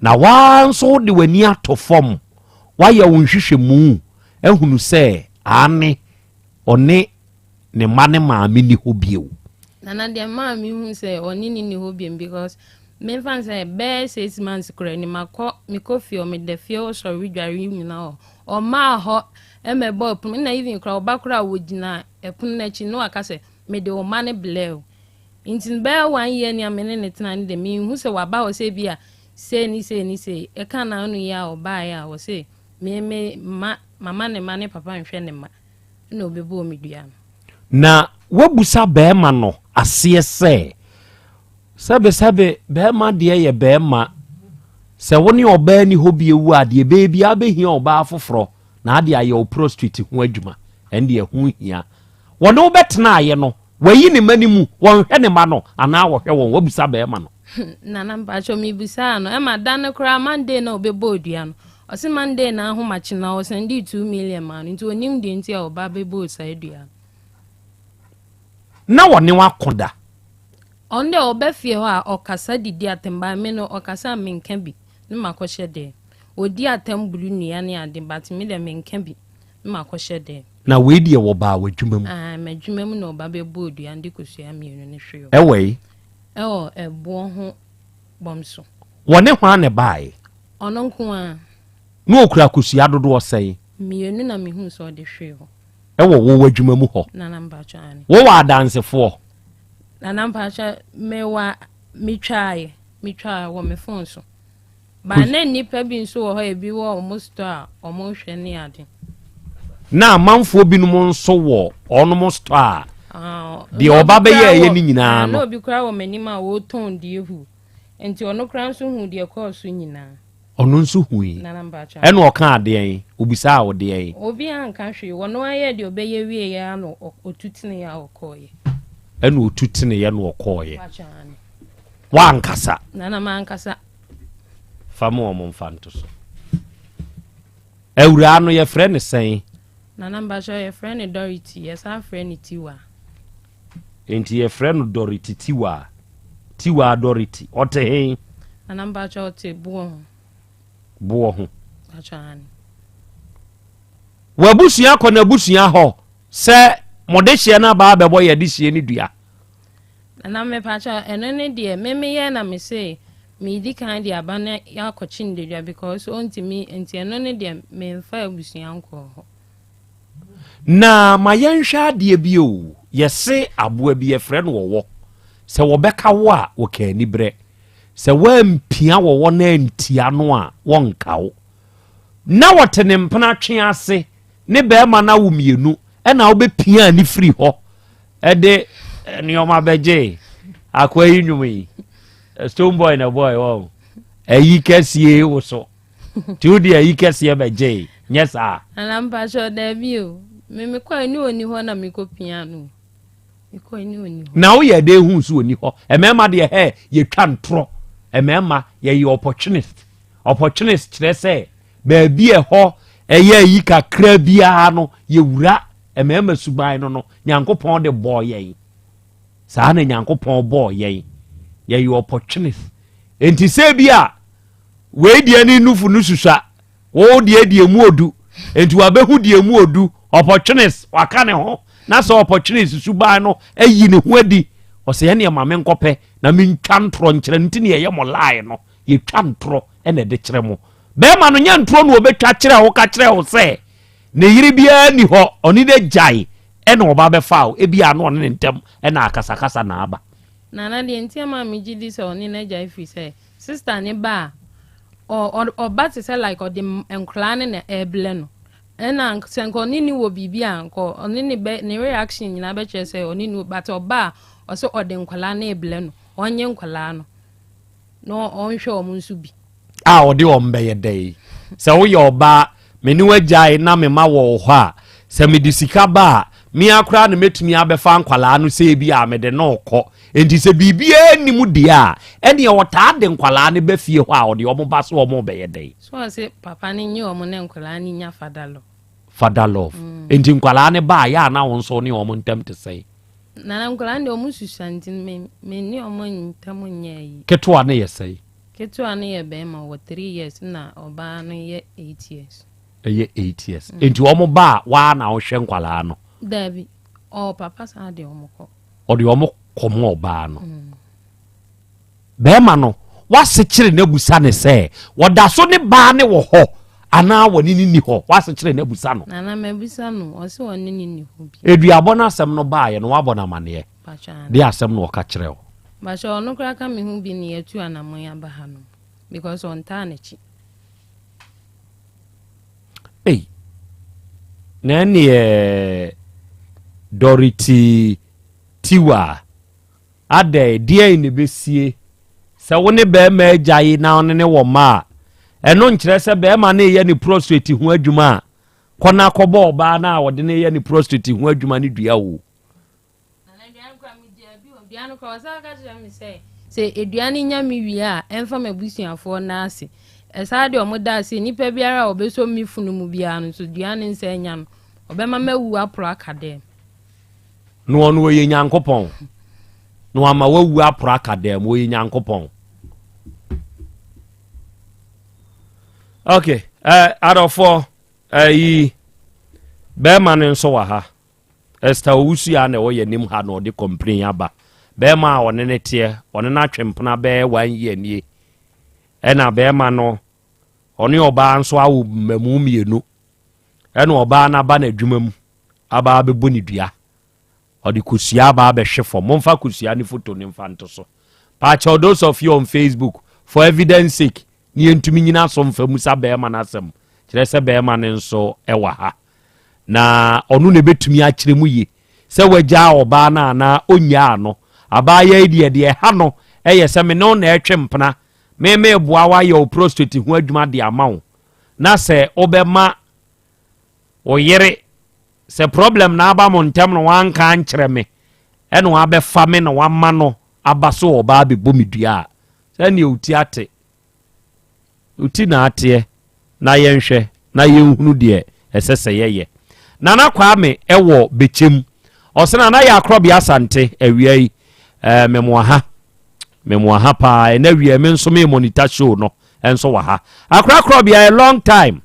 Na wo ara nso wode w'ani ato fam, woayɛ wo nhwehwɛmu ahunu sɛ aane, ɔne ne mma ne maame nni hɔ bio. Nana deɛ maa me hu sɛ ɔne ne nni hɔ bio because memfa no sɛ bɛyɛ 6 months koraa ni makɔ mekɔ fie hɔ meda fie hɔ sɔre dware nyina hɔ ɔmaa hɔ ɛmɛbɔ ɛpono na even koraa ɔba koraa wɔgyina ɛpono no akyi na waka sɛ mede wo mma no blɛ o. Nti no bɛyɛ one year ni a me ne no tena no de menhu sɛ waba hɔ sɛ bi a sei ne sei ne sei. Ɛka n'ano yi a ɔbaeɛ a ɔse me me mma mama ne mma ne papa nhwɛ ne mma ɛna ɔbɛbɔɔ me dua no. Na woabusa barima no aseɛ sɛ, Sɛbesɛbe, barima deɛ yɛ barima, sɛ wo ne ɔbaa nni hɔ bio a, deɛ ɛbɛyɛ biara wobɛhia ɔbaa foforɔ na ade ayɛ wo prostrate ho adwuma, ɛnde ɛho hia. Wɔne wo bɛtenaeɛ no, Wayi ne mma no mu, wɔnhwɛ ne mma no anaa wɔhwɛ wɔn? Wabisa bɛrima no. Nana mpakyɛw mebisaa no ɛma da no koraa Monday na ɔbɛbɔɔ dua no ɔse Monday na ahomakye na ɔsɛndee 2 million maa no nti ɔnim deɛ nti a ɔba bɛbɔɔ saa dua no. Na wɔne wo ako da? Ɔno deɛ ɔba fie hɔ a ɔkasa didi atɛm but me no ɔkasa a menka bi ne makɔhyɛ dɛm. Ɔdi atɛm buru nnua ne ade but me deɛ menka bi. na makɔhyɛ dɛm. Na wei deɛ wɔbaa w'adwuma mu? Ae, m'adwuma mu na ɔba bɛbɔɔ dua no de kosua mmienu no hwee hɔ. Ɛwɔ he? Ɛwɔ ɛboɔ ho bɔm so. Wɔne hwan na ɛbaeɛ? Ɔno nko ara. Na ɔkura kosua dodoɔ sɛn? Mmienu na mehuu sɛ ɔde hwee hɔ. Ɛwɔ wo w'adwuma mu hɔ? Nana mpakyɛ, aane. Wowɔ adansefoɔ? Nana mpakyɛ, mewɔ a, metwaaeɛ, metwaa wɔ me phone so. But na nnipa bi nso wɔ hɔ a ebi wɔ wɔn store a wɔhwɛ ne ade. Na amanfoɔ binom nso wɔ wɔn store a Ah, deɛ na ɔba obi koraa bɛyɛɛyɛ wɔ- no nyinaa ah, na no. obi koraa wɔ m'anim a ɔretɔn deɛ hu. Nti ɔno koraa nso hu deɛ ɛkɔɔ so nyinaa. Ɔno nso hui. Nana mpakyɛ. Ɛna ɔkaa deɛn? Obisaa wo deɛn? Obi anka hwee. Ɔno ara yɛɛ deɛ ɔbɛyɛ wieeɛ ara na ɔtu teneeɛ a ɔkɔeɛ. Ɛna ɔtu teneeɛ na ɔkɔeɛ. Mpakyɛ aane. Woankasa? Nana mankasa. Fa ma wɔn mfa nto so. Awuraa no yɛfrɛ no sɛn? Nana mpakyɛ yɛfrɛ no Dorothy, yɛsan frɛ no Tiwa. Enti yɛfrɛ no Dorothy Tiwa. Tiwa Dorothy. Ɔte he? Nana mpakyɛ ɔte boɔ ho. Boɔ ho. Mpakyɛ aane. W'abusua kɔ n'abusua hɔ sɛ mo dehyeɛ no aba abɛbɔ yɛn dehyeɛ no dua. Nana mepakyɛw ɛno ne deɛ me meyɛ na me se medi kan de aba na yɛakɔkye no dedwa because ɔntumi nti ɛno ne deɛ memfa abusua nkɔɔ hɔ. Na ma yɛnhwɛ adeɛ bi o, yɛse aboa bi yɛfrɛ no ɔwɔ, sɛ wɔbɛka wo a wɔka aniberɛ, sɛ woampia wɔwɔ no antia no a wɔnka wo. Na wɔte ne mpena twe ase ne bɛrima no awo mmienu ɛna wobɛpia ne firi hɔ ɛde nneɛma bɛgye akoa yi nnwom yi stone boy na boy wɔn ayi kɛseɛ wo so nti wode ayi kɛseɛ bɛgye. Nyɛ saa? Nana mpakyɛw daabi o. Me mekɔe ne ɔnni hɔ na mekɔ pia no o. Mekɔe ne ɔnni hɔ. Na woyɛ dɛn huu sɛ ɔnni hɔ? Mmarima deɛ hɛ yɛtwa ntorɔ. Mmarima yɛyɛ opportunist. Opportunist kyerɛ sɛ baabi a ɛhɔ ɛyɛ ayi kakra biara no yɛwura mmarima suban no no Nyankopɔn de bɔɔ yɛn. Saa na Nyankopɔn bɔɔ yɛn. Yɛyɛ opportunist. Enti sɛ bi a wei deɛ ne nufu no susua Wo deɛ deɛ mu odu. Enti wabɛhu deɛ mu odu. Opportunist, waka ne ho. Na sɛ opportunist suban no ayi ne ho adi. Ɔsɛ ɛneɛ ma menkɔpɛ na mentwa ntorɔ nkyerɛ no. Nti ne yɛyɛ mo lie no. Yɛtwa ntorɔ na ɛde kyerɛ mo. Bɛrima no nyɛ ntorɔ na ɔbɛtwa kyerɛ wo ka kyerɛ wo sɛ ne yere biara nni hɔ, ɔne no agyae ɛna ɔba bɛfa wo. Ebia na ɔne ne ntam ɛna akasakasa na aba. Nana deɛ nti ama megye di sɛ ɔne no agyae firi sɛ sister ne ba a ɔba te sɛ like ɔde nkwadaa no na ɛreblɛ no ɛna sɛ nka ɔne ne wɔ biribi a nka ɔne ne bɛ ne reaction nyinaa bɛkyerɛ sɛ ɔne ne but ɔba a ɔsɛ ɔde nkwadaa no reblɛ no ɔnye nkwadaa no na ɔnhwɛ wɔn nso bi. A ɔde wɔn bɛyɛ dɛn sɛ woyɛ ɔbaa Me ne wo agyae na me mma wɔ wo hɔ a, sɛ mede sika ba a, me ara koraa na mɛtumi abɛfa nkwadaa no sɛ ebi a mede no rekɔ. Enti sɛ biribiara nni mu deɛ a, ɛnneɛ ɔtaa de nkwadaa no ba fie hɔ a, ɔde wɔn ba sɛ wɔrebɛyɛ dɛn? So ɔse papa no nye wɔn ne nkwadaa no nya father love. Father love. Enti nkwadaa no ba a, yɛ a na wo nso wo ne wɔn ntam te sɛn? Nana nkwadaa no deɛ wɔn susua nti me me ne wɔn ntam nyɛ ayi. Ketewa no yɛ sɛn? Ketewa no yɛ bɛɛma ɔwɔ 3 years na ɔbaa no yɛ 8 years. Ɛyɛ 8 years. Mm. Nti wɔn ba a waa na ɔhwɛ nkwalaa no? Daabi, ɔwɔ papa saa de wɔn kɔ. Ɔde wɔn kɔ mo ɔbaa no. Mm. Bɛɛma no wasekyere n'abusa ne sɛ wɔda so ne baa ne wɔ hɔ anaa wɔne ne ni hɔ wasekyere n'abusa no. Nana mabisa no ɔse wɔne ne ni hɔ bi. Eduabɔ no asɛm no baayɛ no wabɔ no amaneɛ. De asɛm na ɔka kyerɛ wo. Bahyɛ ɔno koraa ka me ho bi ne yɛatu anamɔn aba ha nom because ɔntaa n'akyi. Ei, na ɛneɛ Dorothy Tiwa, adɛn, deɛn na ɛbɛsie sɛ wo ne bɛrima agyae na ɔne ne wɔ mma a, ɛno nkyerɛ sɛ bɛrima no reyɛ ne prostrate ho adwuma a, kɔ na kɔbɔ ɔbaa no a ɔde no reyɛ ne prostrate ho adwuma no dua o. Sɛ edua no nya me wie a, ɛmfa m'abusuafoɔ nna ase. Ɛsaa deɛ wɔn da ase, nipa biara a ɔbɛsɔ me funu mu biara no nso, dua no nsa anya no, ɔbɛma mawu aporɔ aka dɛm. Na ɔno ɔyɛ Nyankopɔn. Na wama wawu aporɔ aka dɛm, ɔyɛ Nyankopɔn. Okay, eh, adɔfoɔ, ayi, eh, bɛrima no nso wɔ ha. Esther Owusu a na ɛwɔ yɛn anim ha na ɔde complain aba. Bɛrima a ɔne ne teɛ, ɔne no atwe mpena bɛyɛ one year nie. Ɛna bɛrima no, ɔne ɔbaa nso awo mmamu mmienu. Ɛna ɔbaa no aba n'adwuma mu, aba abɛbɔ ne dua. Ɔde kosua aba abɛhwe fam. Momfa kosua ne foto no mfa nto so. Paakyɛw those of you on Facebook, for evidence sake, ne yɛntumi nyina so mfa mu sa bɛrima no asɛm. Kyerɛ sɛ bɛrima no nso ɛwɔ ha. Na ɔno na ɛbɛtumi akyerɛ mu ye sɛ wagyaa ɔbaa no anaa ɔnnyaa no. Abaayaa yi deɛ, deɛ ɛha no yɛ sɛ me ne wo na ɛretwe mpena, me mereboa wo ayɛ wo prostrate ho adwuma de ama wo, na sɛ wobɛma wo yere, sɛ problem na aba mo ntam na wanka ankyerɛ me, ɛna wabɛfa me na wama no aba so ɔbaa bɛbɔ me dua a, sɛdeɛ wo ti ate. Wo ti na ateɛ na yɛnhwɛ na yɛnhunu deɛ ɛsɛ sɛ yɛyɛ. Nana Kwame wɔ Bɛkyɛm. Ɔse Nana yɛ Akorɔbea Asante awia yi. Eh, memoa ha. Memoa ha paa. Ɛnɛ awia me nso me monitor show no nso wɔ ha. Akora Akorɔbea a long time.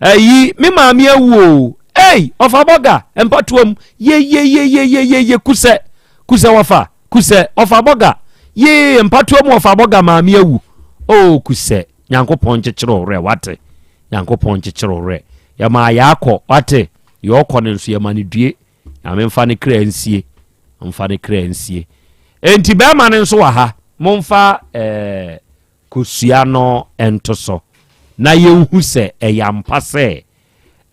Ayi, me maame awu o. Ei, ɔfa bɔga, mpatoam. Ye ye ye ye ye ye ye kusɛ. Kusɛ wɔfa. Kusɛ, ɔfa bɔga. Yee, mpatoa mu ɔfa bɔga maame awu. Oh, Kusɛ, Nyankopɔn nkyekyere wo werɛ, wate? Nyankopɔn nkyekyere wo werɛ. Yɛmaa yɛakɔ, wate? Deɛ ɔkɔ no nso, yɛma no due. Nyame mfa ne kra nsie. Mfa ne kra nsie. Enti bɛrima no nso wɔ ha. Momfa eh, kosua no nto so na yɛnhu sɛ ɛyɛ ampa sɛ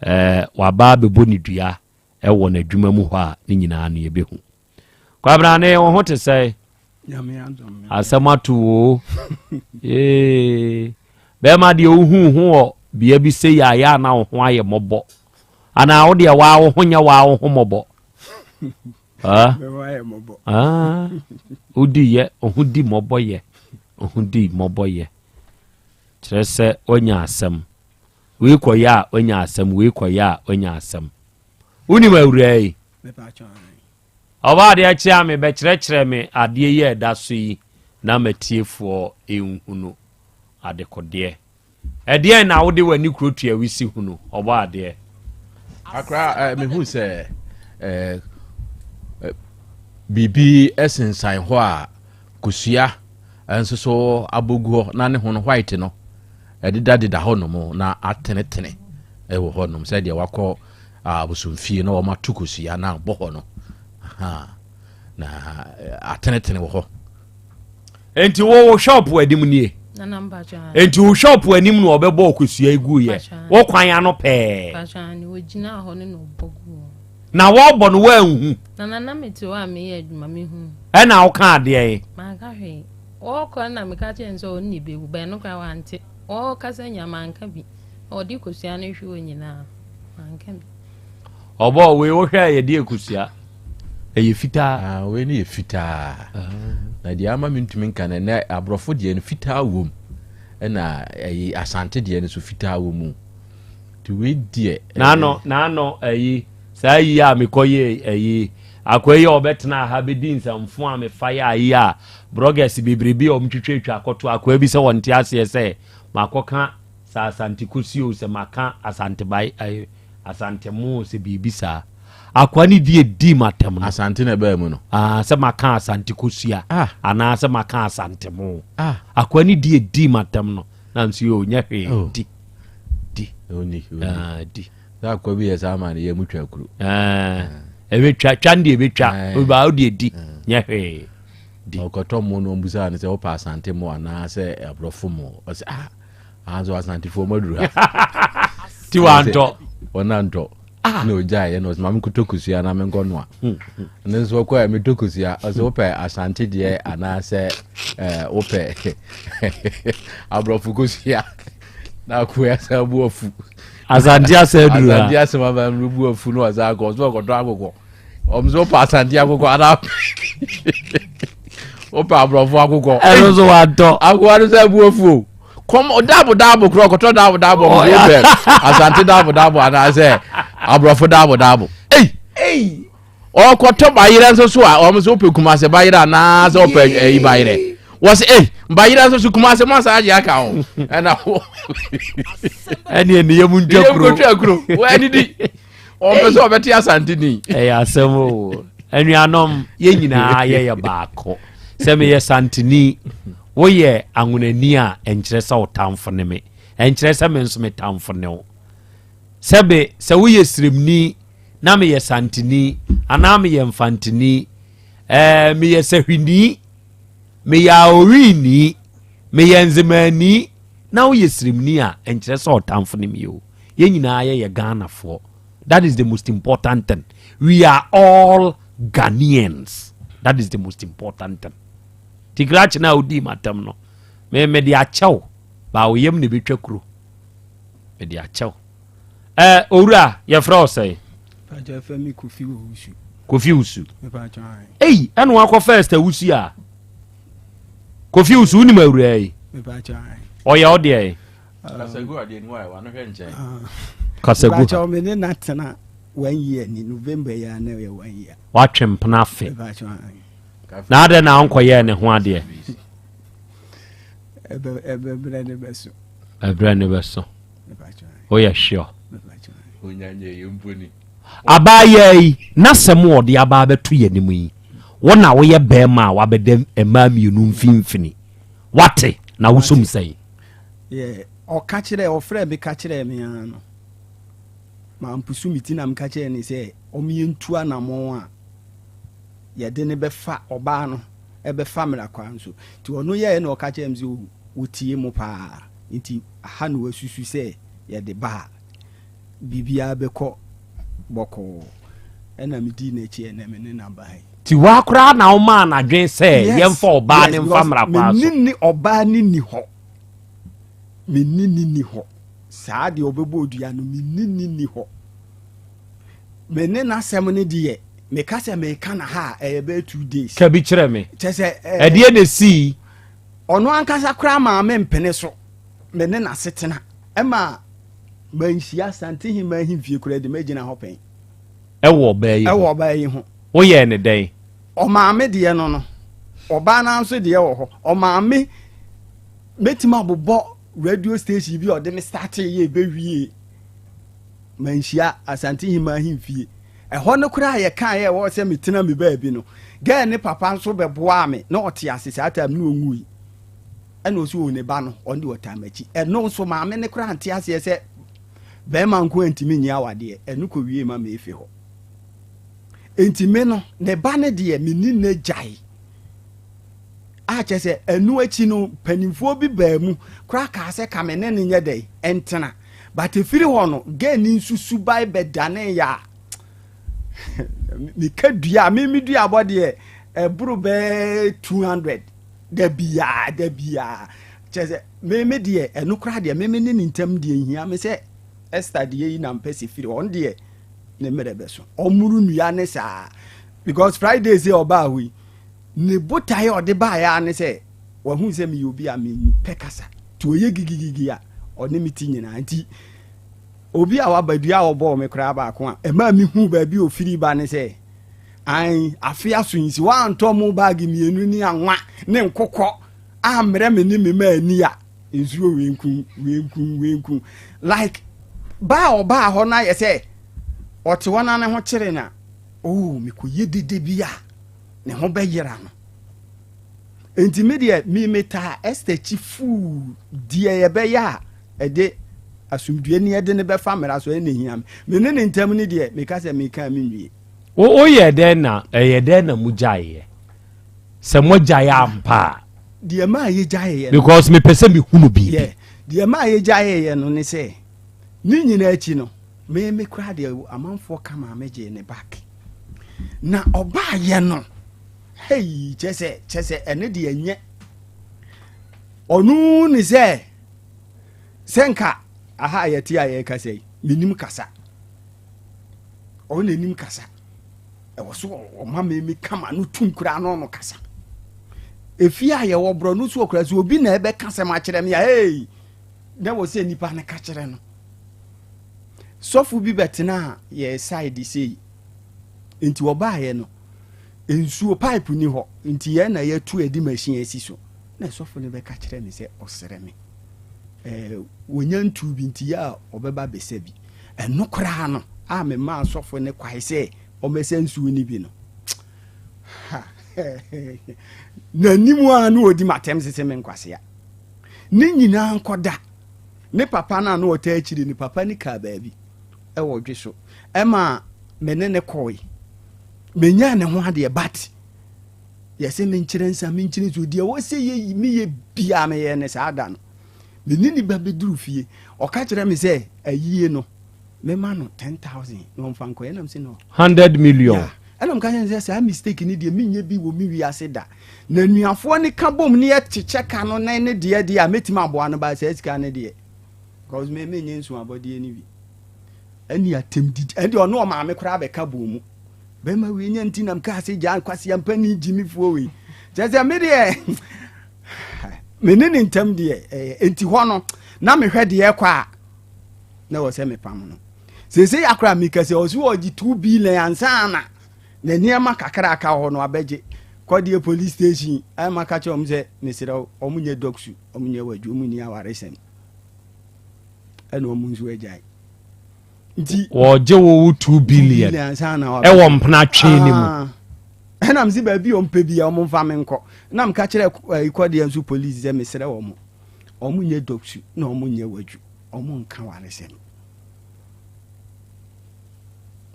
eh, waba abɛbɔ ne dua wɔ n'adwuma mu hɔ a, ne nyinaa no yɛbɛhu. Kwabena ne wo ho te sɛ? Asɛm ato wo. Ee. Bɛrima deɛ wohu ho wɔ bea bi sei a yɛ a na wo ho ayɛ mmɔbɔ anaa wo deɛ waa wo ho nyɛ waa wo ho mmɔbɔ wodi yɛ ho di mmɔbɔ yɛ ho di mmɔbɔ yɛ kyerɛ sɛ wanya asɛm wei kɔyɛ a wanya asɛm wei kɔyɛ a wanya asɛm wonim awuraa yi Ɔbaa adeɛ kye a me bɛkyerɛkyerɛ me adeɛ yi a ɛda so yi na matiefoɔ nhunu adekodeɛ. Ɛdeɛn na wode w'ani kuro tua wisi hunu? Ɔbɔ adeɛ. Akora eh, mehu sɛ eh, eh, biribi sensan hɔ a kosua nso so abɔ gu hɔ na ne ho no white no ɛdedadeda hɔ nom na atenetene ɛwɔ hɔ nom sɛdeɛ wakɔ abosomfie na wɔato kosua na abɔ hɔ no na atenetene wɔ hɔ. Nti wo wo shop anim nie? Nti wo shop anim na ɔbɛbɔ kosua egu yɛ wo kwan ano pɛɛ. Na wɔbɔ no wɔanhu. Nana na mete hɔ a meyɛ adwuma mehu. Ɛna woka adeɛ yi. Manka hwee. Wɔkɔ na meka kyerɛ no sɛ ɔno ne bɛwu bɛn no koraa wante. Wɔkasa nya manka bi. Ɔde kosua no hwe hɔ nyinaa manka bi. Ɔbɔ wei wohwɛ a yɛde akosua ɛyɛ fitaa. Ah, wei no yɛ fitaa. Ah. Na deɛ ama mentumi nka no ɛnɛ aborɔfo deɛ no fitaa wom ɛna ɛyi asante deɛ no so fitaa wɔ mu. Nti wei deɛ. N'ano n'ano ɛyi saa yi a mekɔ yɛ ɛyi akɔ yi a ɔbɛtena ha bɛdi nsɛmfo a mefa yɛ ayi a brɔgɛs bebrebe a wɔtwitwatwa akɔto akoa bi sɛ wɔnte aseɛ sɛ makɔka Sɛ Asante Kosi o, sɛ maka Asante Bae, eh, Asante Mo o, sɛ biribi saa. Akoa no di edii m'atɛm no. Asante na ɛbaa mu no. Ah, sɛ maka Asante Kosua. Ah. Anaa sɛ maka Asante Mo. Ah. Akoa no di edii m'atɛm no. Na nso yɛ o, nyɛ hwee. Oh. Di. Di. Oni, oni. Ah, di. Sɛ akoa bi yɛ saa ma no yɛ mu twa kuro. Ah. Ɛbɛtwa, twa no deɛ ɛbɛtwa. Eh. Obaa wo deɛ di. Eh. Nyɛ hwee. Di. Ɔkɔtɔ mo no ɔmbusaa no sɛ wopɛ Asante mo anaasɛ aborɔfo mo. Ɔsɛ ah. Aha nso Asantefoɔ mo aduru ha. Ti wantɔ. Ɔnantɔ. Ah. Na ogyaeɛ na ɔsɛ ma menkɔtɔ kosua na menkɔ noa. Hmm. Ne nso ɔkɔ a metɔ kosua ɔsɛ wopɛ Asante deɛ anaasɛ ɛɛ wopɛ aborɔfo kosua na akoa sɛ abu afu. Asante asɛ aduru ha. Asante asɛm aba mu bu afu na ɔsɛ akɔ ɔsɛ ɔkɔtɔ akokɔ. Ɔmo sɛ wopɛ Asante akokɔ anaa wopɛ aborɔfo akokɔ. Ɛno nso wantɔ. Akoa no sɛ abu afu o. Kɔm daabo daabo korɔ ɔkɔtɔ daabo daabo ɔmo sɛ wopɛ Asante daabo daabo anaasɛ aborɔfo daabo daabo. Ei! Ɔkɔtɔ bayerɛ nso so a ɔmo sɛ wopɛ Kumase bayerɛ anaasɛ wopɛ ɛyi bayerɛ. Wɔsɛ ei bayerɛ nso so Kumase mo asa agye aka ho. Ɛna ɛne ɛne yɛ mu ntwa kuro. Yɛ mu ntwa kuro. Wɔn di. Ɔmpɛ sɛ ɔbɛte Asante din. Ɛyɛ asɛm o. Anuanom, yɛn nyinaa yɛyɛ baako. Sɛ meyɛ Santeni, woyɛ Anwonani a, ɛnkyerɛ sɛ wo tamfo ne me. Ɛnkyerɛ sɛ me nso me tamfo ne wo. Sɛbe, sɛ woyɛ Siremni na meyɛ Santeni, anaa meyɛ Mfanteni, ɛɛ, meyɛ Sahwini, meyɛ Aowini, meyɛ Nzemani, na woyɛ Siremni a, ɛnkyerɛ sɛ ɔtamfo ne me o. Yɛn nyinaa yɛyɛ Ghanafoɔ. That is the most important thing. We are all Ghanaians. That is the most important thing. Ti krakye no a wodii m'atam no, me mede akyɛw, baa wo yam na ebetwa kuro. Mede akyɛw. Ɛ owura, yɛfrɛ wo sɛn? Pàtó ɛfɛ mi Kofi Owusu. Kofi Owusu. Eyi, ɛna wakɔ first Owusu a. Kofi Owusu, wonim awura yi? Ɔyɛ wo deɛ? Kasagu adeɛ ni wa wano hwɛ nkyɛn. Kasagu ha. Ìbàkyɛw mi ne na tena one year ni November yi a na yɛ one year. Watwe mpena afe. Na adɛn na wonkɔyɛɛ ne ho adeɛ? Ɛbɛbrɛ ne bɛso. Ɛbrɛ ne bɛso. Woyɛ sure. Abaayaa yi n'asɛm a ɔde aba abɛto yɛn anim yi, wo na woyɛ bɛrima a wabɛda mmaa mmienu mfimfini. Wate na wosom sɛn? Yeah, ɔka kyerɛ ɔfrɛ me ka kyerɛ me ara no mampusu me ti na meka kyerɛ ne sɛ ɔmyɛntu anamɔn a yɛde ne bɛfa ɔbaa no ɛbɛfa mmara kwan so nti ɔno yɛɛ na ɔka kyerɛ me sɛ wɔtie mo paa nti aha na wasusu sɛ yɛde ba a biribiara bɛkɔ bɔkɔɔ ɛna medii n'akyi ɛnɛ me ne naba yi Ti waa koraa na womaa no adwene sɛ yɛmfa ɔbaa ne mfa mmara kwan so. Menni ne ɔbaa ne ni hɔ. Menni ne ni hɔ. Saa deɛ ɔbɛbɔ odua no, menni ne nni hɔ. Me ne n'asɛm no deɛ, meka sɛ meka na ha a, ɛyɛ bɛyɛ 2 days. Ka bi kyerɛ me. Kyɛ sɛ Ɛdeɛ na esii? Ɔno ankasa koraa maa me mpene so. Me ne n'asetena ɛma manhyia Asantehemmaa ahemfie koraa de magyina hɔ pɛn. Ɛwɔ ɔbaa yi ho. Ɛwɔ ɔbaa yi ho. Woyɛɛ ne dɛn? Ɔmaame deɛ no no, ɔbaa no ara nso deɛ wɔ hɔ. Ɔmaame mɛtumi abobɔ radio station bi a ɔde me startee yɛ ɛbɛwie manhyia Asantehemmaa ahemfie. Ɛhɔ no koraa a yɛkaeɛ ɛwɔ sɛ metena me baabi no, girl ne papa nso bɛboaa me na ɔte ase saa time no ɔnwui. Ɛna ɔsi o ne ba no ɔno deɛ ɔtaa m'akyi. Ɛno nso maame no koraa nte aseɛ sɛ bɛrima nko antumi nyɛ awadeɛ. Ɛno kɔwie ma meefi hɔ. Enti me no, ne ba no deɛ menni n'agyae. A kyerɛ sɛ ɛno akyi no mpanimfoɔ bi baa mu koraa kaa sɛ ka me ne no nyɛ dɛn ntena. But ɛfiri hɔ no, girl no nso suban bɛdanee yɛ a meka dua a me me duabɔ deɛ ɛboro bɛɛ 200 da biara da biara kyerɛ sɛ me me deɛ ɛno koraa deɛ me me ne ne ntam deɛ nhia me sɛ Esther deɛ yi na mpɛ sɛ firi hɔ ɔno deɛ ne mmerɛ bɛso ɔmmoro nnua ne saa because Friday sɛ ɔbaa hɔ yi ne botaeɛ a ɔde baeɛ ara ne sɛ wahu sɛ meyɛ obi a mempɛ kasa nti ɔyɛ gigigigi a ɔne me ti nyinaa nti obi a waba dua a ɔbɔɔ me koraa baako a ɛmaa mehu baabi a ɔfiri ba ne sɛ an afe aso yi si woantɔ mo baage mmienu ne anwa ne nkokɔ ammrɛ me ne me ma ani a nsuo wei nku wei nku wei nku like baa ɔbaa hɔ no ayɛ sɛ ɔte hɔ na ne ho kyere na oh mekɔyɛ dede bi a ne ho bɛyera no nti me deɛ me metaa Esther akyi fuu deɛ yɛbɛyɛ a ɛde asomdue ne ɛde ne bɛfa mmara so ɛna hia me me ne ne ntam ne deɛ meka sɛ meka me nwie. Woyɛ dɛn na ɛyɛ dɛn na mo gyaeɛ sɛ mo gyaeɛ ampa a. Deɛ maa yɛ gyaeɛ no. Because mepɛ sɛ mehunu biribi. Deɛ maa yɛ gyaeɛ no ne sɛ ne nyinaa akyi no me me koraa deɛ amanfoɔ ka maa me gyee ne back. Na ɔbaayɛ no hei kyɛ sɛ kyɛ sɛ ɛne deɛ nyɛ ɔno ne sɛ sɛ nka aha a yɛte a yɛrekasa yi menim kasa ɔno na ɛnim kasa ɛwɔ so ɔma me me kama no tum koraa na ɔno kasa efie a yɛwɔ borɔ no so ɔkora so obi na ɛbɛka sɛm akyerɛ me a hey na wɔ sɛ nipa no ka kyerɛ no Sɔfo bi bɛtenaa yɛn side sei. Nti ɔbaeɛ no, nsuo pipe ni hɔ, nti yɛn na yɛatu adi machine asi so. Na sɔfo no bɛka kyerɛ me sɛ ɔsrɛ me. Ɛɛ wɔnya ntuu bi nti yɛ a ɔbɛba bɛsa bi. Ɛno koraa no a memaa sɔfo no kwae sɛ ɔmmɛsa nsuo no bi no. Ha, n'anim a na ɔdi m'atɛm sese me nkwasea. Ne nyinaa nkɔda. Ne papa no a na ɔtaa akyiri no, papa no kaa baabi wɔ dwe so ɛma me ne ne kɔe. Menyaa ne ho adeɛ but yɛsɛ menkyerɛ nsa menkyerɛ nsuo deɛ wɔ sɛ yɛ meyɛ biaa meyɛ ne saa da no. Me ne ne ba bɛduru fie ɔka kyerɛ me sɛ ayie no mema no 10,000 na ɔmfa nkɔ ɛnam sɛ no 100 million. Yeah. Ɛna meka kyerɛ no sɛ saa mistake no deɛ menyɛ bi wɔ me wiase da. Na anuafoɔ no ka bom ne yɛkyekyɛ ka no ne ne deɛ deɛ a mɛtumi aboa no baa saa sika no deɛ because me menyɛ nsu abɔdeɛ no bi. Ɛne atɛm didi ɛne ɔne ɔmaame koraa bɛka bɔ mu. Bɛma wei nya nti nam kaa sɛ gyaa nkwasi ampa ne gyimifoɔ wei. Kyerɛ sɛ me deɛ me ne ne ntam deɛ ɛyɛ enti hɔ no na mehwɛ deɛ ɛkɔ a na ɛwɔ sɛ mepam no. Seesei akora meka sɛ ɔsi ɔgye 2 billion ansa na ne nneɛma kakra aka hɔ no abɛgye. Kɔdeɛ police station ɛma ka kyerɛ wɔn sɛ mesrɛ wo wɔn nyɛ dɔksu wɔn nyɛ wadwu wɔn ni awaresɛm ɛna wɔn nso agyae. Nti wɔgye wo wo 2 billion ansa na ɛwɔ mpena twe ne mu. Ah. Ɛna msi baabi a wɔn pɛ bi a wɔn mfa me nkɔ. Na meka kyerɛ kɔdeɛ nso police sɛ mesrɛ wɔn wɔn nyɛ dɔksu na wɔn nyɛ wadwu wɔn nka waresɛm.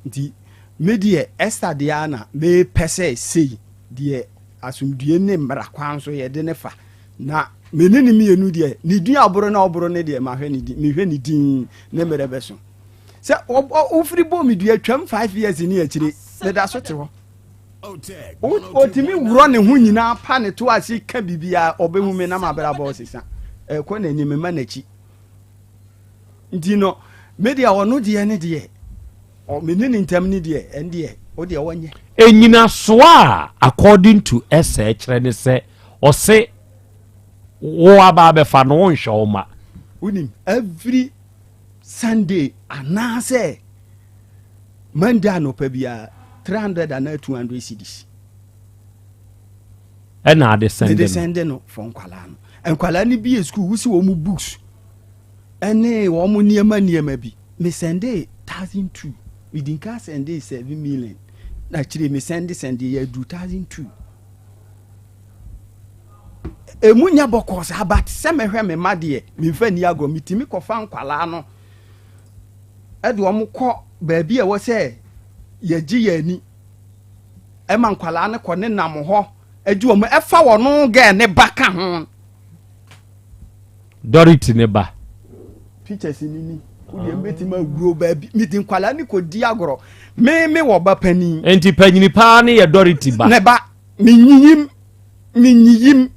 Nti me deɛ Esther deɛ ara na mepɛ sɛ sei deɛ asomdue ne mmara kwan so yɛde ne fa na me ne ne mmienu deɛ ne din a ɔboro na ɔboro ne deɛ mahwɛ ne din mehwɛ ne din ne mmerɛ bɛso sɛ wofiri bɔ me dua twam 5 years ne akyire meda so te hɔ ɔtumi worɔ ne ho nyinaa pa ne to ase ka biribiara ɔbɛhu me na mabrabɔ ɔsesa ɛkɔ n'anim mma n'akyi. Nti no me deɛ ɔno deɛ ne deɛ ɔ me ne ne ntam ne deɛ ɛndeɛ wo deɛ wɔnyɛ. Enyinasoɔ a according to ɛsɛ kyerɛ ne sɛ ɔse wo aba abɛfa no wonhwɛ wo ma. Wonim every Sunday anaasɛ Monday anɔpa biara 300 anaa 200 cedis. Ɛna ade sɛnde no. Mede sɛnde no for nkwalaa no. Nkwalaa no bie school wosi wɔn books ɛne wɔn nneɛma nneɛma bi. Me sɛnde 1002. Medi nka sɛnde 7 million. Na akyire me sɛnde sɛnde yɛ aduru 1002. Emu nyɛ bɔkɔɔ saa but sɛ mɛhwɛ me mma deɛ memfa nni agorɔ. Metumi kɔfa nkwalaa no de wɔn kɔ baabi a ɛwɔ sɛ yɛgye yɛn ani ɛma nkwalaa no kɔ ne nam hɔ gye wɔn ɛfa wɔn gɛɛ ne ba ka ho. Dorothy ne ba. Pictures ni ni wodeɛ mbɛtumi awuro baabi mede nkwalaa no kɔdi agorɔ me me wɔ ba panin. Nti panyini paa ne yɛ Dorothy ba. Ne ba. Menyiyim, menyiyim.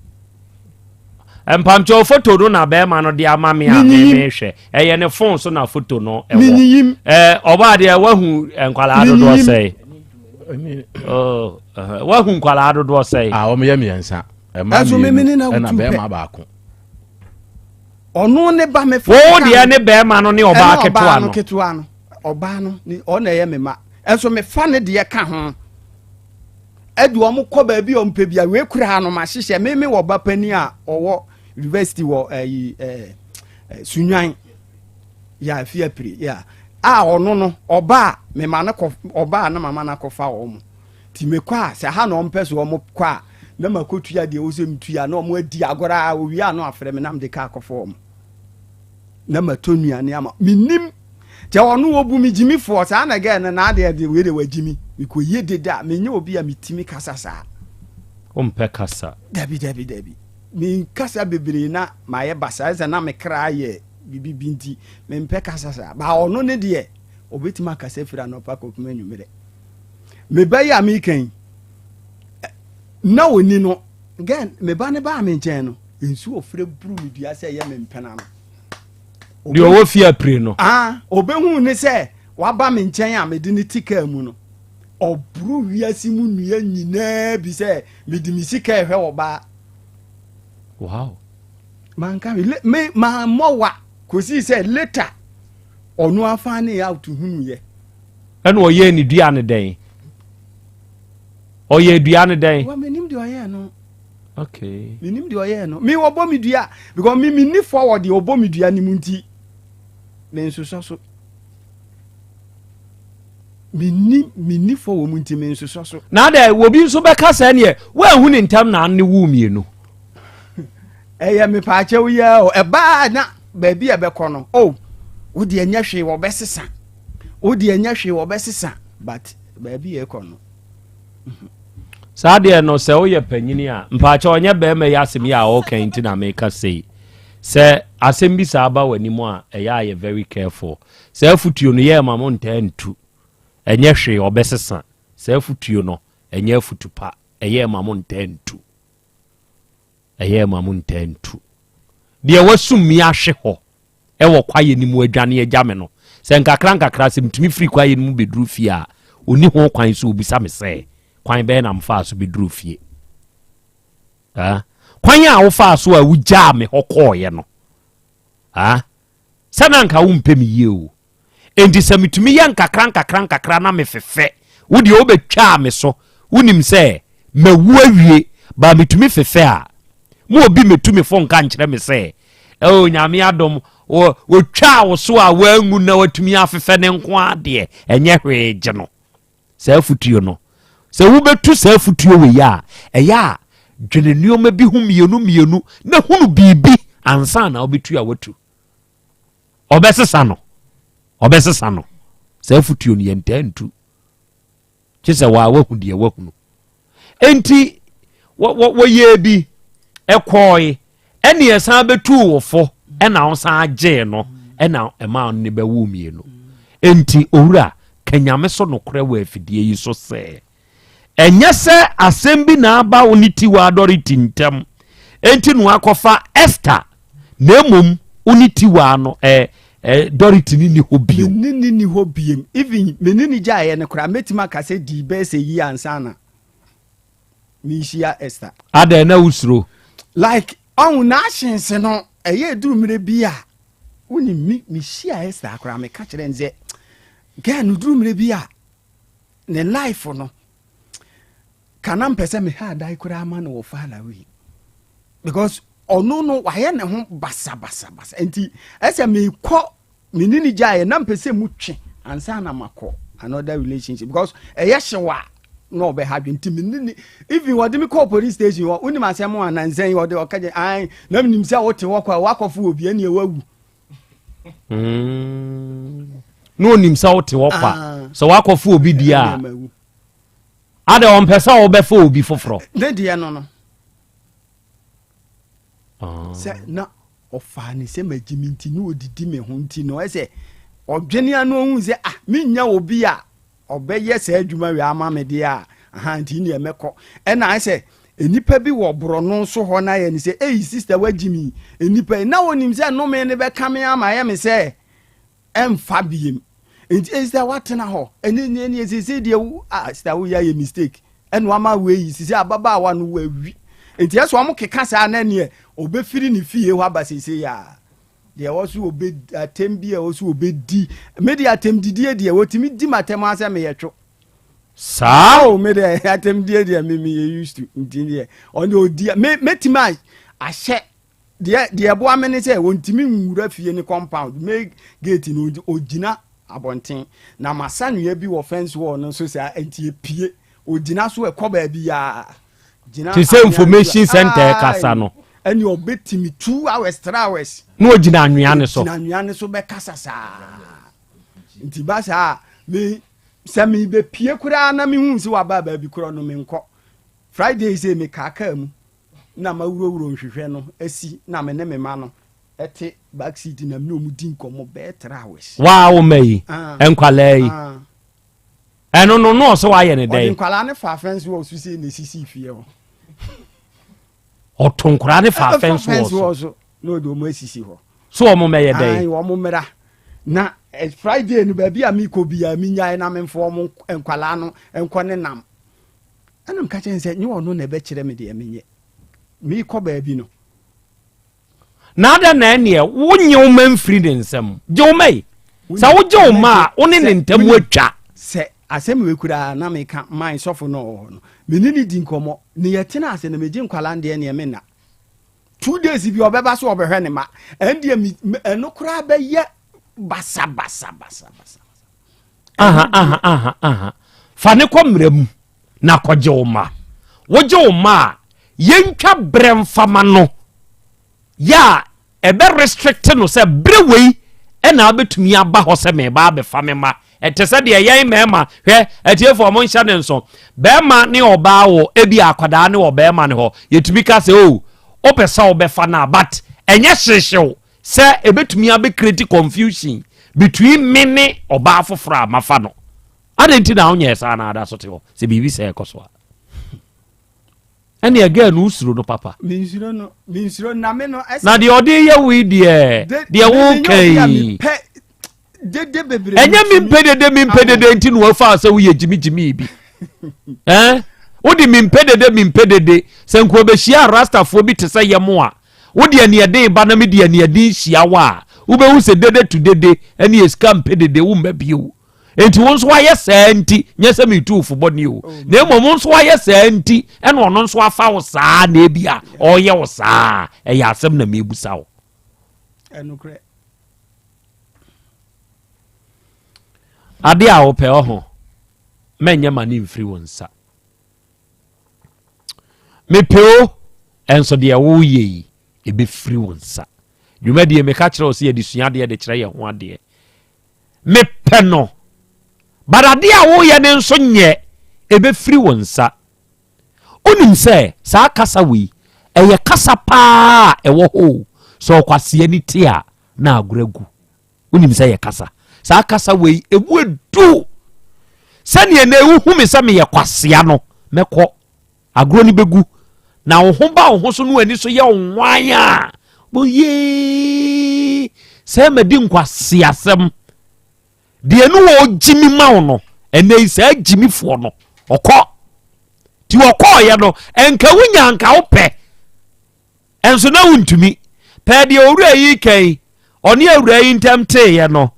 Mpamkyɛw foto no na bɛrima no de ama me a mehwɛ. Ɛyɛ ne phone so na foto no ɛwɔ. Menyiyim. Ɛɛ ɔbaa deɛ wahu nkwadaa dodoɔ sɛe. Oh, wahu nkwadaa dodoɔ sɛe. Ah, wɔn yɛ mmiɛnsa. Ɛma mmienu ɛna bɛrima baako. Ɔno ne ba me fa. Wo deɛ ne bɛrima no ne ɔbaa ketewa no. Ketewa no ɔbaa no ɔna ɛyɛ me ma. Ɛnso me fa ne deɛ ka ho. Ɛde wɔn kɔ baabi a wɔn pɛ bia. Wei koraa no mahyehyɛ me me wɔ ba panin a ɔwɔ university wɔ ɛyi ɛɛ Sunwan ya afi apire ya a ɔno no ɔba a me ma no kɔ ɔba a na mama no akɔfa wɔn ti me kɔ a sɛ ha na wɔn pɛ so wɔn kɔ a na ma kɔ tua deɛ wɔsɛ metua na wɔn adi agorɔ a owie a no afrɛ me na mede kaa kɔfa wɔn na matɔ nnuane ama menim Kyɛ ɔno ɔbu me gyimifoɔ saa na gɛɛ no n'adeɛ de wei de wagyimi mekɔyie dede a menyɛ obi a metumi kasa saa. Wompɛ kasa. Dabi dabi dabi menkasa bebree na mayɛ basaa ɛsɛ na me kra yɛ bibi bi nti mempɛ kasa saa ba ɔno ne deɛ ɔbɛtumi akasa firi anɔpa kɔpem anwummerɛ. Me ba yi a meka yi na ɔni no gɛn me ba ne baa me nkyɛn no nsuo ɔfrɛ buru me dua sɛ ɛyɛ me mpena no. Deɛ ɔwɔ fie apire no. Ah, ɔbɛhuu ne sɛ waba me nkyɛn a mede ne te kaa mu no, ɔboro wiase mu nnua nyinaa bi sɛ mede me sika ɛhwɛ ɔbaa. Wow. Manka hwee, me mammɔ wa kɔsii sɛ later ɔno afa ne out hunuiɛ. Ɛna ɔyɛɛ ne dua no dɛn? Ɔyɛɛ dua no dɛn? Wa menim deɛ ɔyɛɛ no. Okay. Menim deɛ ɔyɛɛ no. Me ɔbɔ me dua because me menni fɔ wɔ deɛ ɔbɔ me dua no mu nti me nsosɔ so. Menni menni fɔ wɔ mu nti me nsosɔ so. Na adɛ obi nso bɛka sɛ neɛ woanhu ne ntam na ne wo mmienu. Ɛyɛ mepaakyɛw yi ara o ɛbaa na baabi a ɛbɛkɔ no oh wo deɛ nyɛ hwee wɔbɛsesa wo deɛ nyɛ hwee wɔbɛsesa but baabi a ɛkɔ no. Saa deɛ no sɛ woyɛ panyini a mpaakyɛ ɔnyɛ bɛrima yi asɛm yi a ɔreka yi nti na meka sei sɛ asɛm bi saa ba w'anim a ɛyɛ a yɛ very careful saa afutuo no yɛ ma mo ntaa ntu ɛnyɛ hwee ɔbɛsesa saa afutuo no ɛnyɛ afutu pa ɛyɛ ma mo ntaa ntu ɛyɛ ma mo ntaa ntu deɛ wasum mi ahwe hɔ wɔ kwaeɛ no mu adwane agya me no, sɛ nkakrankakra sɛ metumi firi kwaeɛ no mu bɛduru fie a, ɔnni ho kwan sɛ ɔbisa me sɛ, kwan bɛn na mefaa so bɛduruu fie? Ah, kwan a wofaa so a wogyaa me hɔ kɔɔeɛ no, ah, sɛ na anka wompɛ me yie o. Enti sɛ metumi yɛ nkakra nkakra nkakra na mefefɛ, wo deɛ wobɛtwaa me so, wonim sɛ mawu awie, baa metumi fefɛ a, mo obi mɛtu me fo nka nkyerɛ me sɛ, oh, Nyame adom, wɔtwaa wo so a woanwu na watumi afefɛ ne nko ara deɛ, ɛnyɛ hwee gye no. Saa afutuo no, sɛ wobɛtu saa afutuo wei a, ɛyɛ a dwene nneɛma bi ho mmienu mmienu na hunu biribi ansa na wobɛtu a watu. Ɔbɛsesa no. Ɔbɛsesa no. Saa afutuo no yɛntaa ntu. Kye sɛ waa wahu deɛ wahunu. Enti wɔyɛɛ bi ɛkɔɔe ɛne ɛsan bɛtuu wo fo ɛna wosan gyee no ɛna ɛmaa no ne bɛwoo mmienu. Enti owura ka Nyame so nokorɛ wɔ afidie yi so sɛ Ɛnyɛ sɛ asɛm bi na aba wo ne Tiwa Adɔre ti ntam enti na wakɔfa Esther, na mmom wo ne Tiwa no ɛ, eh, Dorothy ne ni hɔ bio. Me ne ni hɔ biem. Even me ne ne gyaeɛ no koraa mɛtumi aka sɛ dii bɛyɛ sɛ yi ansa na mehyia Esther. Adɛn na wosuro? Like ɔhu n'ahyense no ɛyɛ eduru mmerɛ bi a wonim me mehyia Esther koraa meka kyerɛ no sɛ girl no duru mmerɛ bi a ne life no ka na mpɛ sɛ meha adan koraa ma no wɔ far away because ɔno no wayɛ ne ho basabasabasa nti ɛsɛ mekɔ me ne ne gyaeɛ na mpɛ sɛ mu twe ansa na makɔ another relationship because ɛyɛ hyew a na ɔbɛha dwe nti me ne ne even wɔde me kɔɔ police station hɔ wonim asɛm a nansan yi ɔde ɔka gye an na menim sɛ wote hɔ kɔ a wakɔfo obi ɛne wawu Na onim sɛ wote hɔ kwa ah. sɛ wakɔfo obi di a adɛ ɔmpɛ sɛ wobɛfa obi foforɔ ne deɛ no no ah. sɛ na ɔfaa ne sɛ magye me nti ne ɔdidi me ho nti no ɛsɛ ɔdwene ano ɔhu sɛ ah menya obi a ɔbɛyɛ saa adwuma wei ama me deɛ a aha nti neɛ mɛkɔ ɛna ayɛ sɛ nnipa bi wɔ borɔno so hɔ na yɛ ne sɛ ei sister wagye mi nnipa yi na wɔnim sɛ nnome no bɛka me ama ayɛ me sɛ ɛmfa biem nti ei sister watena hɔ ɛne ne ne sese deɛ wo ah sister woyɛ ayɛ mistake ɛna wama wei sese ababaawa no wawi nti ɛsɛ wɔn keka saa na neɛ ɔbɛfiri ne fie hɔ aba sese yɛ a Deɛ ɛwɔ so ɔbɛ atɛm bi a ɛwɔ so ɔbɛdi me deɛ atɛm didie deɛ wɔtumi di m'atɛm ara sɛ meyɛ two. Saa. Oh me deɛ atɛm die deɛ me meyɛ used to nti deɛ ɔne ɔdi me mɛtumi ahyɛ deɛ deɛ ɛboa me ne sɛ wɔntumi nwura fie ne compound me gate no ɔgyina abɔnten na masa nnua bi wɔ fence wall no so saa nti epie Ogyina so ɛkɔ baabi a. Gyina Te sɛ information center ɛkasa no. Ɛne ɔbɛtumi 2 hours 3 hours. Na ogyina anwea ne so. Ogyina anwea ne so bɛkasa saa. Nti ba saa me sɛ mebɛpie koraa na mehu sɛ waba baabi korɔ no menkɔ. Friday sɛ mekaa mu na mawurowuro nhwehwɛ no asi na me ne me ma no ɛte back seat na me ne ɔmu di nkɔmmɔ bɛyɛ 3 hours. Waa wo ma yi, ah. nkwalaa yi. Ah. Ɛno no na ɔsɛ wayɛ ne dɛn? Ɔde nkwadaa no faa fɛnse wɔ so sei na esisi fie hɔ. Ɔto nkwadaa no faa fɛnse wɔ so. Na ɔde wɔn asisi hɔ. So wɔn mmɛyɛ dɛn? Ayi wɔn mmra. Na eh, Friday no baabi a mekɔ biara menyae na memfa wɔn nkwadaa no nkɔ ne nam. Ɛna meka kyerɛ sɛ nyɛ ɔno na ɛbɛkyerɛ me deɛ menyɛ. Mekɔ baabi no. Na adɛn na ɛneɛ wonye wo ma mfiri ne nsam? Gye wo ma yi. Sɛ wogye wo ma a, wo ne ne ntam atwa. Sɛ asɛm wei koraa na meka man sɔfo no ɔwɔ hɔ no, me ne no di nkɔmmɔ, ne yɛtena ase no megye nkwadaa no deɛ neɛ menna. Two days bi ɔbɛba so ɔbɛhwɛ ne ma, ɛndeɛ ɛno koraa bɛyɛ basabasabasabasa. Aha, aha, aha, aha. Fa ne kɔ mmerɛ mu na kɔgye wo ma. Wogye wo ma a, yɛntwa berɛ mfama no yɛ a ɛbɛ restrict no sɛ berɛ wei ɛna abɛtumi aba hɔ sɛ meba abɛfa me ma. Ɛte sɛ deɛ yɛn mmarima hwɛ atiefoɔ mo nhyɛ ne nso bɛrima ne ɔbaa wɔ ebi akwadaa ne wɔ bɛrima ne hɔ yɛtumi ka sɛ o wopɛ sɛ wobɛfa no a but ɛnyɛ hyehyew sɛ ɛbɛtumi abɛ create confusion between me ne ɔbaa foforɔ a mafa no adɛn nti na wonyɛɛ saa na ada so te hɔ sɛ biribi sɛ ɛkɔ so a ɛne ɛgɛɛ no wosuro no papa mensuro no mensuro na me no na deɛ ɔde yɛ wo yi deɛ deɛ woka yi dede bebree ɛnyɛ mempɛ dede mempɛ dede nti na wafa sɛ woyɛ gyimigyimi bi ɛn wode mempɛ dede mempɛ dede sɛ nka ɔbɛhyia rastafoɔ bi te sɛ yɛ mo a wode aniɛden ba na mede aniɛden hyia wo a wobɛhu sɛ dede to dede ɛne esika mpɛ dede womma bio nti wo nso wayɛ saa nti nyɛ sɛ metu wo fo bɔne o na mmom wo nso wayɛ saa nti ɛna ɔno nso afa wo saa na ebi a ɔreyɛ wo saa ɛyɛ asɛm na mebusa wo ɛnokorɛ Ade a wopɛ ɔho mɛnyɛ ma ne mfiri wo nsa. Mepɛ o, ɛnso deɛ woyɛ yi ɛbɛfiri wo nsa. Dwumadie meka kyerɛ wo sɛ yɛde sua adeɛ de kyerɛ yɛn ho adeɛ. Mepɛ no, but adeɛ a woyɛ no nso nyɛ ɛbɛfiri wo nsa. Wonim sɛ saa kasa wei ɛyɛ kasa paa ɛwɔ hɔ o, sɛ ɔkwasea ni te a na agorɔ agu. Wonim sɛ yɛ kasa. Saa kasa wei emu edu. Sɛdeɛ na ehu me sɛ meyɛ kwasea no, mɛkɔ. Agorɔ no bɛgu. Na wo ho ba wo ho so no ani so yɛ wo nwan a, bɔ yee. Sɛ madi nkwaseasɛm. Deɛ ne wɔgyimi ma wo no, ɛnɛ yi saa gyimifoɔ no, ɔkɔ. Nti ɔkɔɔyɛ no, ɛnka wonya nka wopɛ. Ɛnso na wontumi. Pɛɛ deɛ owura yi reka yi, ɔne awuraa yi ntam teeɛ no,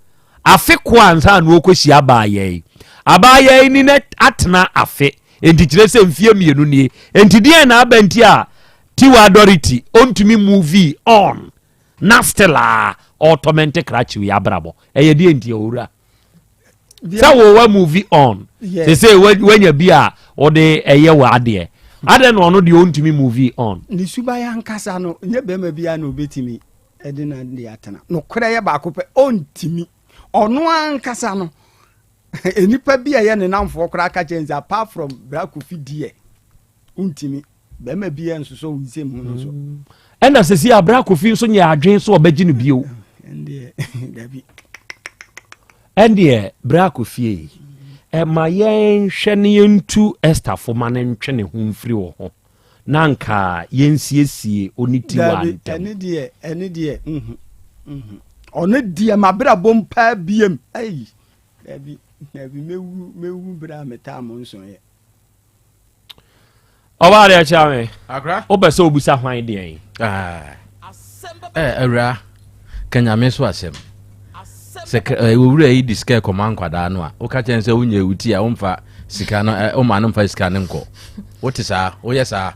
afe ko ansa na ɔrekɔhyia abaayaa yi. Abaayaa yi ne no atena afe, enti kyerɛ sɛ mfeɛ mmienu nie. Enti deɛn na aba nti a Tiwa Dorothy ɔntumi move on na still a ɔretɔmɛnte krakye yi abrabɔ? Ɛyɛ deɛn nti owura? sɛ wo wa move on sese wanya bi a wɔde ɛyɛ wɔ adeɛ adɛn na ɔno deɛ ɔntumi move on. Ne suban ankasa no nyɛ bɛrima biara na ɔbɛtumi de no de atena nokorɛ yɛ baako pɛ ɔntumi ɔno ankasa no nnipa bi a ɛyɛ ne namfoɔ koraa ka kyerɛ sɛ apart from bra kofi deɛ wontumi Bɛrima biara nsosɔ wo nsam ho no so. Mm. Ɛna sɛsi abira kofi nso nyɛ adwene so ɔbɛgye no bio. Ɛndeɛ dabi. Ɛndeɛ bra kofie ɛma yɛnhwɛ ne yɛntu Esther fo ma no ntwe ne ho mfiri wɔ ho na nka yɛnsiesie ɔne tiwa Dabi ntam. ɛne deɛ ɛne deɛ nhu nhu ɔno deɛ mabrabɔ mpaa biem ayi dabi dabi mɛwu mɛwu berɛ a metaa mo nsɔeɛ. ɔbaa deɛ kyerɛ me wopɛ sɛ wobisa hwan deɛn ah. awura ka nyame so asɛm sɛ owura yi de sika ɛkɔma nkwadaa no a woka kyɛn sɛ wonyɛ wo ti a womfa sika no woma no mfa sika no nkɔ wote saa woyɛ saa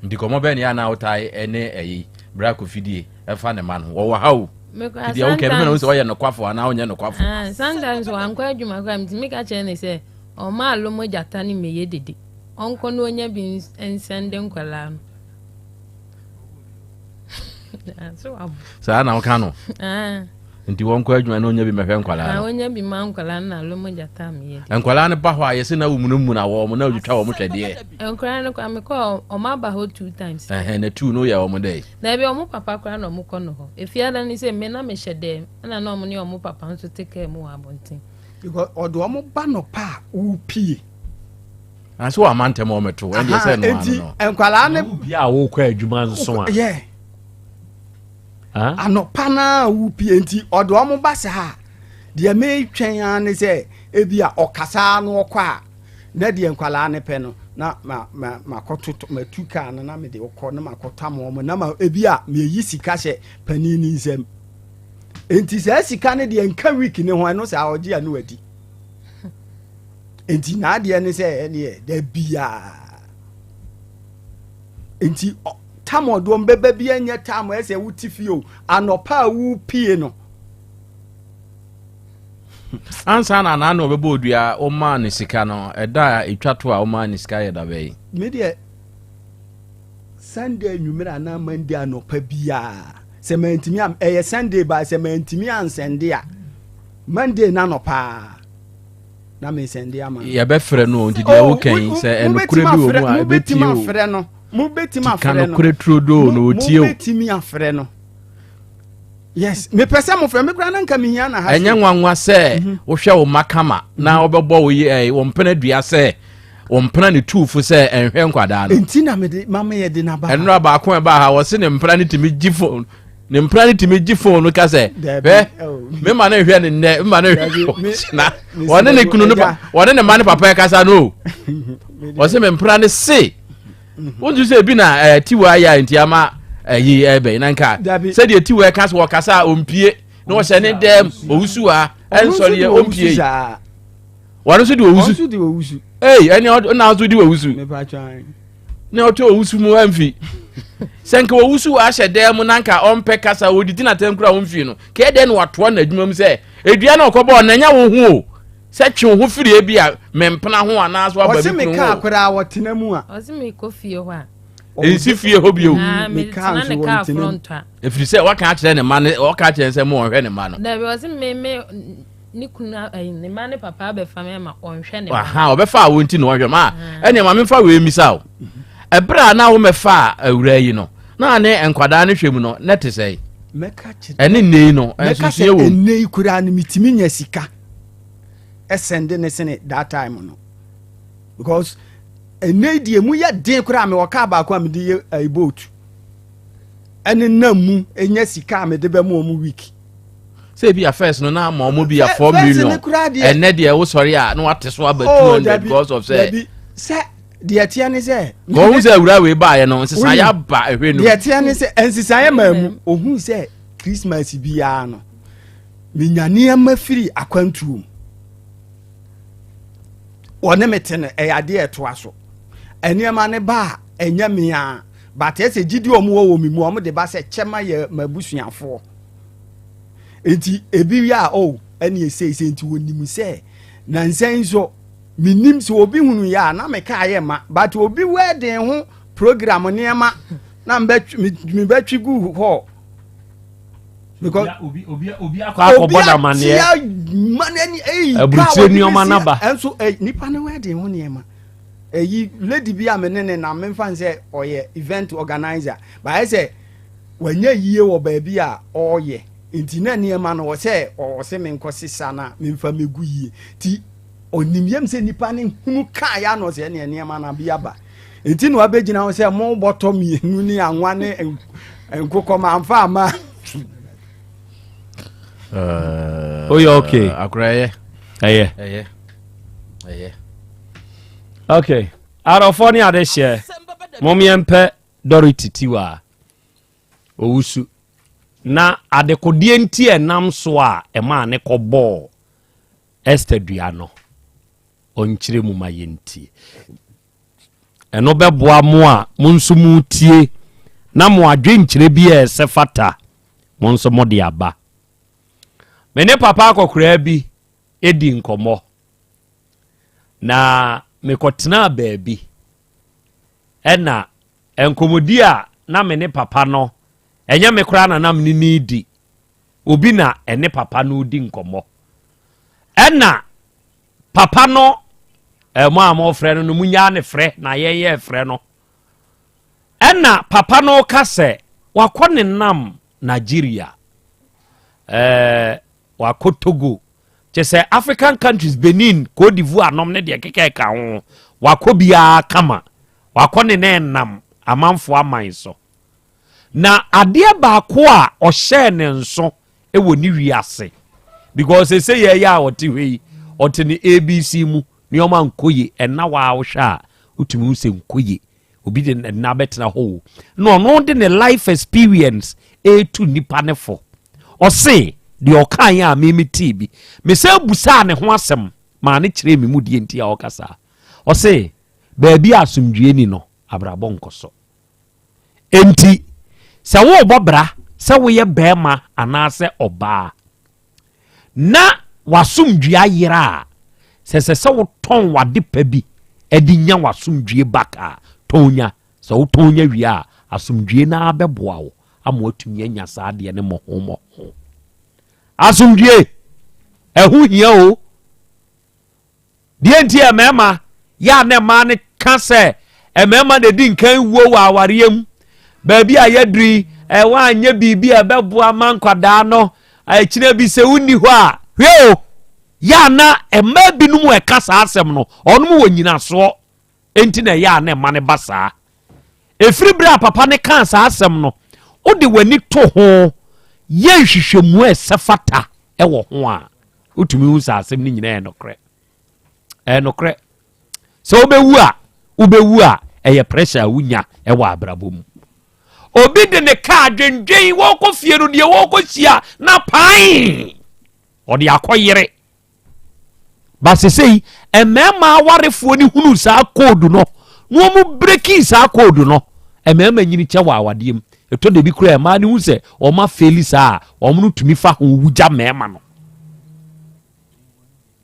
nti kɔmmɔ bɛɛ ne yɛ anaa wotae ɛne ɛyi berɛ akɔfidie ɛfa ne ma no wɔwɔ ha o deɛ wokɛ no mena sɛ ɔyɛ nokwafo anaa ɔnyɛ nokwafo ah, sometimes wankɔ adwuma koraa metumi ka kyerɛ ne sɛ ɔma alo mo gyata ne mmɛyɛ dede ɔnkɔ no ɔnya bi nsɛnde nkwadaa no saa na woka no ah. nti wɔnkɔ adwuma na ɔnya bi mɛhwɛ nkwadaa no ɔnya bi ma nkwadaa no na alo mo gyata meyɛ nkwadaa no ba hɔ a yɛsɛ na womunamuna wɔ mo na wotwitwa wɔ mo twɛdeɛ nkwadaa no koraa mekɔ ɔmo aba hɔ two times ɛhɛn na two no yɛ wɔn dɛ Dabi, ɔmo papa koraa na ɔmo kɔ no hɔ. Efiada no sei, me na mehyɛ dɛm, ɛna na ɔmo ne ɔmo papa nso te kaa mu wɔ abɔnten. Because ɔde ɔmo ba nɔpa a wopie. Na sɛ wama ntɛm a ɔmɛto, ɛndeɛ sɛ ɛno ano no. Enti nkwadaa ne. Obi a wokɔ adwuma nso a. Yeah. Anɔpa no a wopie nti ɔde ɔmo ba saa a, deɛ metwɛn ara ne sɛ ebi a ɔkasa no ɔkɔ a. Na deɛ nkwadaa no pɛ no, na ma ma makɔtotɔ matu kaa no na mede kɔ na makɔtɔ ama wɔn na ma ebi a meyi sika hyɛ panin ne nsam nti saa sika no deɛ nka week ne ho ɛno saa ɔgye a no adi nti n'adeɛ ne sɛ ɛneɛ da biara nti tam ɔdoɔ mbɛba bi ɛnyɛ tam ɛsɛ wote fie o anɔpa a wopie no. Ansa na anaa na ɔbɛbɔ odua a womaa no sika no, ɛda a ɛtwa to a womaa no sika yɛ da bɛn? Me deɛ, Sunday anwummerɛ anaa Monday anɔpa biara, sɛ mantumi a, ɛyɛ Sunday ba sɛ mantumi ansɛnde a, Monday no anɔpa na mesɛnde ama no. Yɛbɛfrɛ no nti deɛ woka yi sɛ ɛnokorɛ bi wɔ mu a ɛbɛtie o. Mobɛtumi afrɛ no. Mobɛtumi afrɛ no. Ka nokorɛ turodoo na ɔtie o. Mobɛtumi afrɛ no. yes mepɛ sɛ mofrɛ me koraa na nka mehia na ha ɛnyɛ nwanwa sɛ mhm. wohwɛ wo mma kama na mhm. wobɛbɔ wo eh, wo mpena dua sɛ wo mpena ne tuufo sɛ ɛnhwɛ nkwadaa no nti na mede mama yɛ de naba ɛnora baako ɛbaa ha wɔse ne mpena ne tumi gye phone ne mpena ne tumi gye phone no ka sɛ hwɛ mema ne hwɛ ne nnɛ mema ne hwɛ na wɔne ne kunu no wɔne ne mma ne papa ɛkasa no wɔse me mpena ne se wontu sɛ ebi na ɛɛ eh, tiwa ayɛ a nti ama ɛyi eh, ɛbɛn na nka sɛdeɛ tiwa ɛka so wɔkasa a ɔmpie na wɔhyɛ ne dɛm owusu a ɛnsɔre yɛ ɔmpie yi wɔn nso de owusu ee ɛne ɔna nso de owusu na ɔtɔ owusu mu ɛnfi sɛ nka owusu ahyɛ dɛm mu na nka ɔmpɛ kasa odidi na tɛm kura ɔmfi no kɛɛ dɛn na watoa n'adwuma mu sɛ edua na ɔkɔbɔ ɔnanya wo ho o. Sɛ twe wo ho firi ebi a mempena ho anaasɛ waba Ɔse me me kunu kaa ho. koraa wɔtena mu a. Ɔse me kɔ fie hɔ a. Nsi fie hɔ bio. Ah, Me me kaa tena nso ne kaa wɔntena mu. front a. Ɛfiri sɛ waka akyerɛ ne mma ne ɔka akyerɛ ne sɛ mo ɔnhwɛ ne mma no. Dabi ɔse me me ne kunu ayi ne mma ne papa abɛfa me ama ɔnhwɛ ne mma. Aha ɔbɛfa a wo nti na ɔhwɛ ma ɛnneɛ ma memfa wei mmisa wo. Ɛberɛ a na womɛfaa awuraa yi no na ne nkwadaa no hwɛ mu no na ɛte sɛn? Mɛka kyerɛ Ɛne nnɛ yi no mɛka sɛ nsusuiɛ wɔ mu. ɛnnɛ yi koraa no metumi nya sika. ɛsɛnde ne sene that time no because ɛnɛ deɛ mu yɛ den koraa mewɔ kaa baako a mede yɛ ayi boat ɛne nam mu nya sika a mede bɛma wɔn week. Sɛ ebi a first no na ama wɔn bi a 4 million, ɛnɛ deɛ wosɔre a na wate so aba 200 because of sɛ. Dabi, sɛ deɛ teɛ ne sɛ. Kɔn ho sɛ awura wei baayɛ no, nsesan yɛ aba ɛhwɛ no. Deɛ teɛ ne sɛ nsesan yɛ maa mu ohun sɛ Christmas biara no menya nneɛma firi akwantuo mu. Wɔne me te no, ɛyɛ adeɛ ɛtoa so, nneɛma ne ba a ɛnyɛ mea, but ɛsɛ gyidi wɔn wɔ wɔ me mu, wɔn de ba sɛ kyɛma yɛ m'abusuafoɔ. Nti ebi yɛ a, oh, ɛne ɛsɛ nti wɔnim sɛ nansa yi nso menim sɛ obi hunu yɛ a na meka yɛ ma, but obi wedding ho program nneɛma na mebɛtwi gu hɔ because obi akɔ akɔbɔ n'amaneɛ aburukyire nneɛma naba. Ɛnso nipa ne wedding ho nneɛma, ɛyi lady bi a me ne ne nam, memfa n sɛ ɔyɛ event organizer, baayɛ sɛ wanya yie wɔ baabi a ɔreyɛ, nti na nneɛma no wɔ sɛ ɔwɔ sɛ menkɔ sesa na memfa megu yie, ti ɔnim yam sɛ nipa ne hunu kaa ya no sɛ ɛneɛ nneɛma no bi aba, nti na wabɛgyina hɔ sɛ mo bɔtɔ mmienu ne anwa ne nkokɔ mamfa ama. Oyɛ okay. Akora, ɛyɛ. Ɛyɛ. Ɛyɛ, ɛyɛ. Okay, arɔfoɔ ne ade hyɛ momeɛmpɛ Dorothy Tiwa Owusu na adekodeɛ nti ɛnam so a ɛmaa ne kɔbɔɔ Esther dua no, ɔnkyerɛ mu ma yɛntie. Ɛno bɛboa mo a mo nso mo tie na mo adwenkyerɛ bi a ɛsɛ fata mo nso mo de aba. Me ne papa akɔkoraa bi di nkɔmmɔ na mekɔtenaa baabi, ɛna nkɔmmɔdi a na me ne papa no, ɛnyɛ me koraa na nam ne ne di, obi na ɛne papa no di nkɔmmɔ, ɛna papa no ɛmo a mɔfrɛ no no munyaa ne frɛ na yɛnyɛ frɛ no, ɛna papa no ka sɛ wakɔ ne nam Nigeria, wakɔ Togo, kyɛ sɛ African countries, Benin, Cote d'Ivoire nom ne deɛ keka ɛka ho, wakɔ biara kama, wakɔ ne ne nam amanfoɔ aman so. Na adeɛ baako a ɔhyɛɛ ne nso wɔ ne wiase, because sɛ yɛyɛ a ɔte hɔ yi, ɔte ne ABC mu, nneɛma nkɔ ye, ɛna waa wohwɛ a wotumi hu sɛ nkɔ ye, obi de nna bɛtena hɔ o, na ɔno de ne life experience ɛretu nipa ne fo. Ɔse deɛ ɔkaeɛ a meme tii bi, mesɛ busaa ne ho asɛm maa ne kyerɛ me mu deɛ nti a ɔka saa. Ɔse baabi a asomdwie ni no, abrabɔ nkɔ so. Enti sɛ worebɔ bra, sɛ woyɛ bɛrima anaasɛ ɔbaa na w'asomdwie ayera a, sɛ wotɔn w'ade pa bi ɛde nya w'asomdwie back a, tɔn nya. Sɛ wotɔn nya wie a, asomdwie naa bɛboa wo ama watumi anya saa adeɛ ne mmɔho mmɔho. Asomdwie ɛho hia o. Deɛ nti a mmarima yɛ a na mmaa no ka sɛ mmarima na ɛdi nkan wuo wɔ awareɛ mu, baabi a yɛaduru yi, ɛwɔ anyɛ biribi a ɛbɛboa ma nkwadaa no akyina bi sɛ wonni hɔ a, hwɛ o, yɛ a na mmaa binom ɛka saa asɛm no, ɔnom wɔ nyinasoɔ nti na ɛyɛ a na ɛma no ba saa. Ɛfiri berɛ a papa no kaa saa asɛm no, wode w'ani to ho yɛ nhwehwɛmu a ɛsɛ fata ɛwɔ ho a, wotumi hu saa asɛm no nyinaa yɛ nokorɛ. Ɛyɛ nokorɛ sɛ wobɛwu a, wobɛwu a ɛyɛ pressure a wonya ɛwɔ abrabɔ mu. Obi de ne kaa dwendwen wɔkɔ fie no, deɛ wɔkɔ hyia na pan ɔde akɔ yere ba. Sesei mmarima awarefoɔ no hunu saa code no na wɔn break saa code no. Mmarima nyini kyɛ wɔ awadeɛ mu, ɛtɔ da bi koraa mmaa no hu sɛ wɔn afail saa a, wɔn no tumi fa ho wugya mmarima no.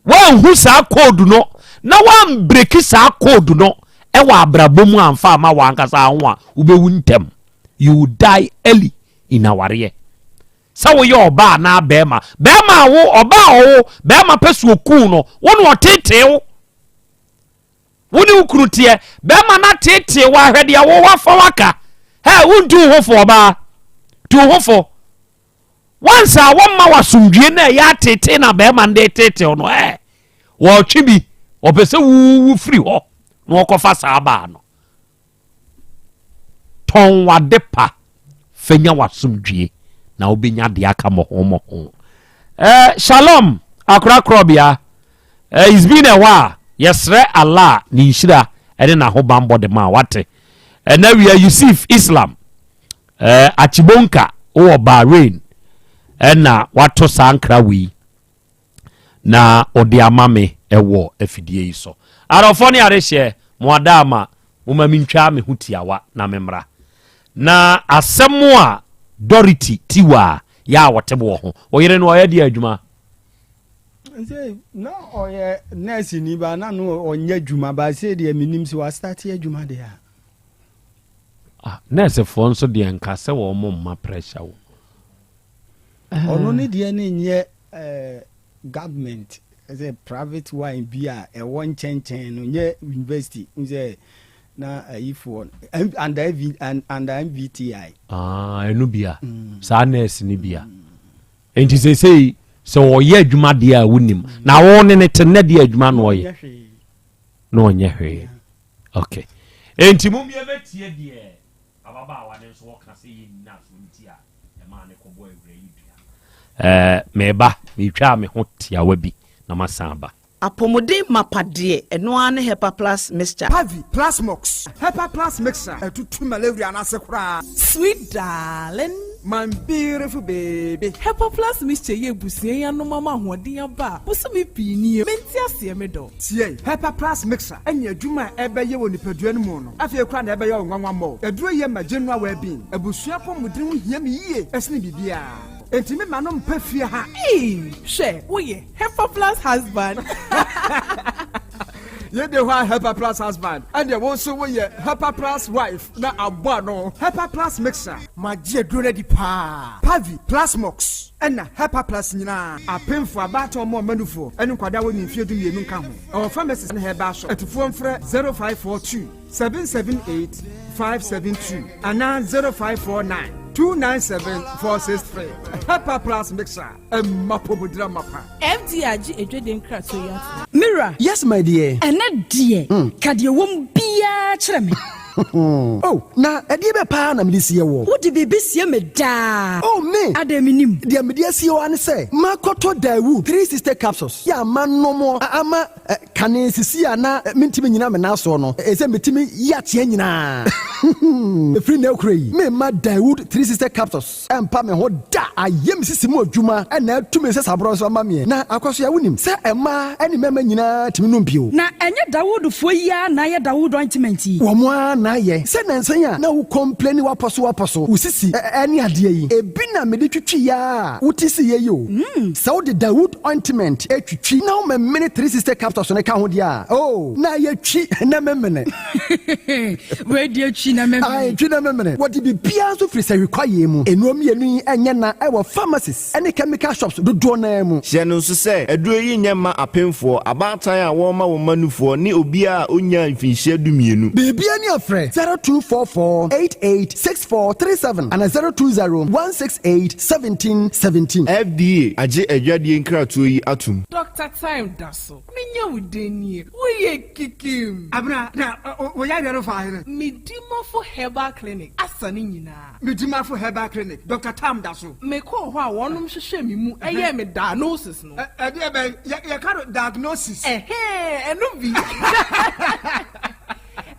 Wɔnhu saa code no na wɔambreak saa code no ɛwɔ abrabɔ mu amfa ama wɔn ankasa ho a, wobɛwu ntɛm. You will die early in awareɛ, sɛ woyɛ ɔbaa anaa bɛrima. Bɛrima a wo, ɔbaa a ɔwo bɛrima pɛ so okuu no, wo na ɔtetee wo, wo ne wo kunu teɛ, bɛrima no atetee wo ahwɛ deɛ wo wafa waka hɛ, wontu wo ho fo. Ɔbaa, tu wo ho fo. Once a wɔmma w'asomdwie na ɛyɛ atetee na bɛrima no de tetew no, ɛ wɔtwe bi, ɔpɛ sɛ wuwu firi hɔ na wɔkɔfa saa baa no. Tɔn wade pa. Fa nya w'asomdwie na wobɛnya deɛ aka mmɔho mmɔho. Eh, shalom akora korɔbea. Eh, it's been a while. Yɛsrɛ Allah ne nhyira ne n'ahobanbɔ de ma wate. Ɛnɛ wia Yusuf Islam eh, Achibonka wɔ Bahrain ɛna wato saa nkra wei na ɔde ama me ɛwɔ afidie yi so. Arɔfoɔ ne adehyeɛ, mo ada ama moma mentwa me ho tiawa na memmra. Na asɛm a Dorothy Tiwa yɛ a wɔte boɔ ho, ɔyere no ɔyɛ deɛ adwuma? Sɛ na ɔyɛ nurse ni ba na no ɔnyɛ adwuma ba sɛ deɛ menim sɛ wastate adwuma deɛ a. Ah, nursefoɔ nso deɛ nka sɛ wɔn mo mma pressure wo. Ɔno ne deɛ ne nyɛ eh, government sɛ private one bi a ɛwɔ nkyɛnkyɛn no nyɛ university sɛ na ayifoɔ under under MVTI. Ah, ɛno bia mm. saa nurse ni bia. Mm. Enti seesei sɛ ɔyɛ adwuma deɛ a wonim na wo ne ne te nnɛ deɛ adwuma na ɔyɛ na ɔnyɛ hwee ok enti mom yɛbɛtie deɛ ababaawa no nso ɔka sɛ yɛ nnyina so nti a ɛmaa ne kɔbɔ awura yi dua ɛɛ meba metwaa me ho tiawa bi na masan aba. Apɔmuden mapa deɛ, ɛno ara ne Hepa Plus Mixture. Pavi, Plasmox, Hepa Plus Mixture, ɛtutu malaria no ase koraa. Sweet darling. My beautiful baby. Hepa Plus Mixture yi abusua yi anom ama ahoɔden aba a bosome pii nie. Mente aseɛ me dɔ. Tie, Hepa Plus Mixture ne adwuma a ɛbɛyɛ wɔ nipadua no mu no, afei koraa na ɛbɛyɛ wo nwanwa mmɔɔ. Aduro yi ma general well-being. Abusua apɔmuden ho hia me yie sene biribiara. Enti me ma no mpa fie ha. Eii hwɛ woyɛ Hepa plus husband. Yɛ de hɔ a Hepa plus husband ɛdeɛ wo nso wo yɛ Hepa plus wife na abɔ ano. Hepa plus mixer. Magye aduro no adi paa. Pavi, Plasmox ɛna Hepa plus nyinaa. Apemfoɔ, abaatan ɔmo ɔma nufoɔ ɛne nkwadaa a wɔnni mfeɛ 12 nka ho. Ɛwɔ pharmacies ne herbal shop. Atufoɔ mfrɛ 0542 778 572 anaa 0549 297 463. Hepa plus mixer. Ɛmma pomudira mapa. FDA agye adwadie nkratoɔ yi atom. Me wura. Yes my dear. Ɛnnɛ deɛ, ka deɛ ɛwɔ mu biara kyerɛ me. Oh, na ɛdeɛ bɛn paa na mede sie woɔ? Wode biribi sie me daa. Oh, me! Adɛn mennim? Deɛ mede asie wo ara ne sɛ, makɔtɔ Daewoo 360 capsules yɛ a manom ama Kane sisi a na mentumi nnyina me nan soɔ no, ɛsɛ metumi yi ateɛ nyinaa. Ɛfiri nnɛ rekora yi, meremma Daewoo 360 capsules mpa me ho da. Ayɛ me sisi mu adwuma na atu me nsasaborɔ nso ama meɛ. Na Akwasoa, wonim sɛ mmaa ne mmarima nyinaa tumi nom bio. Na ɛnyɛ Dawoodfoɔ yi ara na ayɛ Dawood ointment yi? Wɔn ara na ayɛ. Sɛ nnansa yi a na wo complaini w'apɔso w'apɔso, wo sisi ne adeɛ yi, ebi na mede twitwiiɛ ara a wote siiɛ yi o. Sɛ wode Dawood ointment twitwi na womemene 360 capsules no ka ho deɛ a, oh, na ayɛ twi na memene. Wei deɛ twi na memene. Ae, twi na memene. Wɔde biribiara nso firi sahwi kwaeɛ mu. Nnuro mmienu yi nyɛ na wɔ pharmacies ne chemical shops dodoɔ no ara mu. Hyɛ no nso sɛ, aduro yi nyɛ mma apemfoɔ, abaatan a wɔrema wɔn mma nufoɔ ne obiara a ɔnnyaa mfinhyia dumienu. Biribiara ni a frɛ 0244 88 6437 anaa 020 168 1717. FDA agye adwadie nkratoɔ yi atom. Doctor Time da so. Menya wo den nie. Woyɛ kikim. Abena, na wo yareɛ no faa hene? Medimafo Herbal Clinic asa ne nyinaa. Medimafo Herbal Clinic, Doctor Tam da so. Mekɔɔ hɔ a wɔnom hwehwɛɛ me mu yɛɛ me diagnosis no. Ɛdeɛ bɛn? Yɛka no diagnosis. Ɛhɛɛ, ɛno bi.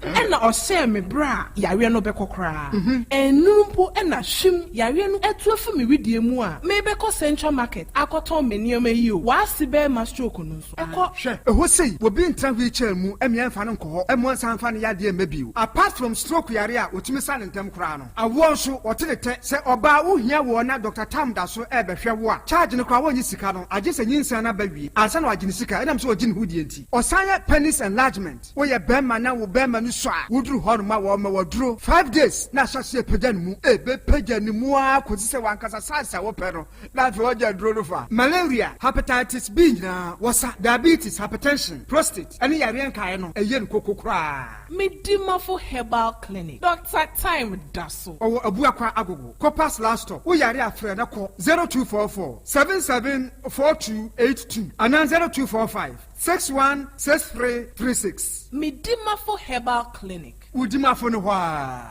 Ɛna ɔhyɛɛ me berɛ a yareɛ no bɛkɔ koraa. Ɛnnuru mpo na hwim, yareɛ no atu afi me wedeɛ mu a merebɛkɔ Central Market akɔtɔn me nneɛma yi o, w'ase bɛrima stroke no nso ɛkɔ. Hwɛ, ɛhɔ sei, obi ntra wheelchair mu mmea mfa no nkɔ hɔ mmoa nsan mfa no yadeɛ mma bio. Apart from stroke yare a wɔtumi sa no ntɛm koraa no, awoɔ nso, wɔte ne tɛ. Sɛ ɔbaa wohia woɔ na Doctor Tam da so rebɛhwɛ wo a, charge no koraa wɔnnye sika no, agye sɛ nyinsɛn no aba wie ansa na wɔagye ne sika ɛnam sɛ ɔgye ne ho die nti. Ɔsan yɛ penis enlargement. Woyɛ bɛɛma na wo bɛɛma no sua a, woduru hɔ nom a wɔma wo aduro 5 days na ahyɛ aseɛ pagya ne mu. Ɛbɛpagya ne mu ara kɔsi sɛ w'ankasa size a wopɛ no na afei wagya aduro no fa. Malaria, Hepatitis B nyinaa wɔsa, Diabetes, Hypertension, Prostate ɛne yareɛ nkaeɛ no ɛyɛ no koko koraa. Medimafo Herbal Clinic, Doctor Time da so. Ɔwɔ Abuakwa Agogo, Copas last stop. Wo yare a frɛ na kɔ 0244 77 4282 anaa 0245. 616336. Medimafo Herbal Clinic. Wo dimafo no hɔ a.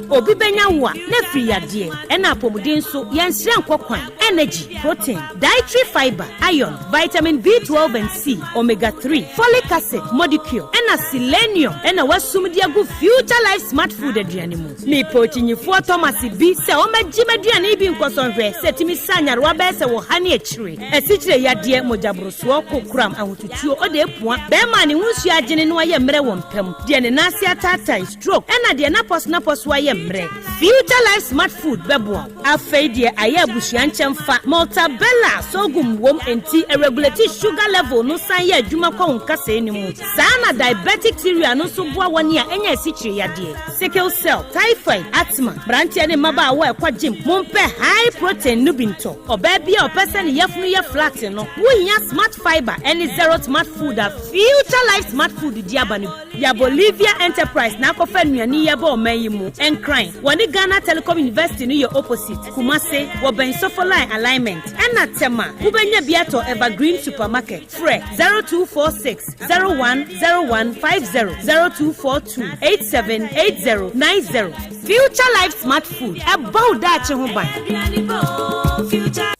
Obi bɛnya wo a, na afiri yadeɛ, ɛna apɔmuden nso, yɛnsrɛ nkɔ kwan. Energy, protein, dietary fiber, iron, vitamin B12 and C, omega 3, folic acid, modicure, ɛna selenium ɛna wasum de agu Future Life Smart Food aduane mu. Mepɛ okyinyifoɔ Thomas bi sɛ ɔmmɛgye m'aduane yi bi nkɔsɔ nhwɛ sɛ ɛtumi sa nyarewa bɛyɛ sɛ wɔ ha ne akyire. Asikyire yadeɛ, mogyaborosoɔ, kokoram, ahotutuo, ɔde apua, bɛrima a ne ho nsuo agyene na wayɛ mmerɛ wɔ mpa mu, deɛ ne nan ase ataatae, stroke, ɛna deɛ n'apɔso-napɔso ayɛ mmerɛ. Future Life Smart Food bɛboa wo. Afei deɛ ayɛ abusua nkyɛmfa, Maltabella sorghum wom enti ɛregulate sugar level no san yɛ adwuma kɔ wo nkasɛɛ no mu. Saa na diabetic cereal no nso boa wɔn a anya asikyire yadeɛ, sickle cell, typhoid, asthma, mmeranteɛ ne mmabaawa a ɛkɔ gym, mompɛ high protein no bi ntɔ. Ɔbaa bi a ɔpɛ sɛ ne yafunu yɛ flat no, wohia Smart Fiber ne Zero Smart Food a Future Life Smart Food de aba no bi. Ya Bolivia Enterprise na akɔfa nnuane yi aba ɔman yi mu. Nkran, wɔne Ghana Telecom University no yɛ opposite. Kumase, wɔbɛn Sofoline Alignment. Ɛna Tema, wobɛnya bi atɔ Evergreen Supermarket. Frɛ 0246 010150, 0242 878090. Future Life Smart Food, ɛbɔ wo daakye ho ban.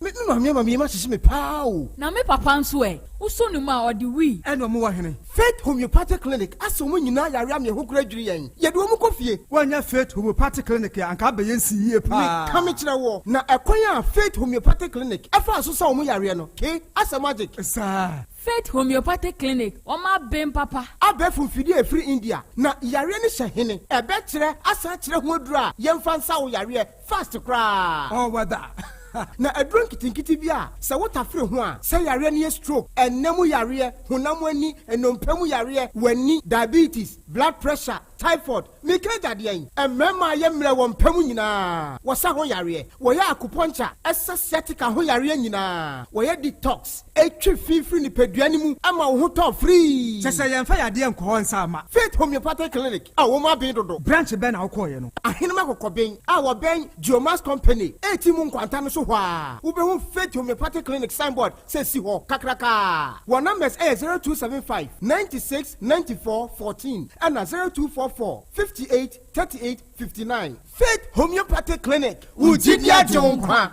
Me me maame ama me yam ahyehye me paa o. Na me papa nso ɛ? Wosɔ ne mu a, ɔde wii. Ɛna ɔmo wɔ hene? Faith Homeopathic Clinic asa ɔmo nyinaa yare ama yɛn ho kora dwiri yɛn. Yɛde ɔmo kɔ fie. Woannya Faith Homeopathic Clinic a, anka abɛyɛ nsi yie paa. Meka mekyerɛ woɔ, na ɛkwan a Faith Homeopathic Clinic faa so sa ɔmo yareɛ no, ke, asɛ magic. Saa. Faith Homeopathic Clinic, wɔn aben papa. Abɛɛfo mfidie a ɛfiri India, na yareɛ no hyɛ hene? Ɛbɛkyerɛ asan akyerɛ ho aduro a yɛmfa nsa wo yareɛ fast koraa. All weather. Na aduro nketenkete bi a sɛ wotafere ho a, sɛ yareɛ no yɛ stroke, ɛnna mu yareɛ, honam ani, nnompe mu yareɛ, w'ani, diabetes, blood pressure, typhoid, meka agya deɛn? Mmarima a yɛ mmerɛ wɔ mpa mu nyinaa, wɔsa ho yareɛ, wɔyɛ acupuncture, ɛsa sciatica ho yareɛ nyinaa, wɔyɛ detox, ɛtwe fi firi nipadua no mu ma wo ho tɔ firii. Kyɛ sɛ yɛmfa yadeɛ nkɔ hɔ nsa mma. Faith Homeopathic Clinic a wɔn aben dodo. Branch bɛn na wokɔeɛ no? Ahenem Akɔkɔben a wɔbɛn Geomax Company a mu nkwanta no so hɔ a, wobɛhu Faith Homeopathic Clinic signboard sɛ si hɔ kakrakaa. Wɔn numbers yɛ 0275 96 94 14 ɛna 0244 58 38 59. Faith Homeopathic Clinic, wo gyidi agye wo nkwa.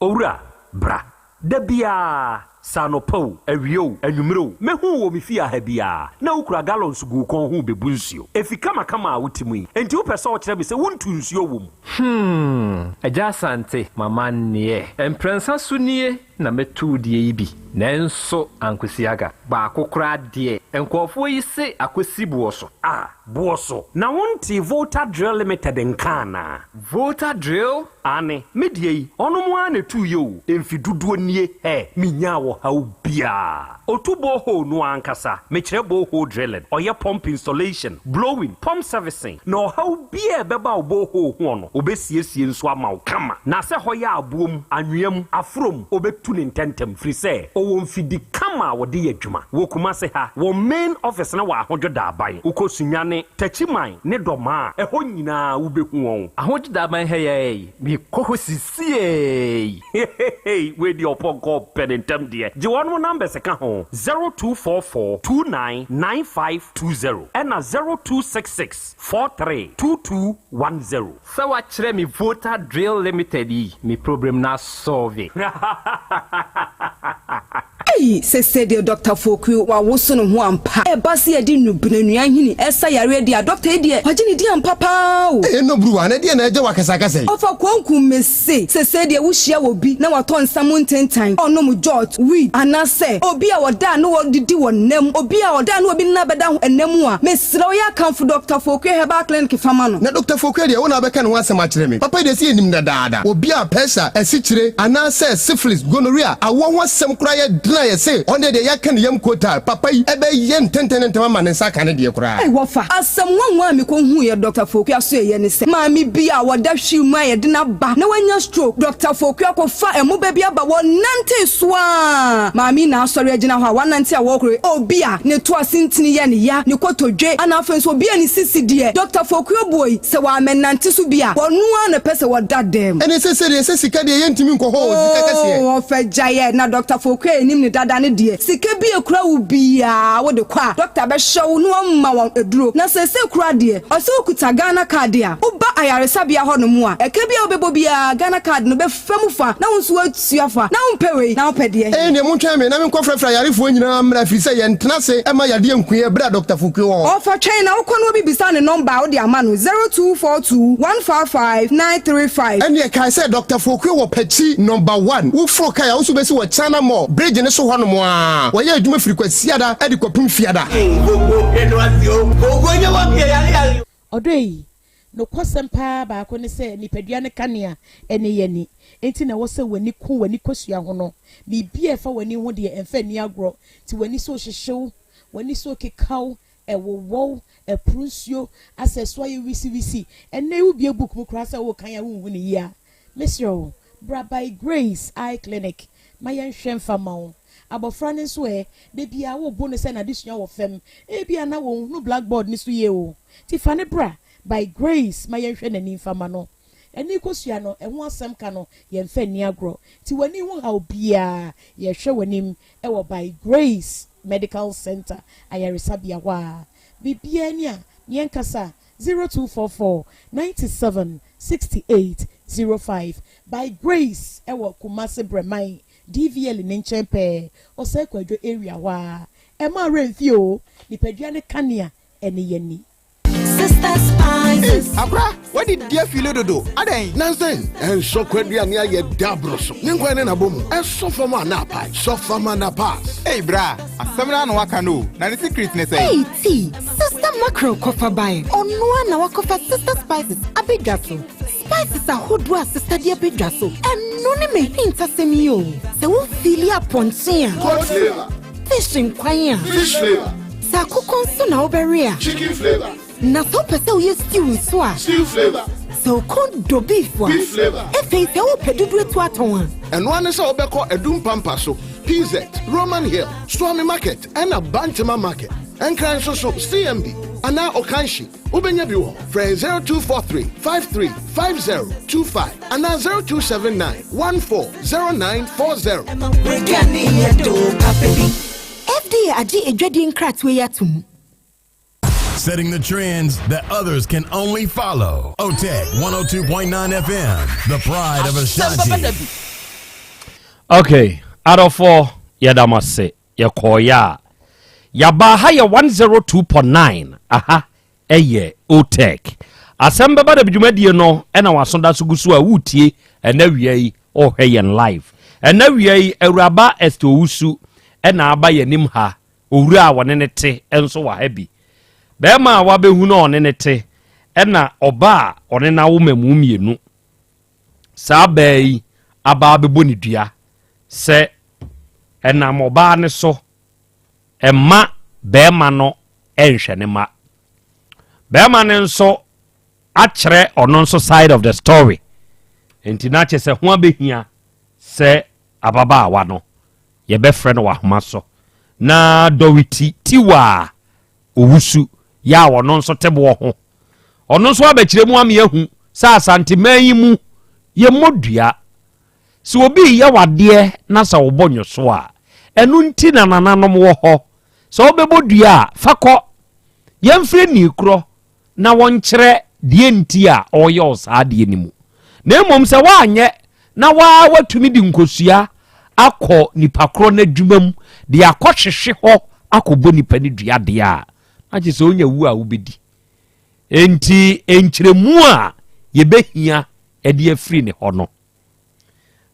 Owura, bra. Da biara, sɛ anɔpa o, awia o, anwummere o, mɛhu wo wɔ me fie ha biara, na wokura gallons gu wo kɔn ho rebebu nsuo. Efi kamakama a wote mu yi, enti wopɛ sɛ wokyerɛ me sɛ wontu nsuo wɔ mu? Hmm, Agya Asante, m'amanneɛ. Mprɛnsa so nie na mɛtu wo deɛ yi bi, nanso ankosi aga. Baako koraa deɛ, nkurɔfoɔ yi se akɔsi boɔ so. Ah, boɔ so? Na wontee Volta Drill Limited nka anaa? Volta Drill? Aane, me deɛ yi, ɔnom ara na ɛtuiɛ o, mfe dodoɔ nie, hɛ, menyaa ɔhaw biara. Ɔtu borehole no ara ankasa, mekyerɛ borehole drilling, ɔyɛ pump installation, blowing, pump servicing, na ɔhaw biara a ɛbɛba wo borehole hoɔ no, ɔbɛsiesie nso ama wo kama. Na sɛ hɔ yɛ aboɔ mu, anwea mu, aforɔ mu, ɔbɛtu no ntɛntɛm, firi sɛ ɔwɔ mfidi kama a wɔde yɛ adwuma. Wɔ Kumase ha, wɔn main office no wɔ Ahodwo Daaban. Wokɔ Sunyani, Techiman ne Dɔmaa a, ɛhɔ nyinaa wobɛhu wɔn. Ahodwo Daaban ha yi ara yi, mekɔ hɔ sisiei. Hehehe wei deɛ ɔpɔnkɔ pɛ ne ntɛm deɛ. Gye wɔnom numbers ka ho, 0244 29 9520 ɛna 0266 43 2210. Sɛ wakyerɛ me Volta Drill Limited yi, me problem no asɔlve. Ei sese deɛ Doctor Foku wawoso ne ho ampa. Ɛba sɛ yɛde nnubena nnua nhini ɛsa yareɛ deɛ a Doctor yi deɛ wagye ne din ampa paa o. Ei Nobruwa na ɛdeɛn na ɛgye wo akasakasa yi? Ɔfa konku mese sese deɛ wo hyia obi na watɔ nsa mu ntentan, ɔnom jot, weed, anasɛ obi a ɔda a na ɔdidi wɔ nna mu, obi a ɔda a na obi nna bɛda ho nna mu a, mesrɛ wo yɛ akamfo Doctor Foku Herbal Clinic fa ma no. Na Doctor Foku deɛ wo na wobɛka ne ho asɛm akyerɛ me. Papa yi deɛ sɛ yɛnim dadaada. Obi a pressure, asikyire, anaasɛ syphilis, gonorrhea, awoɔ ho asɛm koraa yɛ dene. na yɛse ɔno deɛ yɛaka ne yam kootaa. Papa yi ɛbɛyɛ ntɛntɛn ne ntɛm ama ne nsa aka ne deɛ koraa. Ei wɔfa, asɛm nwanwa a mekɔhuuiɛ Dɔkta Foku asoɛeɛ ne sɛ, maame bi a ɔda wheel mu a yɛde no aba na wanya stroke, Dɔkta Foku akɔfa mmoba bi aba, wɔnantee so ara, maame yi na asɔre agyina hɔ a wanante a wɔrekɔ yi, obi a ne to ase ntini yɛ no ya, ne kotodwe, ana afei nso obi a ne sisi deɛ, Dɔkta Foku Obuoi, sɛ wammɛnante so bi a, wɔno ara na ɛpɛ sɛ wɔda dam. Ɛne sɛ sɛdeɛ sɛ sika deɛ yɛntumi nkɔ hɔ o, sika kɛseɛ. Oo, ɔfɛ gyaeɛ, na Dɔkta Foku a yɛnim no dada no deɛ, Sika bi a ekura wo biara wode kɔ a, dɔkta bɛhwɛ wo na wama wo aduro. Na seesei koraa deɛ, ɔsɛ wokuta Ghana card a, woba ayaresabea hɔnom a, ɛka bi a wobɛbɔ biara, Ghana card no bɛfa mu fa na wo nso woatua fa. Na wompɛ wei, na wopɛ deɛ he? Ɛnneɛ montwɛn me na menkɔfrɛfrɛ ayarefoɔ nyinaa mmra, ɛfiri sɛ yɛntena ase mma yadeɛ nku yɛn berɛ a Dɔkta Fukue wɔ hɔ. Ɔfa twɛn na wokɔ na obi bisa ne nɔmba a, wode ama no, 0242 155 935. Ɛnneɛ kae sɛ Dɔkta Fukue wɔ Pakyi Nɔmba One. Woforo kae a, wo nso wobɛsi wɔ China Mall bridge no so hɔnom ara. Wɔyɛ adwuma firi Kwasiada de kɔpem Fiada. Ɔdɔ yi, nokwasɛm paa baako ne sɛ nipadua no kanea ne yɛn ani. Enti na ɛwɔ sɛ w'ani ku w'ani kosua ho no. Biribi a ɛfa w'ani ho deɛ, ɛmfa nni agorɔ. Nti w'ani so rehyehye wo, w'ani so rekeka wo, ɛwowɔ wo, ɛporo nsuo, asɛ ɛso ayɛ wisiwisi. Ɛnnɛ yi wobue book mu koraa sɛ worekan a wonhu no yie a, Mesrɛ wo, bra By Grace Eye Clinic ma yɛnhwɛ mfa mma wo. Abɔfra no nso ɛ? Da biara wobo no sɛ n'adesua wɔ fam. Ebia na ɔnhunu blackboard no so yie o. Nti fa no bra By Grace ma yɛnhwɛ n'ani mfa mma no. Ani kosua no, ɛho asɛm ka no, yɛmfa nni agorɔ. Nti w'ani ho haw biara, yɛhwɛ w'anim wɔ By Grace Medical Center ayaresabea hɔ a. Biribiara ni a, yɛnkasa. 0244 97 68 05 By Grace ɛwɔ Kumasi Brɛman DVL ne nkyɛn pɛɛ Osei Kwadwo area hɔ ara. Ɛmma werɛ mfi oo, nipadua ne kanea ɛne yɛn ni. Sister Spices. Akora, w'adidi afili dodo, adɛn? Nansa yi, ɛnsɔ kwaduane ayɛ dɛ aboro so. Ne nkwan ne n'abɔ mu, ɛsɔ fam a na apae, sɔ fam a na pass. Ei bra, asɛm no ara na woaka no o, na ne secret ne sɛn? Ei tea, Sister Mackerel kɔfa bae, ɔno ara na wakɔfa Sister Spices abɛdwa so. Spices ahodoɔ a Sister de abɛdwa so, ɛno ne m'ahintasɛm yi o. Sɛ wo feeli apɔnkye a, Goat flavour. Fish nkwan a, Fish flavour. Sɛ akokɔ nso na wobɛwe a, Chicken flavour. Na sɛ wopɛ sɛ woyɛ stew nso a, Stew flavour. Sɛ wo kɔn dɔ beef a, Beef flavour. Afei sɛ wopɛ dodoɔ atu atɔn a, Ɛno ara ne sɛ wobɛkɔ Adum Pampa so, PZ, Roman Hill, Suame Market ɛna Bantama Market. Nkran nso so, CMB anaa Okanshe, wobɛnya bi wɔ hɔ. Frɛ yɛn 0243 53 5025 anaa 0279 14 0940. FDA agye adwadie nkratoɔ yi atom. Setting the trends that others can only follow. OTEC 102.9 FM, the pride of Ashanti. Okay, adɔfoɔ yɛda mo ase yɛkɔɔyɛ a yɛaba ha yɛ 102.9 aha ɛyɛ OTEC asɛm bɛba da dwumadie no ɛna waso da so gu so a wotie ɛna wia yi ɔhwɛ yɛn live ɛna wia yi awuraba Esther Owusu ɛna aba yɛn anim ha Owura a wɔne no te nso wɔ ha bi. Barima a wabehu no a ɔne no te, ɛna ɔbaa a ɔne no awo mmamu mmienu. Saa baa yi aba abɛbɔ ne dua sɛ ɛnam ɔbaa no so ɛma barima no nhwɛ ne mma. Barima no nso akyerɛ ɔno nso side of the story. Nti na kyerɛ sɛ ho abɛhia sɛ ababaawa no yɛbɛfrɛ no wɔ ahoma so, na Dɔwiti Tiwa a owusu yɛ a ɔno nso te boɔ ho. Ɔno nso abɛkyerɛ mu ama yɛahu sɛ Asanteman yi mu yɛmmɔ dua. Sɛ obi reyɛ wadeɛ na sɛ wobɔ nwoso a, ɛno nti na nananom wɔ hɔ. Sɛ wobɛbɔ dua a, fa kɔ. Yɛmfrɛ nii korɔ na wɔnkyerɛ deɛ nti a ɔreyɛ wo saa adeɛ no mu. Na mmom sɛ woanyɛ na waa watumi de nkosua akɔ nipa korɔ no adwuma mu de akɔhwehwe hɔ akɔbɔ nipa no dua deɛ a, na kyerɛ sɛ onya wu a wobɛdi. Enti nkyerɛmu a yɛbɛhia de afiri ne hɔ no,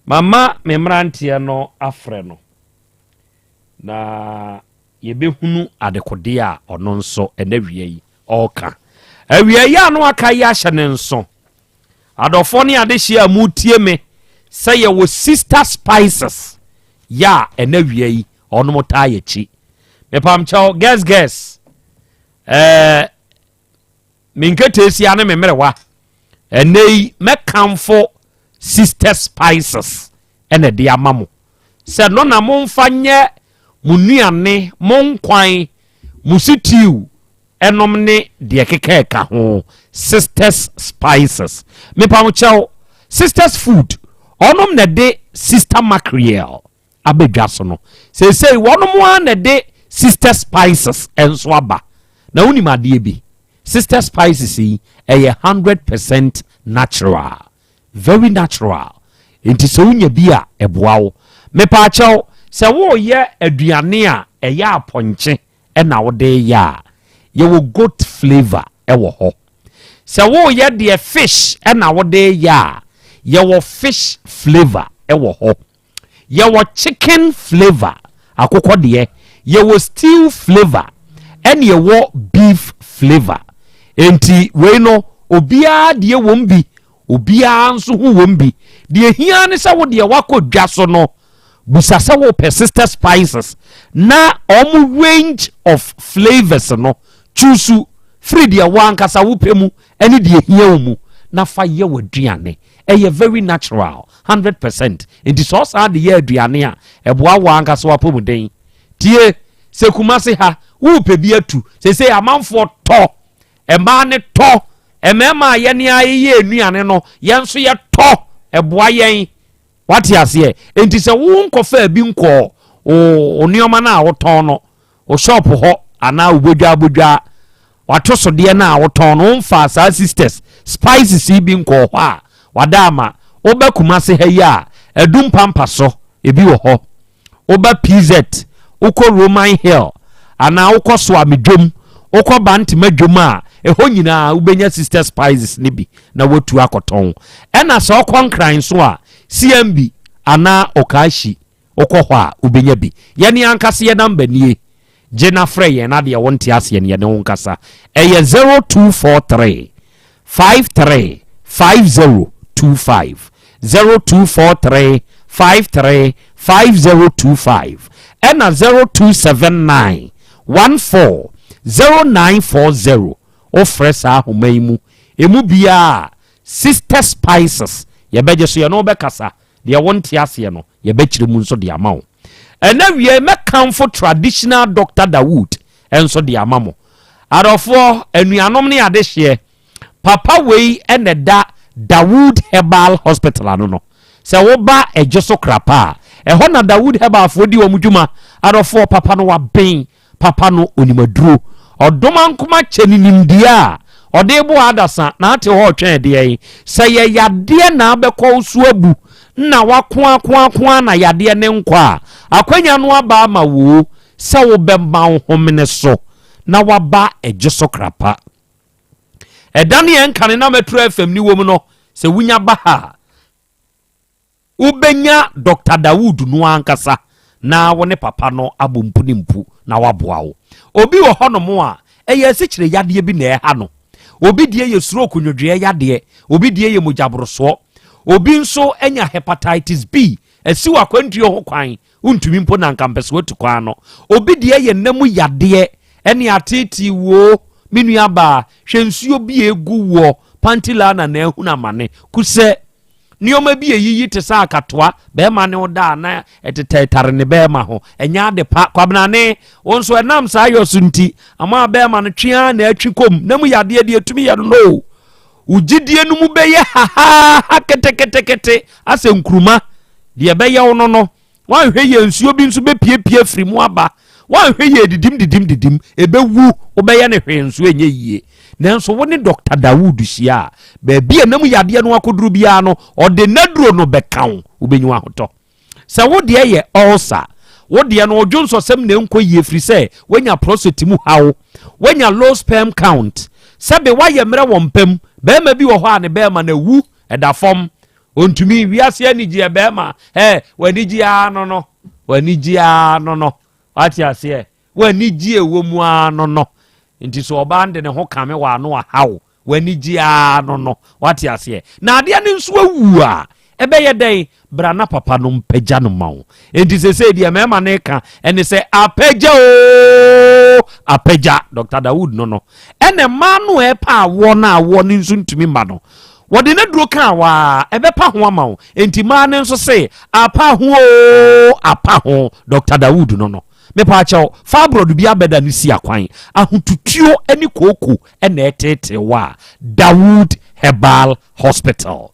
mama me mmeranteɛ no afrɛ no na Yɛbɛhunu adekodeɛ a ɔno nso ɛnɛ awia yi ɔreka. Awia yi a no aka yi ahyɛ ne nso. Adɔfoɔ ne adehyeɛ a motie me sɛ yɛwɔ Sister Spices yɛ a ɛnɛ awia yi ɔnom taa yɛkyi. Mepamkyɛw guess guess ɛɛ me nketeesia ne me mmerewa ɛnɛ yi mɛkamfo Sister Spices ɛna ɛde ama mo sɛ no na momfa nyɛ mo nnuane, mo nkwan, mo stew ɛnom ne deɛ keka ɛka ho. Sisters Spices, mepamkyɛw, Sisters Food ɔnom na ɛde Sister Mackerel abɛdwa so no. Seesei wɔnom ara na ɛde Sister Spices nso aba. Na wonim adeɛ bi, Sister Spices yi ɛyɛ 100% natural, very natural, nti sɛ wonya bi a ɛboa wo. Mepaakyɛw, sɛ woyɛ aduane a ɛyɛ apɔnkye ɛna wode yɛ a, yɛwɔ goat flavour ɛwɔ hɔ. Sɛ woyɛ deɛ fish ɛna wode yɛ a, yɛwɔ fish flavour ɛwɔ hɔ. Yɛwɔ chicken flavour, akokɔ deɛ, yɛwɔ stew flavour, ɛne yɛwɔ beef flavour. Nti wei no obiara deɛ wɔm bi, obiara nso ho wɔm bi. Deɛ hia ne sɛ wo deɛ wakɔ dwa so no, busa sɛ wopɛ Sister Spices na ɔmo range of flavours no, choose firi deɛ wo ankasa wopɛ mu ɛne deɛ hia wo mu na fa yɛ w'aduane. Ɛyɛ very natural, 100%, nti sɛ ɔsaa de yɛ aduane a, ɛboa wo ankasa wapɔmuden. Tie, sɛ Kumase ha wopɛ bi atu sɛsɛ amanfoɔ tɔ, mmaa ne tɔ, mmarima a yɛne ayɛyɛ nnuane no, yɛn nso yɛtɔ, ɛboa yɛn. Wate aseɛ? Nti sɛ wo nkɔfa bi nkɔɔ wo nneɛma no a wotɔn no, wo shop hɔ anaa wo bodwa bodwa wato sodeɛ no a wotɔn no, womfa saa Sisters Spices yi bi nkɔɔ hɔ a, wada ama woba Kumase ha yi a, Adum Pampa so ebi wɔ hɔ. Woba PZ, wokɔ Roman Hill anaa wokɔ Soame dwom, wokɔ Bantama dwom a, ɛhɔ nyinaa wobɛnya Sister Spices ne bi na watu akɔtɔn. Ɛna sɛ ɔkɔ Nkran so a, CMB anaa Okaishie, wokɔ hɔ a wobɛnya bi. Yɛne ankasa yɛ number nie, gye na frɛ yɛn na deɛ wonte aseɛ no yɛne wo nkasa. Ɛyɛ 0243 53 5025, 0243 53 5025, ɛna 0279 14 0940. Wofrɛ saa ahoma yi mu emu biara, Sister Spices yɛbɛgye so, yɛne wobɛkasa. Deɛ wonte aseɛ no yɛbɛkyerɛ mu nso de ama wo. Ɛna wie, mɛkamfo Traditional Doctor Dawood nso de ama mo. Adɔfoɔ, anuanom ne adehyeɛ, papa wei ɛna da Dawood Herbal Hospital ano no. Sɛ woba ɛgye so krapa a, ɛhɔ na Dawood Herbalfoɔ di wɔn dwuma. Adɔfoɔ, papa no waben, papa no onimaduro, ɔdom ankoma kyɛ ne nimdeɛ a ɔde bo adasa na ate hɔ ɔtwɛn deɛ yi. Sɛ yɛ yadeɛ na abɛkɔ wo so abu na wako ako ako na yadeɛ ne nkɔ a, akwanya no aba ama wo sɛ wobɛma wo homene so na waba ɛgye so krapa. Ɛda ne yɛn kane na Metro FM ni wɔ mu no, sɛ wonya ba ha, wobɛnya Dr Dawood no ankasa na wo ne papa no abɔ mpu ne mpu na waboa wo. Obi wɔ hɔnom a ɛyɛ asikyire yadeɛ bi na ɛha no, obi deɛ yɛ stroke nwodwoeɛ yadeɛ, obi deɛ yɛ mogyaborosoɔ, obi nso anya hepatitis B asi wɔ akwantuo ho kwan, wontumi mpo na nka mpɛ sɛ watu kwan no. Obi deɛ yɛ nna mu yadeɛ ɛne ateetee wuo. Me nua baa, hwɛ nsuo bi a egu woɔ pantila na ehunu amane kusɛ nneɛma bi eyiyi te sɛ akatoa bɛrima ne wo da na ɛtetɛtare ne bɛrima ho, ɛnyɛ ade pa. Kwabenane, wɔn nso ɛnam saa yɔ so nti ama bɛrima no twea na atwi kɔm na mu yadeɛ deɛ etumi yɛ no no wo gyidie no mu bɛyɛ hahaha ketekete asɛ nkuruma deɛ ɛbɛyɛ wo no. Woanhwɛ yɛ, nsuo bi nso bɛpiepie firi mu aba. Woanhwɛ yɛ, didim didim didim ɛbɛwu, wobɛyɛ ne hwee nso ɛnyɛ yie. Nanso wo ne Dr Dawood hyia a, baabi a nam yadeɛ no akɔduru biara no, ɔde n'aduro no bɛka wo, wobɛnyi ahotɔ. Sɛ wo deɛ yɛ ulcer, wo deɛ no ɔdwo nsɔsɛm na ɛnkɔ yie firi sɛ woanya prostate mu haw, woanya low sperm count, sɛbe woayɛ mmerɛ wɔ mpam, bɛrima bi wɔ hɔ a ne bɛrima no awu ɛda fam, ɔntumi wiase anigyeɛ bɛrima ɛ w'anigye ara no, w'anigye ara no, wate aseɛ, w'anigye ɛwɔ mu ara no. Nti sɛ ɔbaa de ne ho kame wɔ ano ahaw, w'anigye ara no, wate aseɛ, na adeɛ no nso awu a. Ɛbɛyɛ dɛn? Bra na papa no mpagya no ma wo. Enti seesei deɛ mmarima no reka ɛne sɛ apagya oo, apagya. Dr. Dawood no no. Ɛna mmaa no a ɛpɛ awoɔ no awoɔ no nso ntumi mma no. Wɔde n'aduro ka awɔ a, ɛbɛpa ho ama wo. Enti mmaa no nso se apa ho oo, apa ho. Dr. Dawood no no. Mepaakyɛw, fibroid bi abɛda no si akwan. Ahotutuo ne kooko na ɛteetee wo a, Dawood Herbal Hospital.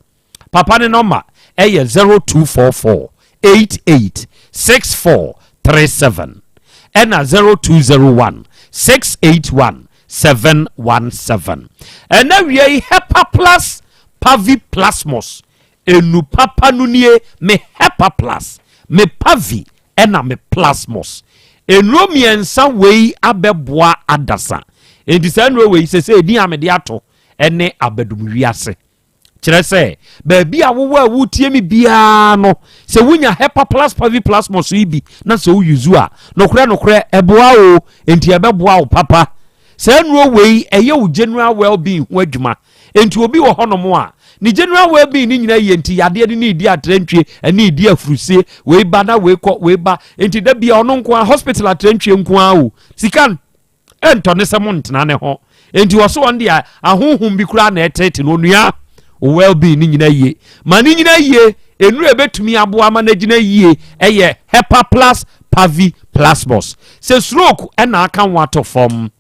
Papa ne nɔma ɛyɛ 0244 88 64 37 ɛna 0201 681 717. Ɛna wia yi Hepa Plus Pavi Plasmos enu papa no nie me Hepa Plus me Pavi ɛna me Plasmos. Nnuro mmiɛnsa wei abɛboa adasa. Enti saa nnuro wei sɛ sɛ edin a mede ato ɛne abadum wiase. Kyerɛ sɛ, baabi a wowɔ a woretie me biara no, sɛ wonya Hepa Plus Pavi Plasmos yi bi na sɛ wo use a, nokorɛ nokorɛ ɛboa o, enti ɛbɛboa wo papa. Saa nnuro wei ɛyɛ wo general well being ho adwuma. Enti obi wɔ hɔnom a, ne general well being no nyina yie nti yadeɛ no ne redi atrantwie, ɛne redi afurusie, wei ba na wei kɔ, wei ba, enti da biara ɔno nko ara hospital atrantwie nko ara o, sika ɛntɔ ne sɛ montena ne ho. Enti ɔso ɔno deɛ ahonhom bi koraa na ɛtete no. Onua, wo well-being no nyina yie. Ma no nyina yie. Nnuro a ɛbɛtumi aboa ma no agyina yie ɛyɛ Hepa Plus Pavi Plasmos. Sɛ stroke ɛna aka wo ato fam,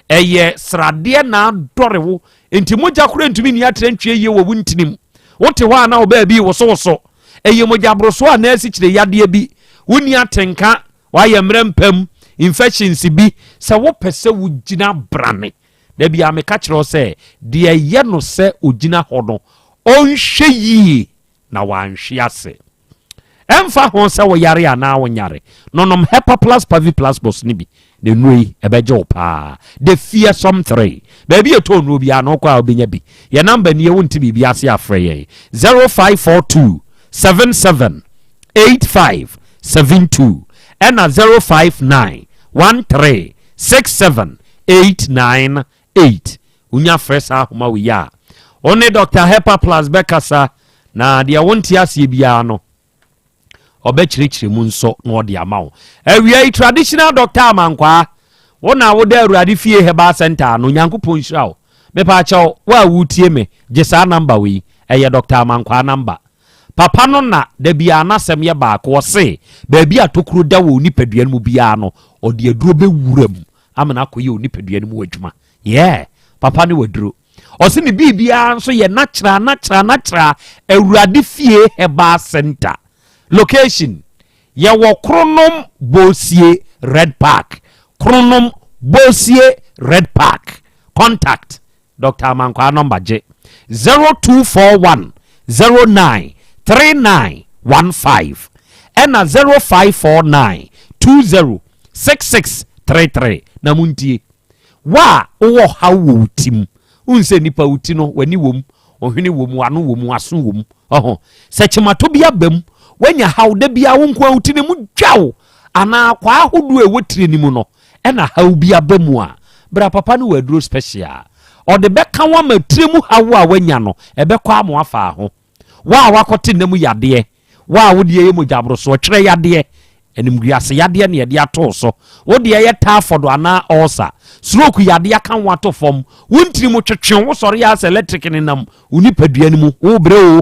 ɛyɛ sradeɛ na adɔre wo, enti mogya koraa ntumi nni atrantwie yie wɔ wo ntinim. Wote hɔ a na wo baabi wosowoso. Ɛyɛ mogyaborosoɔ anaa asikyire yadeɛ bi. Wonni atenka. Woayɛ mmerɛ mpam, infections bi, sɛ wopɛ sɛ wogyina brane. Da biara meka kyerɛ wo sɛ, deɛ ɛyɛ no sɛ ɔgyina hɔ no, ɔnhwɛ yie na wanhwe ase. Ɛmfa ho sɛ woyare anaa wonyare, nonom Hepaplus Paviplasbos no bi, na nnuro yi, ɛbɛgye wo paa. The Fearsome 3. Baabi a ɛtɔ nnuro biara no, wokɔ a wobɛnya bi. Yɛn namba nie, wonte biribi ase a, frɛ yɛn, 0542 77 85 72 ɛna 059 13 67 898. Wonya frɛ saa ahoma wei a, wo ne Dr. Hepa Plus bɛkasa na deɛ wonte aseɛ biara no, ɔbɛkyerɛkyerɛ mu nso na ɔde ama wo. Awia yi, traditional doctor Amankwaa, wo na woda Awurade fie Herbal Center ano, Nyankopɔn nhyira wo. Mepaakyɛw, wo a wotie me, gye saa namba wei, ɛyɛ Dr. Amankwaa namba. Papa no na da biara n'asɛm yɛ baako, ɔse baabi a tokuro da wɔ onipadua no mu biara no, ɔde aduro bɛwura mu ama no akɔyɛ onipadua no mu adwuma. Yeah, papa ne waduro. Ɔse ne biribiara nso yɛ natural, natural, natural. Awurade Fie Herbal Center. Location, yɛwɔ Kronom Bosie Red Park. Kronom Bosie Red Park. Contact, Doctor Amankwaa nɔmba gye 0241 09 3915 ɛna 0549 20 6633 na montie. Wo a wowɔ ɔhaw wɔ wo ti mu, wohu sɛ nipa wo ti no w'ani wɔ mu, ɔhwene wɔ mu, w'ano wɔ mu, w'aso wɔ mu, ɔho sɛ kyematɔ bi aba mu, woanya haw da biara wo nko ara wo ti no mu dwa wo anaa akwaa ahodoɔ a ɛwɔ tire no mu no ɛna haw bi aba mu a, bra papa no wɔ aduro special a ɔde bɛka wo ama tire mu haw a woanya no ɛbɛkɔ ama woafa ho. Wo a woakɔte nna mu yadeɛ, wo a wo deɛ yɛ mogyaborosoɔ, twerɛ yadeɛ, animguase yadeɛ na yɛde ato wo so, wo deɛ yɛ typhoid anaa ulcer, stroke yadeɛ aka wo ato fam, wo ntini mu twetwe wo sɔre a sɛ electric nenam wo nipadua no mu, wobrɛ o.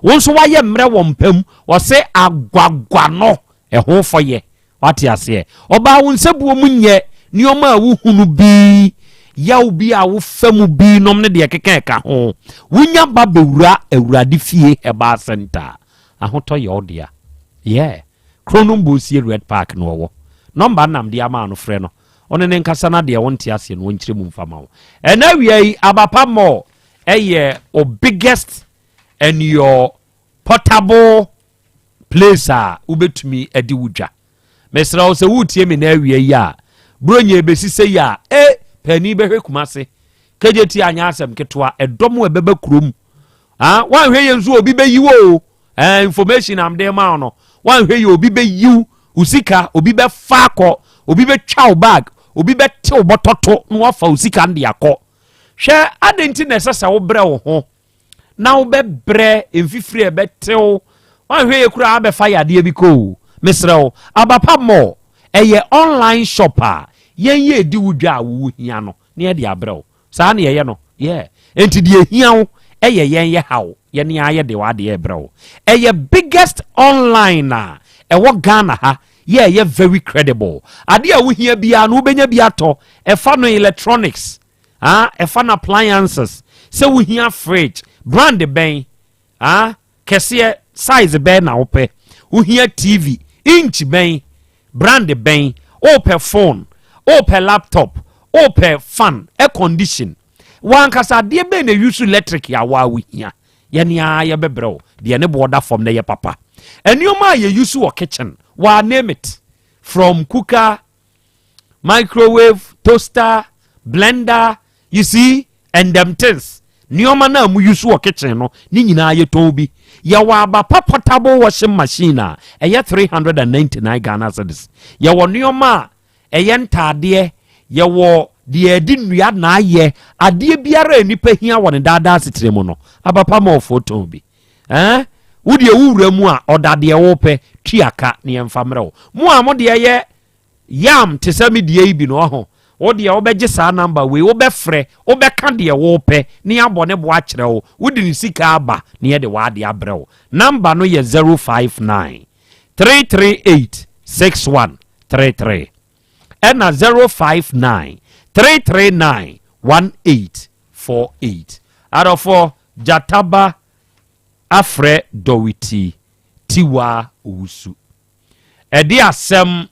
Wo nso woayɛ mmerɛ wɔ mpa mu, wɔse agwagwa no ɛho fɔ yɛ. Wate aseɛ? Ɔbaa wo nsabuo mu nyɛ nneɛma a wohunu bi, yaw bi a wofa mu bi nom ne deɛ ɛkeka ɛka ho. Wonya ba bɛwura Awurade fie Herbal Center a, ahotɔ yɛ wo dea. Yeah. Kronom Bosie Red Park na ɔwɔ. Nɔmba no na mede ama wo no, frɛ no. Wo ne no nkasa na deɛ wonte aseɛ no ɔnkyerɛ mu mfa ma wo. Ɛnɛ awia yi, Abapa Mall ɛyɛ wo biggest and your portable place a wobɛtumi adi wo dwa. Mesrɛ wo sɛ woretie me na awia yi a, Buronya ɛbɛsi sɛ yi a, e paani bɛhwɛ Kumase. KJT anyɛ asɛm ketewa, ɛdɔm a ɛbɛba kurom. Ah, woanhwɛ yɛ nso obi bɛyi wo o. Eh, information am de ma wo no. Woanhwɛ yɛ obi bɛyi wo sika, obi bɛfa akɔ, obi bɛtwa wo bag, obi bɛte wo bɔtɔto na wafa wo sika no de akɔ. Hwɛ, adɛn nti na ɛsɛ sɛ wobrɛ wo ho? na wobɛbrɛ mfifiri a ɛbɛtew wanhwɛ yɛ koraa abɛfa yadeɛ bi kɔ o. Mesrɛ wo, Abapa Mall ɛyɛ online shop a yɛn yɛ edi wo dwa a wo hia no na yɛde abrɛ wo. Saa na yɛyɛ no, yeah. Enti deɛ ehia wo ɛyɛ yɛn yɛ haw, yɛn ara yɛde w'adeɛ rebrɛ wo. Ɛyɛ biggest online a ɛwɔ Ghana ha, yɛ ɛyɛ very credible. Adeɛ a wohia biara no wobɛnya bi atɔ, ɛfa no electronics, ah, ɛfa no appliances, sɛ wohia fridge, brand bɛn, ah, kɛseɛ, size bɛn na wopɛ, wohia TV, inch bɛn, brand bɛn, wopɛ phone, wopɛ laptop, wopɛ fan, air condition, wankasa adeɛ bɛn na use electric a waa wohia, yɛne ara yɛbɛbrɛ wo deɛ ne boɔ da fam na ɛyɛ papa. Nneɛma a yɛ use wɔ kitchen, waa name it, from cooker, microwave, toaster, blender, you see, and them things. Nneɛma no a mo use wɔ kitchen no ne nyinaa yɛtɔn bi. Yɛwɔ Abapa portable washing machine a ɛyɛ 399 Ghana cedis. Yɛwɔ nneɛma a ɛyɛ ntaadeɛ, yɛwɔ deɛ ɛde nnua na ayɛ, adeɛ biara a nipa hia wɔ ne daadaa asetena mu no, Abapa Mallfoɔ tɔn bi. Wo deɛ wo wura mu a ɔda deɛ wopɛ, tua ka ne yɛmfa mmerɛ wo. Mo a mo deɛ yɛ yam te sɛ me deɛ yi bi no ɔho, wo deɛ wobɛgye saa number wei, wobɛfrɛ, wobɛka deɛ wopɛ ne yɛabɔ ne bo akyerɛ wo, wode ne sika aba ne yɛde w'ade abrɛ wo. Number no yɛ 059 338 6133 ɛna 059 339 1848. Adɔfoɔ, Gyataba afrɛ Dɔwiti Tiwa Owusu. Ɛde asɛm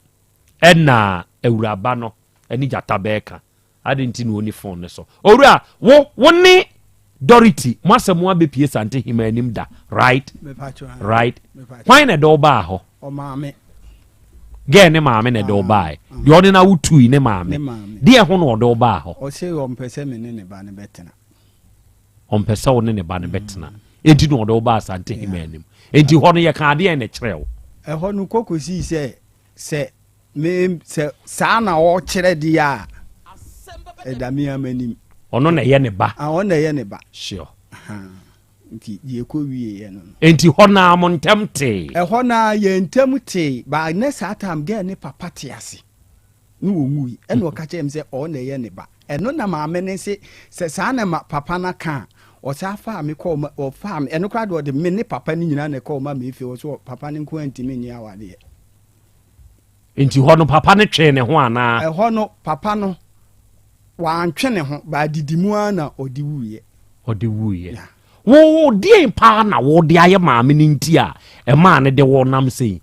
ɛna awuraba no ɛne gyata bɛɛka. Ade nti na ɔni phone ne so. Owura, wo ne Dorothy mo asɛm abɛpie Sante Hema anim da, right? Right. Hwan na ɛde wo baa hɔ? Ɔmaame. Gɛɛ ne maame na ɛde wo baa. Deɛ ɔne na wotui ne maame. Deɛ ho na ɔde wo baa hɔ? Ɔse ɔmpɛ sɛ me ne ne ba no bɛtena. Ɔmpɛ sɛ wo ne ne ba no bɛtena. Enti na ɔde wo baa Asante Hema anim. Enti hɔ no yɛka adeɛ na ɛkyerɛ wo. Ɛhɔ no kɔkɔsii sɛ sɛ me sɛ saa na ɔkyerɛ deɛ a ɛda me ama anim. Ɔno na ɛyɛ ne ba. Ɔno na ɛyɛ ne ba. Sure. Nti deɛ ɛkɔ wieɛ no. Enti hɔ naa mo ntɛm tee. Ɛhɔ naa yɛn ntɛm tee. Ba ne saa time girl ne papa te ase. Ne wɔn wui. Ɛna ɔka kyerɛ me sɛ ɔno na ɛyɛ ne ba. Ɛno na maame ne se sɛ saa na ma papa no ka a ɔsaa faa me kɔɔ ma ɔfaa me ɛno koraa deɛ ɔde me ne papa no nyinaa na ɛkɔɔ ma me fie ɔso papa no nko antumi nyɛ awadeɛ. Nti hɔ no papa no twee ne ho anaa? Ɛhɔ no papa no wantwe ne ho ba didi mu ara na ɔde wuiɛ. Ɔde wuiɛ. Wo deɛn paa na wo de ayɛ maame no nti a ɛmaa no de wo nam sei?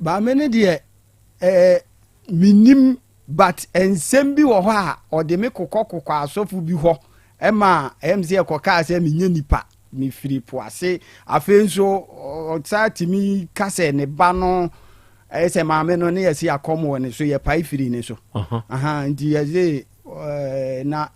Maame no deɛ ɛɛ menim but nsɛm bi wɔ hɔ a ɔde me kokɔ kokɔ asɔfo bi hɔ ɛma ɛyɛ me sɛ ɛkɔkaa sɛ menyɛ nipa mefiri po ase. Afei nso ɔsa tumi ka sɛ ne ba no ɛyɛ sɛ maame no ne yɛsi akɔm wɔ ne so yɛpae firi ne so. Aha nti yɛse na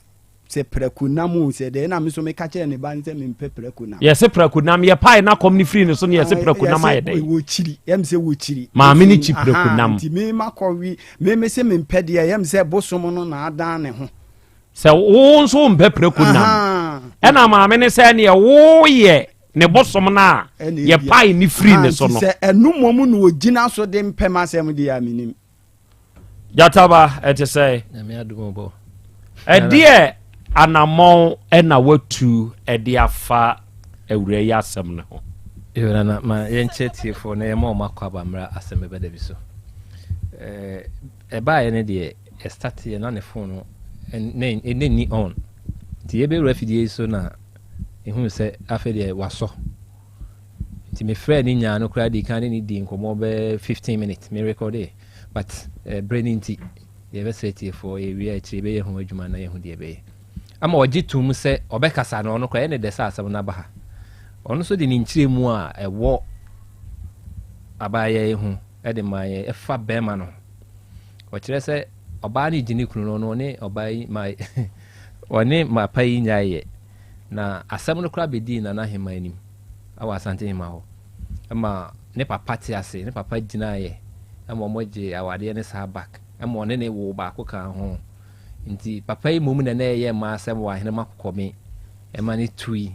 sɛ prɛko nam o sɛ dɛ na me nso meka kyerɛ ne ba no sɛ mempɛ prɛko nam. Yɛse prɛko nam yɛpae na kɔm no firi ne so ne yɛse prɛko nam ayɛ dɛn? Wɔkyiri yɛm sɛ wɔkyiri. Maame no kyi prɛko nam. Nti me makɔwe me me se mempɛ deɛ yɛm sɛ bosom no na adan ne ho. Sɛ wo nso wompɛ prɛko nam ɛna maame ne sɛ neɛ woyɛ ne bosom no a yɛpae ne firi ne so no. Sɛ ɛno mmom na ɔgyina so de mpɛm asɛm deɛ a menim. Gyataba ɛte sɛ ɛdeɛ anammɔn ɛna watu ɛde afa awura yi asɛm no ho. Yo nana ma yɛnkyɛ tiefoɔ na yɛma ɔma akɔ aba mmra asɛm bɛba da bi so. Ɛbaeɛ no deɛ ɛstateɛ na ne phone no ne nni on nti yɛbɛwura afidie yi so na ɛhunu sɛ afei deɛ wasɔ. Nti mefrɛɛ ne nyaa no koraa dii kan ne ne dii nkɔmmɔ bɛyɛ 15 minutes me recordee but berɛ no nti yɛbɛsrɛ tiefoɔ yɛwie akyire yɛbɛyɛ ho adwuma na yɛhu deɛ ɛbɛyɛ ama ɔgye tom sɛ ɔbɛkasa no ɔno koraa ɛyɛ ne dɛ sɛ asɛm no aba ha. Ɔno nso de ne nkyerɛmu a ɛwɔ abaayewa yi ho de maa yɛn ɛfa bɛrima no ho. Ɔkyerɛ sɛ ɔbaa no gye ne kunu no ɔno ɔne ɔbaa yi ma ɔne mapa yi nyaeɛ na asɛm no koraa bɛdii Nana Hema anim wɔ Asante Hema hɔ ma ne papa te ase, ne papa gyinaeɛ ma wɔgyee awadeɛ no saa back ma ɔne ne woo baako kaa ho. Nti papa yi mmom na na ɛyɛ mmaa asɛm wɔ Ahenema Kɔkɔme ɛma no tui.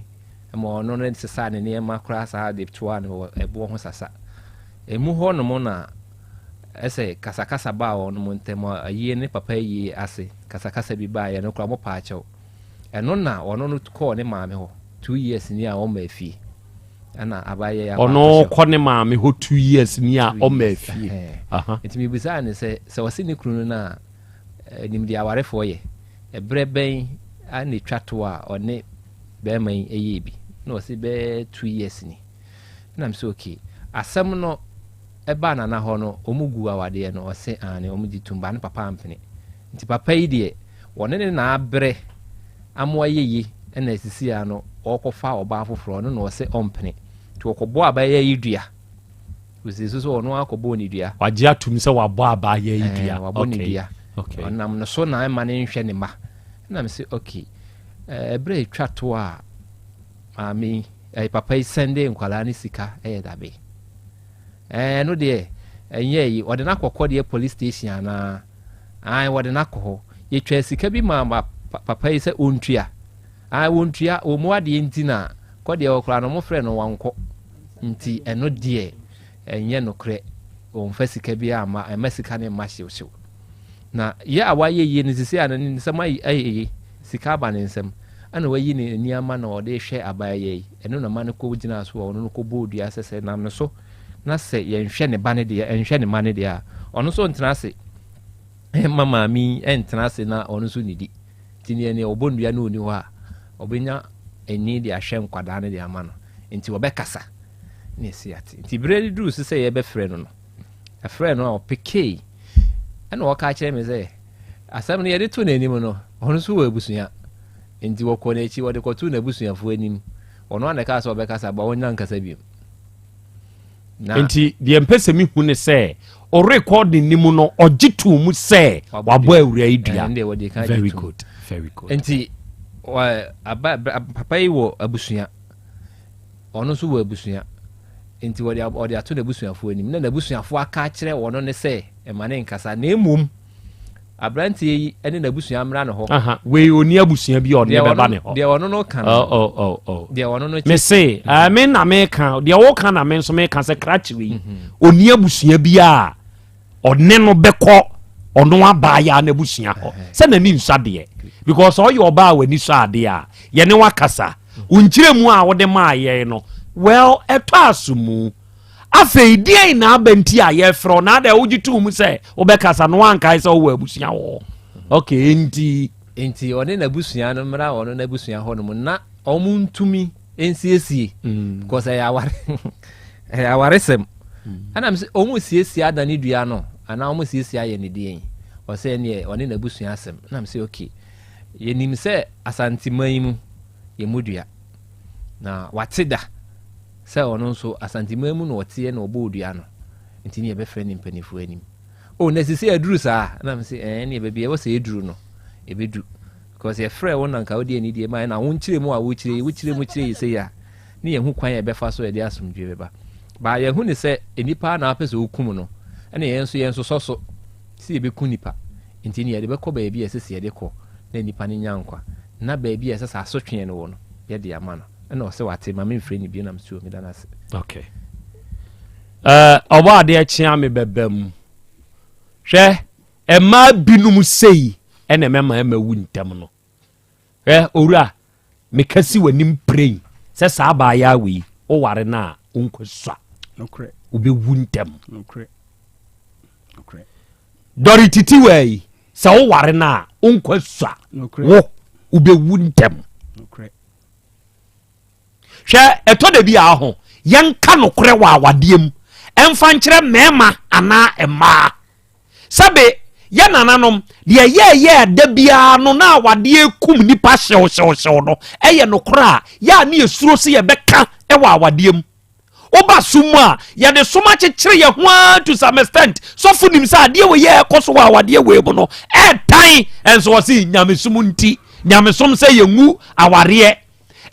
Ma ɔno no sesaa ne nneɛma koraa saa de toaa no wɔ ɛboɔ ho sasa. Emu hɔ nom na ɛsɛ kasakasa baa wɔnom ntɛm, ayie ne papa ayie ase kasakasa bi baeɛ, ɛno koraa wɔpaa kyɛw. Ɛno na ɔno no kɔɔ ne maame hɔ two years ni a ɔmmaa fie. Ɛna abayɛ yi akɔ Ɔno akɔhyɛ hɔ. kɔ ne maame hɔ 2 years ni a Two ɔmmaa years, fie. ɛhɛn. Aha. Nti mebisaa no sɛ, sɛ ɔse ne kunu no no a, nim deɛ awarefoɔ yɛ. Ɛberɛ bɛn na ɛtwa toɔ a ɔne bɛrima yi yɛɛ bi? Na ɔse bɛyɛ 2 years ni. Ɛna mese okay. Asɛm no ɛbaa Nana hɔ no, wɔn guu awadeɛ no? Ɔse aane, wɔn gye tom, but ne papa ampene. Nti papa yi deɛ, wɔne ne na abrɛ ama wayɛ yie, ɛna sisi ara no ɔrekɔfa ɔbaa foforɔ, ɔno na ɔse ɔmpene. Nti ɔkɔbɔɔ abaayewa yi dua. Ɔsii so sɛ ɔno ara kɔbɔɔ ne dua. Wagye atum sɛ wabɔ abaayewa yi dua. Ɛɛ, wabɔ ne Okay. dua. Okay. Ɔnam no so na ɛma no nhwɛ ne mma. Ɛna mese okay, ɛɛ, ɛberɛ a ɛtwa toɔ a maame yi, ɛɛ, papa yi sɛnde nkwadaa no sika ɛyɛ dabe. Ɛɛ, ɛno deɛ, ɛnyɛ ayi, wɔde no akɔ kɔdeɛ police station anaa? Ae, wɔde no akɔ hɔ. Yɛtwaa sika bi maa ma papa yi sɛ ɔntua. Ae, wɔntua, wɔmmu adeɛ nti na kɔdeɛ hɔ koraa no, wɔfrɛɛ no wankɔ. Nti ɛno deɛ, ɛnyɛ nokorɛ, wɔmfa sika biara mma, ɛmma sika no mma hyewhyew. Na yɛ a wayɛ yie no, seesei a ne nsam ayɛ yie, sika aba ne nsam, ɛna wayi ne ani ama na ɔde rehwɛ abaayewa yi, ɛno na ma no kɔgyinaa so a ɔno no kɔbɔɔ dua sɛ sɛ nam no so na sɛ yɛnhwɛ ne ba no deɛ, ɛnhwɛ ne mma no deɛ a, ɔno nso ntena ase mma maame yi ntena ase na ɔno nso nnidi. Nti neɛ neɛ ɔbɔ nnua no ɔnni hɔ a, ɔbɛnya ani de ahwɛ nkwadaa no de ama no. Nti ɔbɛkasa na ɛsi ate. Nti berɛ no duruu so sɛ yɛbɛfrɛ no no, ɛfrɛ no a ɔpekee ɛna ɔka kyerɛ me sɛ asɛm no yɛde to n'anim no, ɔno nso wɔ abusua. Nti wɔkɔ n'akyi, wɔde kɔtoo n'abusuafoɔ anim. Ɔno ara na ɛkaa sɛ ɔbɛkasa, ba ɔnnya nkasa biom. Na Nti deɛ mpɛ sɛ mehu ne sɛ ɔrekɔɔde ne mu no ɔgye too mu sɛ wabɔ awura yi dua. Ɛnde wɔde ka gye Very tom. good, very good. Nti aba papa yi wɔ abusua, ɔno nso wɔ abusua. Nti wɔde ɔde ato n'abusuafoɔ anim na n'abusuafoɔ aka akyerɛ wɔn ne sɛ ɛma ne nkasa na mmom aberanteɛ yi ne n'abusua mmra ne hɔ. Aha, wei ɔni abusua bi a ɔne bɛba ne hɔ. Deɛ ɔno no ka no. Oh, oh, oh, oh. Deɛ ɔno no kyɛ. Me se, uh, me na meka, deɛ woka na me nso meka sɛ krakye wei, ɔni mhm. abusua bi a ɔne no bɛkɔ ɔno abaayaa n'abusua hɔ sɛ n'ani nsɔ adeɛ because ɔyɛ ɔbaa a w'ani sɔ adeɛ a yɛne wakasa wo nkyerɛmu a wode maa yɛn no well ɛtɔ aso mu. Afei deɛn na aba nti a yɛfrɛ wo na adɛn wogye too mu sɛ wobɛkasa na woankae sɛ wowɔ abusua wɔ hɔ? Ok, enti. Enti ɔne n'abusua no mmra ɔno n'abusua hɔ nom na ɔmo ntumi nsiesie mm. because ɛyɛ aware ɛyɛ awaresɛm mm. ɛna sɛ ɔmo siesie adane dua no anaa ɔmo siesie ayɛ ne deɛn ɔsɛ ɛneɛ ɔne n'abusua asɛm ɛna sɛ ok yɛnim sɛ asanteman yi mu yɛ mu dua na wate da Sɛ ɔno nso Asanteman mu na ɔteɛ na ɔbɔɔ dua no nti ne yɛbɛfrɛ ne mpaninfoɔ anim. Oh na sisi aduru saa? Na me se ɛɛ neɛ baabi a ɛwɔ sɛ ɛduru no ɛbɛdu because yɛfrɛ wo na nka wode anidie ma na wo nkyerɛ mu a wokyerɛ yi wokyerɛ mu kyerɛ yi sei a ne yɛhu kwan a yɛbɛfa so yɛde asomdwoeɛ bɛba. Baa yɛhu ne sɛ nnipa na apɛ sɛ wokum no ɛna yɛn nso yɛn nso sɔ so sɛ yɛbɛku nnipa nti ne yɛde bɛkɔ baabi a ɛsɛ sɛ yɛde kɔ na nnipa no nya nkwa na baabi a ɛsɛ sɛ asotweɛ no wɔ no yɛde ama no. Ɛna ɔsɛ wate ma memfrɛ no bio na mesɛ meda no ase. Okay. Uh, ɔbɔ adeɛ kyea me bɛba mu. Hwɛ, mmaa binom sei ɛna ɛmɛma ɛma wu ntɛm no. Hwɛ, owura, meka si w'anim prɛn sɛ saa abaayaa wei woware no a wonkɔ sua. Wobɛwu ntɛm. Dɔre titiwa yi sɛ woware no a wonkɔ sua. Wo wobɛwu ntɛm. Hwɛ, ɛtɔ da bi a ho yɛnka nokorɛ wɔ awadeɛ mu ɛmfa nkyerɛ mmarima anaa mmaa. Sɛbe yɛ nananom deɛ yɛɛyɛɛ da biara no na awadeɛ kum nipa hyewhyewhyew no ɛyɛ nokorɛ a yɛ a ne yɛsuro sɛ yɛbɛka wɔ awadeɛ mu. Woba som mu a, yɛde som akyekyere yɛn ho ara to some extent. Sɔfo nim sɛ adeɛ wei yɛ ɛkɔ so wɔ awadeɛ wei mu no, ɛɛtan. Ɛnso ɔse nyamesom nti, nyamesom sɛ yɛngu awareɛ.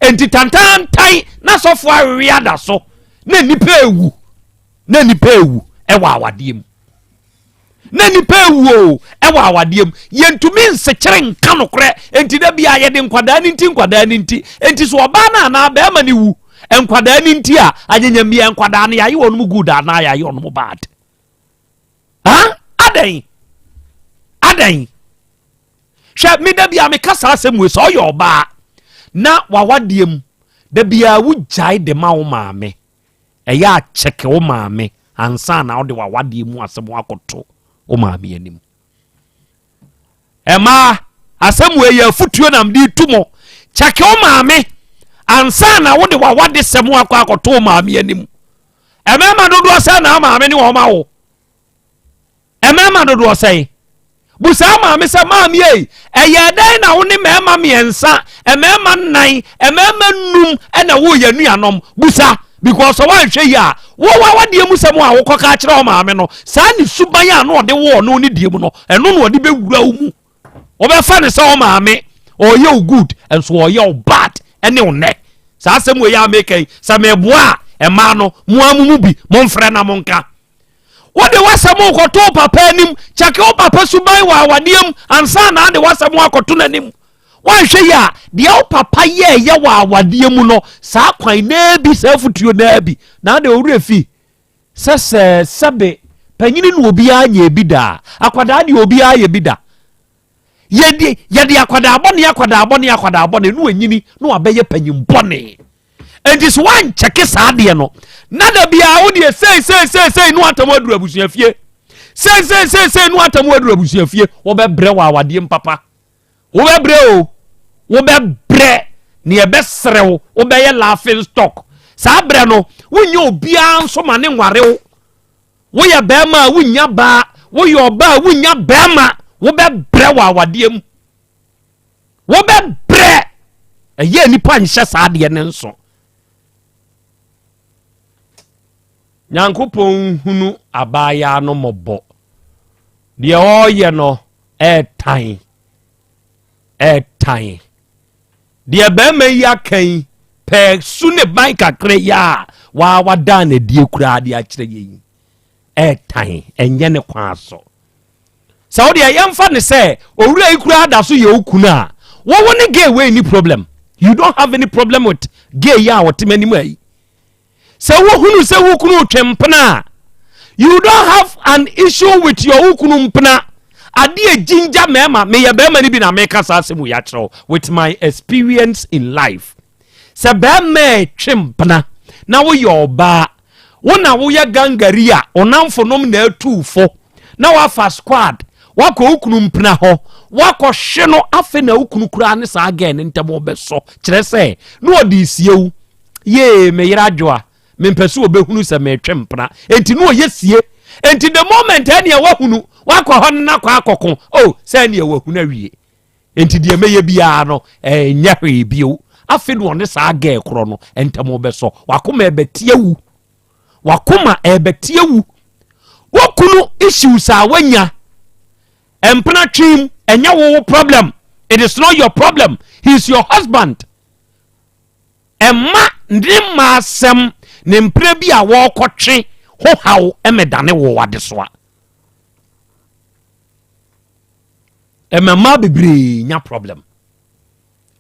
Enti tantantan na sɔfo awewe ada so na nnipa ewu, na nnipa ewu ɛwɔ awadeɛ mu. Na nipa ewuo ɛwɔ awadeɛ mu. Yɛntumi nsekyere nka nokorɛ. Enti da biara yɛde nkwadaa no nti nkwadaa no nti. Enti so ɔbaa no anaa bɛrima no wu nkwadaa no nti a anyanyamia nkwadaa no yɛayɛ wɔn good anaa yɛayɛ wɔn bad? Ha? Adɛn? Adɛn? Hwɛ me da biara meka saa asɛm wei sɛ ɔyɛ ɔbaa na wawadeɛ mu da biara wogyae de ma wo maame. Ɛyɛ a kyɛke wo maame ansa na wode w'awadeɛ mu asɛm akɔto wo maame anim. Ɛmaa asɛm wei yɛ afotuo na mede tu mo. Kyɛke wo maame ansa na wode w'awade sɛm akɔ akɔto wo maame anim. Ɛmɛɛma dodoɔ sɛ na maame ne wɔn awo. Mmarima dodoɔ sɛn? Busaa maame sɛ, maame ei, ɛyɛɛ dɛn na wo ne mmarima mmiɛnsa, mmarima nnan, mmarima nnum ɛna woyɛ nuanom? Busa, because sɛ woanhwɛ yi a, wo w'awadeɛ mu sɛm a wokɔka akyerɛ wo maame no, saa ne suban a na ɔde woo ɔno ne deɛ mu no, ɛno na ɔde bɛwura wo mu. Wobɛfa no sɛ wo maame ɔyɛ wo good, nso ɔyɛ wo bad ɛne wo nnɛ. Saa asɛm wei a meka yi, sɛ meboa a, mmaa no, mo ara mo mu bi, momfrɛ na monka. Wode w'asɛm rekɔto wo papa anim. Kyɛke wo papa suban wɔ awadeɛ mu ansa na ade w'asɛm akɔto n'anim. Woanhwɛ yi a, deɛ wo papa yɛɛyɛ wɔ awadeɛ mu no, saa kwan naa bi, saa afutuo naa bi, na ade owura fi sɛ sɛ sɛbe panyini na obiara nyɛ bi da, akwadaa deɛ obiara yɛ bi da. Yɛde yɛde akwadaa bɔne akwadaa bɔne akwadaa bɔne na wanyini na wabɛyɛ panyin bɔne. Enti so wankyɛke saa adeɛ no na da biara wo deɛ sei sei sei sei no atam aduru abusua fie sei sei sei sei no atam aduru abusua fie wobɛbrɛ wɔ awadeɛ mpapa wobɛbrɛ o wobɛbrɛ ne ɛbɛserɛ wo wobɛyɛ laughing stock saa berɛ no wonyɛ obiara nso ma ne nware wo Woyɛ bɛrima a wonnya baa, woyɛ ɔbaa a wonnya bɛrima, wobɛbrɛ wɔ awadeɛ mu. Wobɛbrɛ. Ɛyɛ nipa nhyɛ saa adeɛ no nso. Nyankopɔn hunu abaayaa no mmɔbɔ. Deɛ ɔreyɛ no ɛɛtan. Ɛɛtan. Deɛ barima yi aka yi, pɛɛ su ne ban kakra yi a waa wadaa no adie koraa de akyerɛ yɛ yi, ɛɛtan, ɛnyɛ ne kwan so. Sɛ wo deɛ yɛmfa ne sɛ owura yi koraa da so yɛ wo kunu a, wɔwɔ ne gay wei ni problem. You don't have any problem with gay yi a ɔte m'anim ayi. Sɛ wohunu sɛ wo kunu retwe mpena a, you don't have an issue with your wo kunu mpena. Adeɛ gyingya mmarima, meyɛ barima no bi na meka saa asɛm wei akyerɛ wo with my experience in life. Sɛ barima retwe mpena na woyɛ ɔbaa, wo na woyɛ gangari a, wo namfonom na atu fo na wafa squad wakɔ wo kunu mpena hɔ wakɔhwe no afei na wo kunu koraa ne saa gɛɛ ne ntam ɔbɛsɔ kyerɛ sɛ na ɔde sie wo Yee, me yere adwoa, mempɛ sɛ ɔbɛhunu sɛ metwe mpena. Enti na ɔyɛ sie. Enti the moment ɛneɛ wahunu, wakɔ hɔ no nakɔ akɔko, oh, sɛ ɛneɛ wahunu awie. Enti deɛ mɛyɛ biara no, ɛnyɛ hwee bio. Afei na ɔne saa gɛɛ korɔ no ntam bɛsɔ. Wakoma ɛbɛte awu. Wakoma ɛbɛte awu. Wo kunu issues a wanya, mpena twem, ɛnyɛ wo problem. It is not your problem. He is your husband. Mma ne mma asɛm ne mpena bi a wɔrekɔtwe ho haw mmɛdane wo adesoa. Ɛma mmaa bebree nya problem.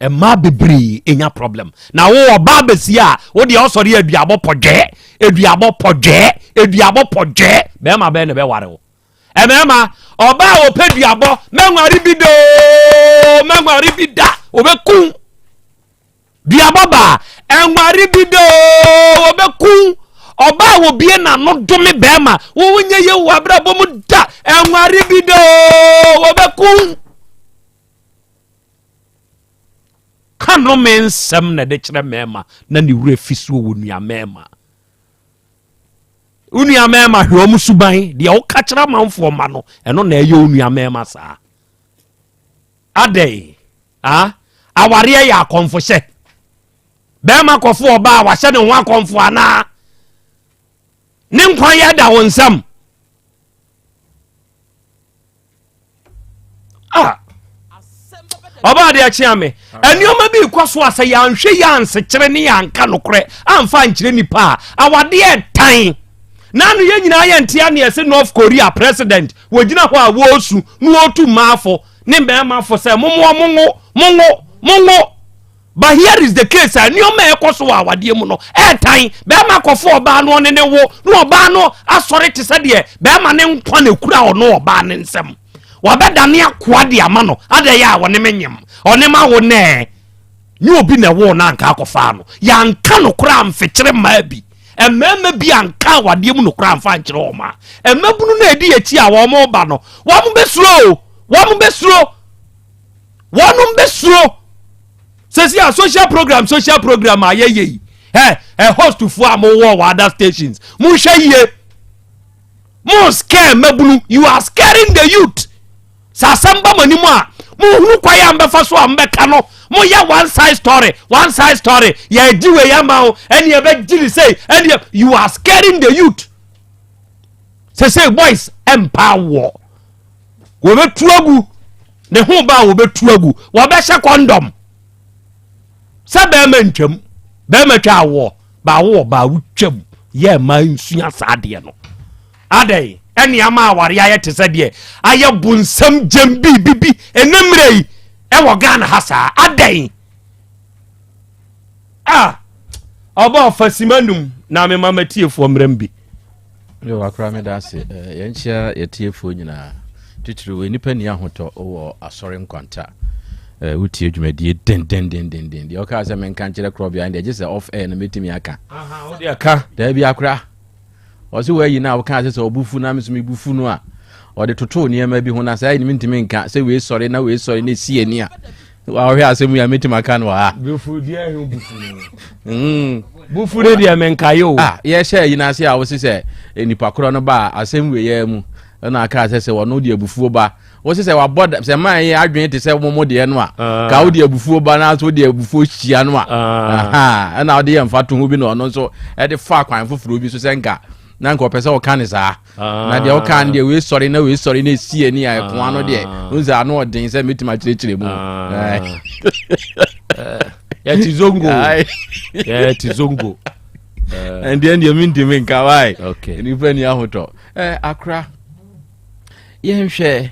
Mmaa bebree nya problem. Na wo ɔbaa bɛsi a wo deɛ ɔsɔre aduabɔ pɔdwɛɛ, aduabɔ pɔdwɛɛ, aduabɔ pɔdwɛɛ. Bɛrima bɛn na ɛbɛware wo? Mmarima, ɔbaa a ɔpɛ duabɔ, mɛnware bi doo, mɛnware bi da, ɔbɛku. Duabɔ baa, ɛnware bi doo, ɔbɛku. Ɔbaa a wɔbie n'ano dome bɛrima, wo nyɛ yɛ wɔ abrabɔ mu da, ɛnware bi doo, ɔbɛku. Ka nnome nsɛm na ɛde kyerɛ mmarima na ne werɛ fi soɔ wɔ nua mmarima. Wo nua mmarima hwɛ wɔn suban, deɛ woka kyerɛ amanfoɔ ma no, ɛno na ɛyɛ wo nua mmarima saa. Adɛn? Ah, awareɛ yɛ akɔmfohyɛ. Bɛrima kɔfo ɔbaa wahyɛ ne ho akɔmfo anaa? Ne nkwa yɛ da wo nsam. Ah. Ɔbaa deɛ kyea me. Nneɛma bi kɔ so a sɛ yɛanhwɛ yɛ ansekyere ne yɛanka nokorɛ amfa ankyerɛ nipa a awadeɛ tan. N'ano yɛn nyinaa yɛ ntea ne ɛse North Korea president wɔgyina hɔ a wɔresu na wɔretu mmaafo ne mmarima fo sɛ mommoa monwo monwo monwo. But here is the case a nneɛma a ɛkɔ so wɔ awadeɛ mu no ɛɛtan bɛrima kɔfo ɔbaa no ɔne ne wo na ɔbaa no asɔre te sɛ deɛ bɛrima ne nkwa na ekura ɔno ɔbaa ne nsam wabɛdane akoa de ama no adɛ yɛ a ɔne me nyem ɔne ma wo nɛɛ nye obi na ɛwoo no anka akɔfaa no yɛanka no koraa mfekyere mmaa bi mmarima bi anka awadeɛ mu no koraa mfa nkyerɛ wɔn a mmabunu no a ɛdi akyi a wɔn ba no wɔn bɛsuro o wɔn bɛsuro wɔn bɛsuro sɛsi a social program social program a yɛyɛ yi ɛ ɛ hostfoɔ a mowɔ wɔ other stations monhwɛ yie mo scare mmabunu you are scaring the youth Sɛ asɛm ba mo anim a, monhunu kwan a mobɛfa so a mobɛka no. Moyɛ one side story, one side story. Yɛagye wei ama wo, ɛne yɛbɛgye ne sei, ɛne you are scaring the youth. Sese boys ɛmpa awoɔ. Wɔbɛtu agu, ne ho ba a wɔbɛtu agu, wɔbɛhyɛ kɔndɔm. Sɛ bɛrima ntwam, bɛrima twa awoɔ, baawo ɔbaa wotwam, yɛ mmaa nsua saa adeɛ no. Adɛn ɛne ama awareɛ ayɛ te sɛ deɛ ayɛ bonsam gyam biribi bi ɛnɛ mmerɛ yi ɛwɔ Ghana ha saa adɛn a ɔbɔ ɔfa sima num na mema matiefoɔ mmerɛ m bi. Yo, akora meda ase. Eh, yɛnkyia yɛtiefoɔ nyinaa titiriw nnipa nni ahotɔ wɔ asɔre nkwanta. Eh, wotie dwumadie dendendendenden deɛ ɔkaa sɛ menka nkyerɛ korɔbea deɛ gye sɛ off air no mɛtumi aka. Daabi akora. Ɔse wayi no a wokaa sɛ sɛ ɔbo fu na me nso mebu fu no a ɔde totoo nneɛma bi ho na saa yi no mentumi nka sɛ wei sɔre na wei sɔre na ɛsi ani a wahwɛ asɛm yi a mɛtumi aka no wɔ ha. Bufu deɛ ɛho bufu no. Bufu no deɛ menkaeɛ o. Ah, yɛhyɛ ayi no ase a wose sɛ nipa korɔ no ba a asɛm wei yɛ mu ɛna aka sɛ sɛ ɔno de abufuo ba wose sɛ wabɔ da sɛ maa yɛ adwene te sɛ momo deɛ no a ah. ka wode abufuo ba na so wode abufuo hyia no a ah. ɛna wode yɛ mfatoho bi na ɔno nso ɛde fa kwan foforɔ bi so sɛ nka na nka ɔpɛ sɛ ɔka ne saa na deɛ ɔka no deɛ wei sɔre na wei sɔre na ɛsi ani a ɛkoa no deɛ wohu sɛ ano ɔden sɛ mɛtumi akyerɛkyerɛ mu. Yɛte zongo yɛte zongo. Ɛndeɛ deɛ mentumi nka wae nnipa ni ahotɔ akora. Yɛnhwɛ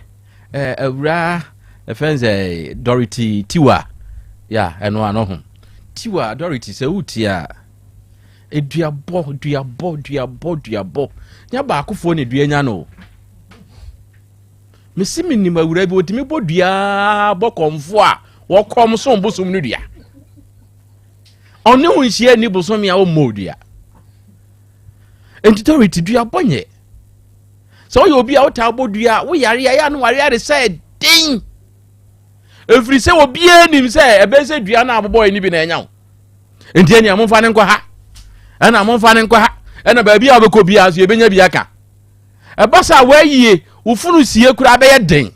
eh, awura ɛfɛn sɛ Dorothy Tiwa ya ɛno ano ho Tiwa Dorothy sɛ wotie a eduabɔ duabɔ duabɔ duabɔ nya baakofoɔ na dua nya no mesi menim awura bi wɔtumi bɔ dua bɔ kɔmfo a wɔkɔm som bosom no dua ɔne wo nhyia ni bosome a wɔmmɔ dua nti Dorothy duabɔ nyɛ Sɛ woyɛ obi a wotaa bɔ dua a, woyare a ɛyɛ a na ware ayare sɛ den. Ɛfiri sɛ obiara nim sɛ ɛbɛyɛ sɛ dua no a abobɔeɛ no bi na ɛnya wo. Nti ɛnea momfa no nkɔ ha, ɛna momfa no nkɔ ha, ɛna baabi a wobɛkɔ biara so yɛbɛnya bi aka. Ɛba sɛ a woayie, wo funu sie koraa bɛyɛ den.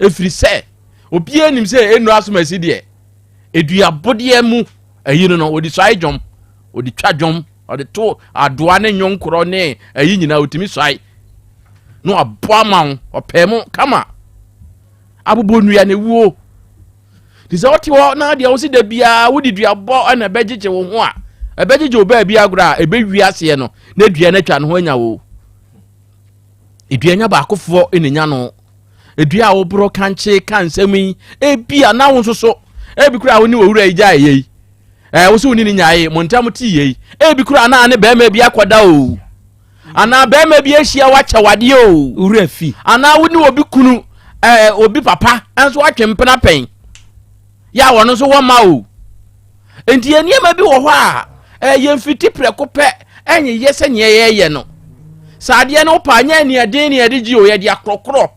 Ɛfiri sɛ obiara nim sɛ ɛnnuru asomasi deɛ, ɛduabodeɛ mu ayi no no, wɔde suae dwom, wɔde twa dwom. Ɔde to adoa ne nnwonkorɔ ne ayi nyinaa ɔtumi suae na wabɔ ama wo ɔpɛɛ mu kama abobɔ nnua na ewuo te sɛ wote hɔ na deɛ wosi da biara wode duabɔ na ɛbɛgyegye wo ho a ɛbɛgyegye wo baabi agorɔ a ɛbɛwi aseɛ no na dua no atwa ne ho anya wo dua nya baakofoɔ na nya no dua a woborɔ kankye ka nsɛm yi ebi a na wo nso so ebi koraa wo ne owura yi gyae yei ɛɛ wo so wo ne ne nyae mo ntam te yei ebi koraa na ne bɛrima bi akɔda o anaa bɛrima bi ahyia wakyɛ wadeɛ o wura fi anaa wo ne obi kunu ɛɛ obi papa nso atwe mpena pɛn yɛ a wɔn nso wɔ ma o nti yɛn nneɛma bi wɔ hɔ a ɛɛ yɛn fiti prɛko pɛ ɛnyɛ yɛ sɛ nea yɛyɛ no sɛ adeɛ no pa nyɛ nea den nea yɛde gye o yɛde akorɔkorɔ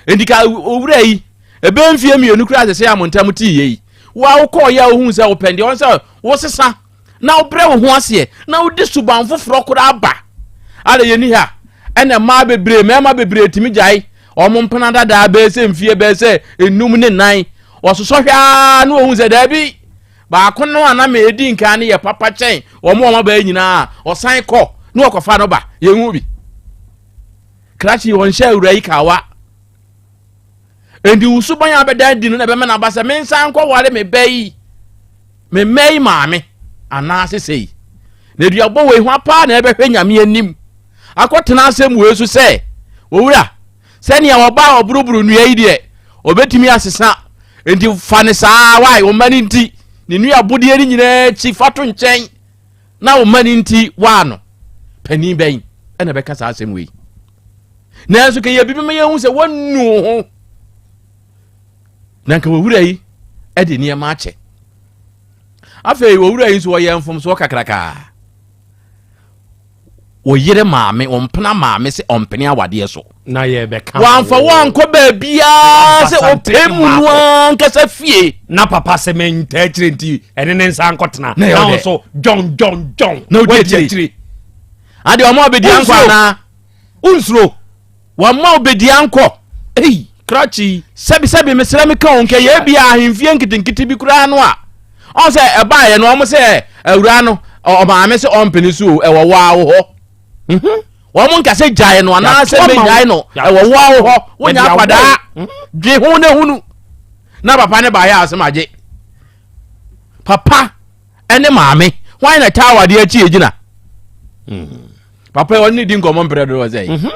nti ka owura yi ebe mfie mmienu koraa sɛ sɛ a mo ntam tee yɛ yi wo a wokɔɔ yɛ a wohu sɛ wopɛ deɛ wɔn sɛ wosesa na wobrɛ wo ho aseɛ na wode suban foforɔ koraa ba ada yɛni ha ɛna mmaa bebree mmarima bebree tumi gyae wɔn mpena dadaa bɛyɛ sɛ mfie bɛyɛ sɛ enum ne nan wɔsosɔ hwɛ ara na wɔhu sɛ daabi baako no a na mɛ edi nkan no yɛ papa kyɛn wɔn a wɔn abɛɛ nyinaa ɔsan kɔ na wɔkɔfa no ba yɛn ho bi krakye wɔn hyɛ awura yi kawa Enti wo suban a bɛda adi no na ɛbɛma no aba sɛ mensan nkɔware me ba yi, me mma yi maame, anaasɛ sei. Na aduabɔ wei ho paa na ɛbɛhwɛ Nyame anim akɔtena asɛm wei so sɛ, Owura, sɛnea ɔbaa a ɔboroboro nnua yi deɛ, ɔbɛtumi asesa. Enti fa ne saa, wae, wo mma no nti, ne nnuabodeɛ no nyinaa akyi, fa to nkyɛn na wo mma no nti waa no. Panin bɛn ɛna ɛbɛka saa asɛm wei? Nanso kɛyɛ biribi ma yɛhu sɛ wɔanu wo ho. Na nka wɔwura yi de nneɛma akyɛ. Afei owura yi nso ɔyɛ mfomsoɔ kakrakaa. Ɔyere maame, ɔmpena maame sɛ ɔmpene awadeɛ so. Na yɛbɛka Wamfa wo ankɔ baabiara sɛ ɔpɛ mu no ankasa fie. Na papa sɛ mentaa akyire nti ɛne ne nsa nkɔtena. Na Na wo nso dwɔn dwɔn dwɔn. Na wodi akyire. Adeɛ ɔma ɔbɛdi ankɔ anaa? Wonsuro. Wɔmma wo bedi ankɔ. Ei, krakye yi. Sɛbi sɛbi mesrɛ me ka o nkɛ yɛ bi ahemfie nketenkete bi koraa no a. Ɔn sɛ ɛbaeɛ no wɔn sɛ awura no ɔmaame sɛ ɔmpene so o ɛwɔ waa wo hɔ. Mhm. Wɔn nka sɛ gyae no anaasɛ mɛgyae no ɛwɔ waa wo hɔ wonya akwadaa mhm. dwe ho na hunu na papa ne baayɛ asɛm agye. Papa ɛne maame hwan na taa awadeɛ akyi egyina hmm. papa yi ɔne ne di nkɔmɔ mprɛ dodoɔ sɛ mhm.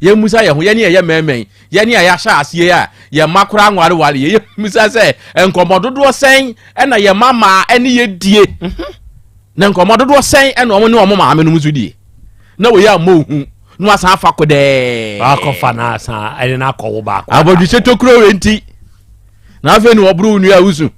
yɛmmusa yɛn ho yɛne yɛyɛ mɛmɛn yɛne a yɛahyɛ aseɛ a yɛn mma koraa nwareware yɛ yɛmmusa sɛ nkɔmɔ dodoɔ sɛn ɛna yɛn mma maa ɛne yɛ die mhm. na nkɔmɔ dodoɔ sɛn ɛna wɔn ne wɔn maame nom nso die na wɔyɛ ammɔ ohu na wasan afa kodɛɛ akɔfa na asan ɛne na akɔwo baako abɔdwesɛ tokuro wei nti na afei na wɔboro wo nua wusu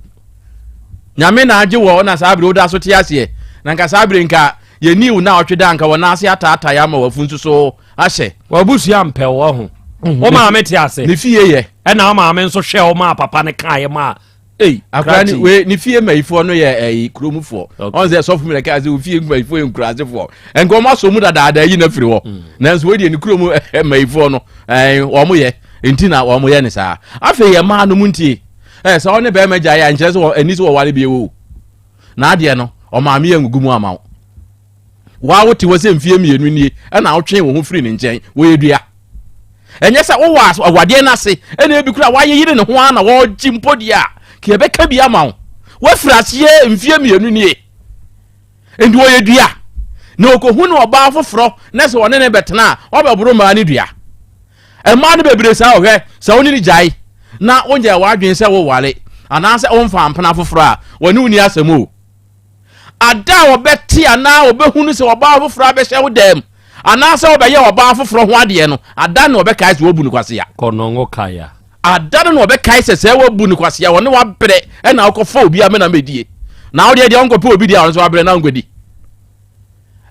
nyame na agye wɔ na saa bere woda so te aseɛ na nka saa bere nka yɛni wo na ɔtwe da nka wɔn ase ataatae ama wafu nso so ahyɛ wabusua mpɛ wɔ ho mhm. wo maame te ase ne fie yɛ ɛna wo maame nso hwɛ wo maa papa no kaeɛ maa Ei, akora ne we ne fie mmayifoɔ no yɛ ɛyi kuromfoɔ ɔn sɛ sɔfo mi na kaa sɛ ofie mmayifoɔ yɛ nkurasefoɔ nka wɔn asɔ mu dadaada yi na firi hɔ mm. nanso wɔn deɛ ne kurom mmayifoɔ no ɛɛ wɔn yɛ nti na wɔn yɛ ne saa afei yɛ mmaa no mu ntie ɛɛ sɛ ɔne bɛrima gya yɛ a nkyerɛ sɛ ɛni sɛ wɔware bi ewo na adeɛ no ɔmaame yɛ ngugu mu ama wo waa wote hɔ sɛ mfie mmienu nie ɛna wotwe wo ho firi ne nkyɛn wɔyɛ dua ɛnyɛ sɛ wowɔ awadeɛ no ase ɛna ebi kura wayeyere ne ho ara na wɔregye mpo deɛ a ka yɛbɛka bi ama wo woafiri aseɛ mfie mmienu nie nti wɔyɛ dua na ɔkɔhu ne ɔbaa foforɔ na sɛ ɔne ne bɛtena a ɔbɛboro mmaa ne dua mmaa no bebree saa ɔhwɛ sɛ wo ne ne gyae na wonyɛ w'adwene sɛ woware anaasɛ womfa mpena foforɔ a wɔne wo ni asɛm o Ada a wɔbɛte anaa wɔbɛhunu sɛ ɔbaa foforɔ abɛhyɛ wo dan mu anaasɛ wɔbɛyɛ ɔbaa foforɔ ho adeɛ no, ada no na wɔbɛkae sɛ wɔabu no kwasea. Kɔnɔngo kaya. Ada no na wɔbɛkae sɛ sɛ wɔabu no kwasea, wɔne wabrɛ ɛna wokɔfa obi amena mɛdie. Na wodeɛ deɛ wonkɔpɛ obi deɛ a ɔno nso wabrɛ na wonkɔdi.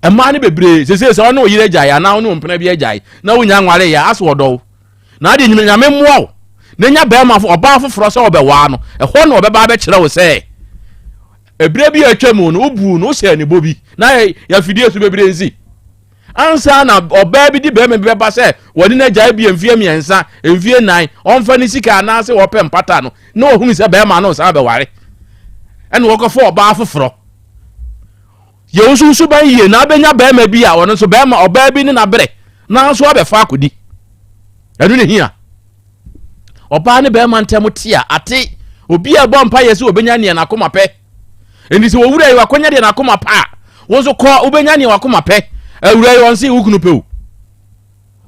Mmaa no bebree sesei sɛ ɔne ɔyere agyae anaa ɔne ɔmpena bi agyae na wonya nware yɛ aso ɔdɔ wo. Na adeɛ nyina Nyame mmoa wo na nya bɛrima ɔbaa foforɔ sɛ ɔbɛwaa no, ɛhɔ na ɔbɛba abɛkyerɛ wo sɛ Ɛberɛ bi a atwa mu no, wobuu no, wohyɛɛ ne bɔ bi, na yɛafidie so bebree nsi. Ansa na ɔbaa bi de barima bi bɛba sɛ wɔne no agyae bi mfeɛ mmiɛnsa, mfeɛ nnan, ɔmfa ne sika anaasɛ wɔpɛ mpata no, na ɔhunu sɛ barima no nsan bɛware. Ɛna wɔkɔfa ɔbaa foforɔ. Yɛ wo nso suban yie na abɛnya barima bi a ɔno nso barima ɔbaa bi ne n'abrɛ nanso abɛfa akɔdi. Ɛno ne hia. Ɔbaa ne bɛrima ntam te a, ate. Obi a ɛbɔ mpa yɛ sɛ obenya nea n'akoma pɛ. Enti sɛ owura yi wakɔnya deɛ n'akoma pɛ a, wo nso kɔ wobɛnya nea wakoma pɛ. Awura yi ɔnse wo kunu pɛ o.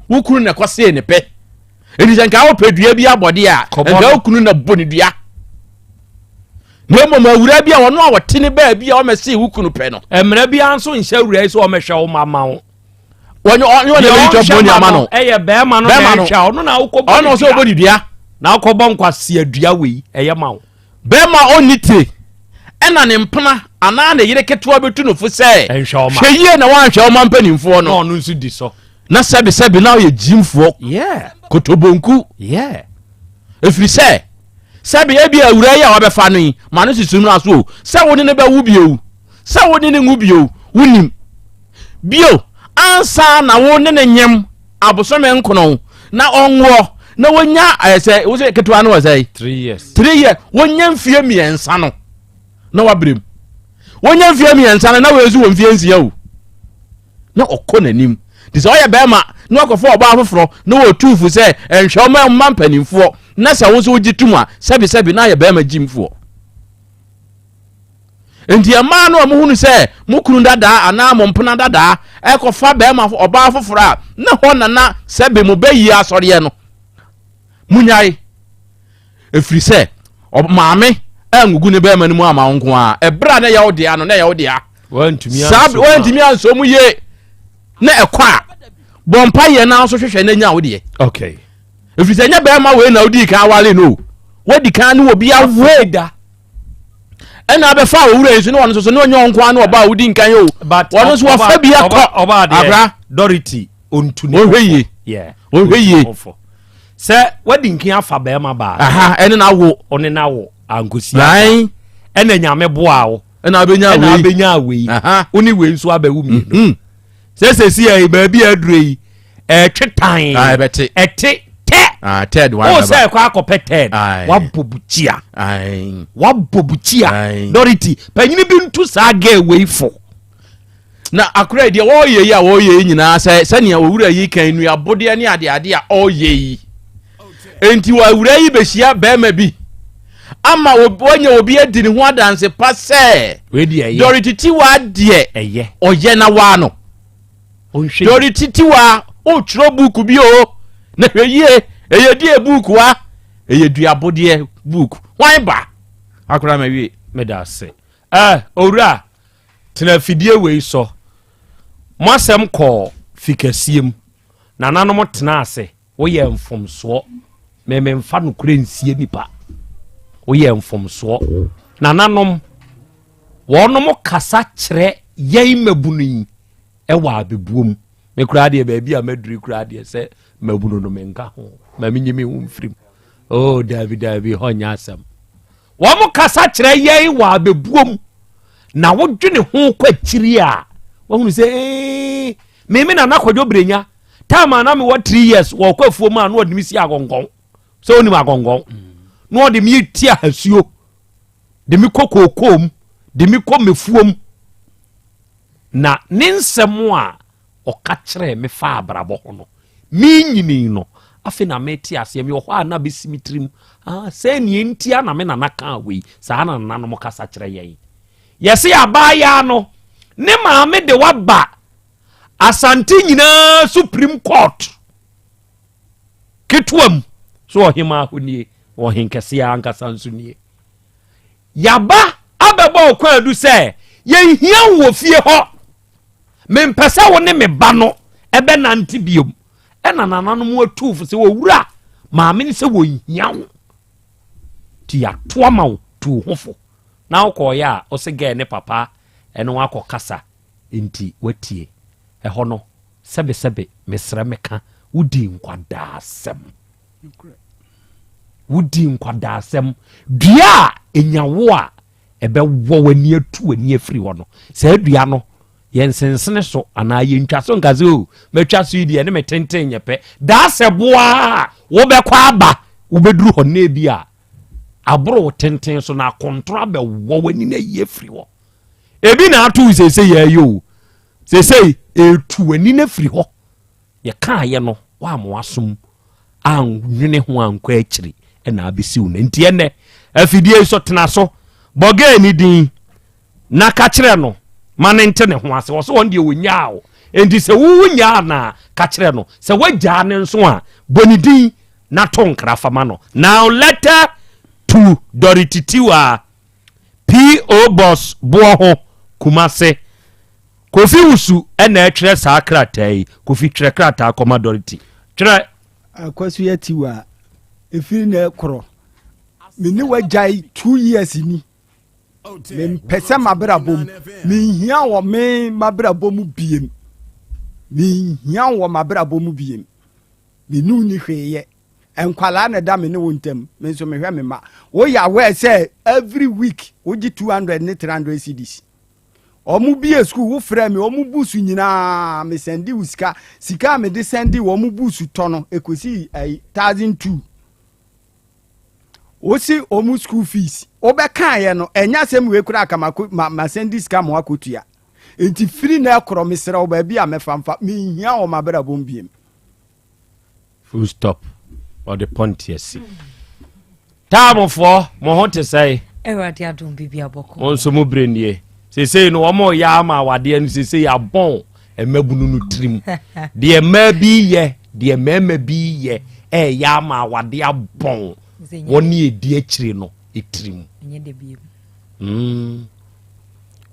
Wo kunu na ɛkɔsee ne pɛ. Enti sɛ nka wopɛ dua bi abɔde a, nka wo kunu na bɔ ne dua. Na mmom awura bi a ɔno a ɔte ne baabi a ɔmɛsee wo kunu pɛ no. Mmerɛ biara nso nhyɛ awura yi sɛ ɔmɛhwɛ wo ma ma wo. Wɔnyɛ ɔnyɛ ɔna bɛyi twɛ bɔne ama no. Ɛyɛ bɛrima no na ɛhwɛ ɔno na wokɔ bɔ ɔno sɛ ɔbɔ ne dua. Na wokɔ bɔ nkwasi adua wei ɛyɛ ma wo. Bɛrima ɔnni tire ɛna ne mpena anaa ne yere ketewa bɛtu no fo sɛ hwɛ yie na woanhwɛ wo ma mpanimfoɔ no. Na ɔno nso di so. Na sɛbesɛbe na ɔyɛ gyimfoɔ. Kotobonku. Ɛfiri sɛ sɛbe ebi awura yi a wabɛfa no yi ma no sisi no aso o sɛ wo ne no bɛwo bio sɛ wo ne no nwu bio wonim. Bio, ansa na wo ne no nyem abosome nkono na ɔnwoɔ na wonya ɛyɛ eh, sɛ wo sɛ ketewa no wɔ sɛ three years 3 years wonya mfie mmiɛnsa no na wabrɛ mu wonya mfie mmiɛnsa no na wɔnsi wɔ mfie nsia o na ɔkɔ n'anim te sɛ ɔyɛ bɛrima na wakɔfa ɔbaa foforɔ na wɔtu fo sɛ ɛnhwɛ ɔma mma mpanimfoɔ na sɛ wo nso wogye tom a sɛbesɛbe na ayɛ bɛrima gyimfoɔ. Nti mmaa no a mohunu sɛ mo kunu dadaa anaa mo mpena dadaa ɛkɔfa bɛrima ɔbaa foforɔ a na hɔ nana sɛbe mo bɛyie asɔreɛ no munyae ɛfiri sɛ maame angugu ne bɛrima no mu ama wo nko a ɛberɛ a na ɛyɛ wo dea no na ɛyɛ wo dea saa wantumi ansɔ mu yie na ɛkɔ a bɔ mpa yɛ na nso hwehwɛ na nya wo deɛ okay ɛfiri sɛ ɛnyɛ bɛrima wei na wodii kan awale no wadi kan ne obi awo da ɛna abɛfa owura yi nso ne ɔno nso so ne ɔnyɛ ɔnko ano ɔba a wodi nkan o ɔno nso wafa bi akɔ abra Dorothy ontu ne ɔhwɛ yie ɔhwɛ yie sɛ wadi nkan afa bɛrima baa aha ɛne na awo ɔne na awo ankosi aba ɛna nyame boa wo ɛna abɛnya wei ɛna abɛnya wei wo ne wei nso abɛwo mmienu mhm. Sɛ sɛsi yɛ baabi a aduro yi ɛtwe tan ah, ɛbɛte ɛte tɛ ah, third one o sɛ ɛkɔ akɔpɛ third wabɔ bukyia wabɔ bukyia Dorothy panyini bi ntu saa girl wei fo na akora yi deɛ wɔreyɛ yi a wɔreyɛ yi nyinaa sɛ sɛnea owura yi kan nnuabodeɛ ne adeade a ɔreyɛ yi enti wɔ awura yi bɛhyia bɛrima bi ama wanya obi adi ne ho adanse pa sɛ dɔre titiwa deɛ ɔyɛ na waa no dɔre titiwa wotwerɛ buuku bi o na hwɛ yie ɛyɛ die buuku a ɛyɛ duabodeɛ buuku hwan ba akora ma wie meda ase eh, owura tena afidie wei sɔ mo asɛm kɔɔ fikɛseɛ mu nananom tena ase Woyɛ mfomsoɔ. Me memfa nokorɛ nsie nipa. Woyɛ mfomsoɔ. Nananom, wɔnom kasa kyerɛ yɛn mmabunu yi ɛwɔ abɛbuo mu. Me koraa deɛ baabi a maduri koraa deɛ sɛ mmabunu no menka ho. Ma menyi me ho mfirim. Oh, daabi daabi, hɔ nyɛ asɛm. Wɔn kasa kyerɛ yɛn wɔ abɛbuo mu. Na wodwene ho kɔ akyiri a, wahunu sɛ ee, me me nana Kwadwo Brenya time a na mewɔ three years wɔkɔ afuo mu a na ɔde me si agɔngɔn sɛ wonim agɔngɔn na ɔde me ti ahasuo de me kɔ kookoo mu de me kɔ mefuo mu na ne nsɛm a ɔka kyerɛɛ me fa abrabɔ ho no menyini no afei na mete aseɛ mewɔ hɔ a na bɛsi me tirim ah, sɛ neɛ ntia na me nana kaa wei saa na nananom kasa kyerɛ yɛn yɛse abaayaa no ne maame de waba Asante nyinaa Supreme Court ketewa mu so ɔhemaa hɔ nie, ɔhenkɛseɛ ankasa nso nie. Yaba abɛbɔ ɔkwan adu sɛ yɛnhia wo wɔ fie hɔ. Mempɛ sɛ wo ne me ba no ɛbɛnante biom. Ɛna nananom atu fo sɛ owura maame no sɛ wɔnhia wo. Nti yɛato ama wo tu ho fo. Na wokɔɔyɛ a wo se gɛɛ ne papa ɛne wo akɔkasa. Enti woatie. Ɛhɔ no, sɛbesɛbe, mesrɛ meka, wodii nkwadaasɛm. Wodii nkwadaasɛm. Dua a enya wo a ɛbɛwɔ w'ani atu w'ani afiri hɔ no, saa dua no, yɛnsensene so anaa yɛntwa so nka sɛ, o, matwa so yi deɛ ne me tenten nyɛ pɛ. Daa sɛ boa a wobɛkɔ aba, wobɛduru hɔ na ebi a aboro wo tenten so na akontono abɛwɔ w'ani na ayi afiri hɔ. Ebi na ato wo seesei yɛ ayɛ o. Seesei etu w'ani no afiri hɔ. Yɛkaayɛ no woamma w'asom annwene ho ankɔ akyiri ɛna abɛsi wo no. Nti ɛnɛ afidie yi so tena so bɔ gɛɛ ne din na ka kyerɛ no ma ne nte ne ho ase. Ɔsɛ wɔn deɛ wɔnyaa wo. Nti sɛ wo wonyaa no a ka kyerɛ no. Sɛ woagyaa ne nso a bɔ ne din na to nkra fa ma no. Now letter to Dorothy Tiwaa. P.O. Box boɔ ho, Kumase. Kofi Wusu na ɛtwerɛ saa krataa yi. Kofi, twerɛ krataa kɔma Dorothy. Twerɛ. Akwasu yɛ tiwa ɛfiri na ɛkorɔ me ne wagyae two years ni mempɛ sɛ mabrabɔ mu menhia wɔ me mabrabɔ mu biem menhia wɔ mabrabɔ mu biem me ne wo ni hwee yɛ Nkwadaa na ɛda me ne wo ntam, me nso mehwɛ me mma. Woyɛ aware sɛ every week wogye 200 ne 300 cedis. Wɔn bie sukuu, wofrɛ me, wɔn busu nyinaa me sɛnde wo sika. Sika a mede sɛnde wɔn busu tɔ no, ɛkɔsi ɛyi 1002. Wosi wɔn school fees. Wobɛkaeɛ no, ɛnyɛ asɛm wei koraa ka ma, ma, ma sɛnde sika ma wakɔtua. Nti firi na ɛkorɔ mesrɛ wo baabi a mɛfa mfa, menhia wɔ m'abrabɔ mu biem. Full stop. Ɔde pɔnte asi. Taamofoɔ, mo ho te sɛe? Awurade adom biribi abɔkɔ. Mo nso mo berɛ nie. Seesei no wɔn reyɛ ama awadeɛ no seesei abɔn mmabunu no tirim. Deɛ mmaa bi yɛ, deɛ mmarima bi yɛ ɛreyɛ ama awadeɛ abɔn wɔn ne ɛdi akyire no tirim. Mm.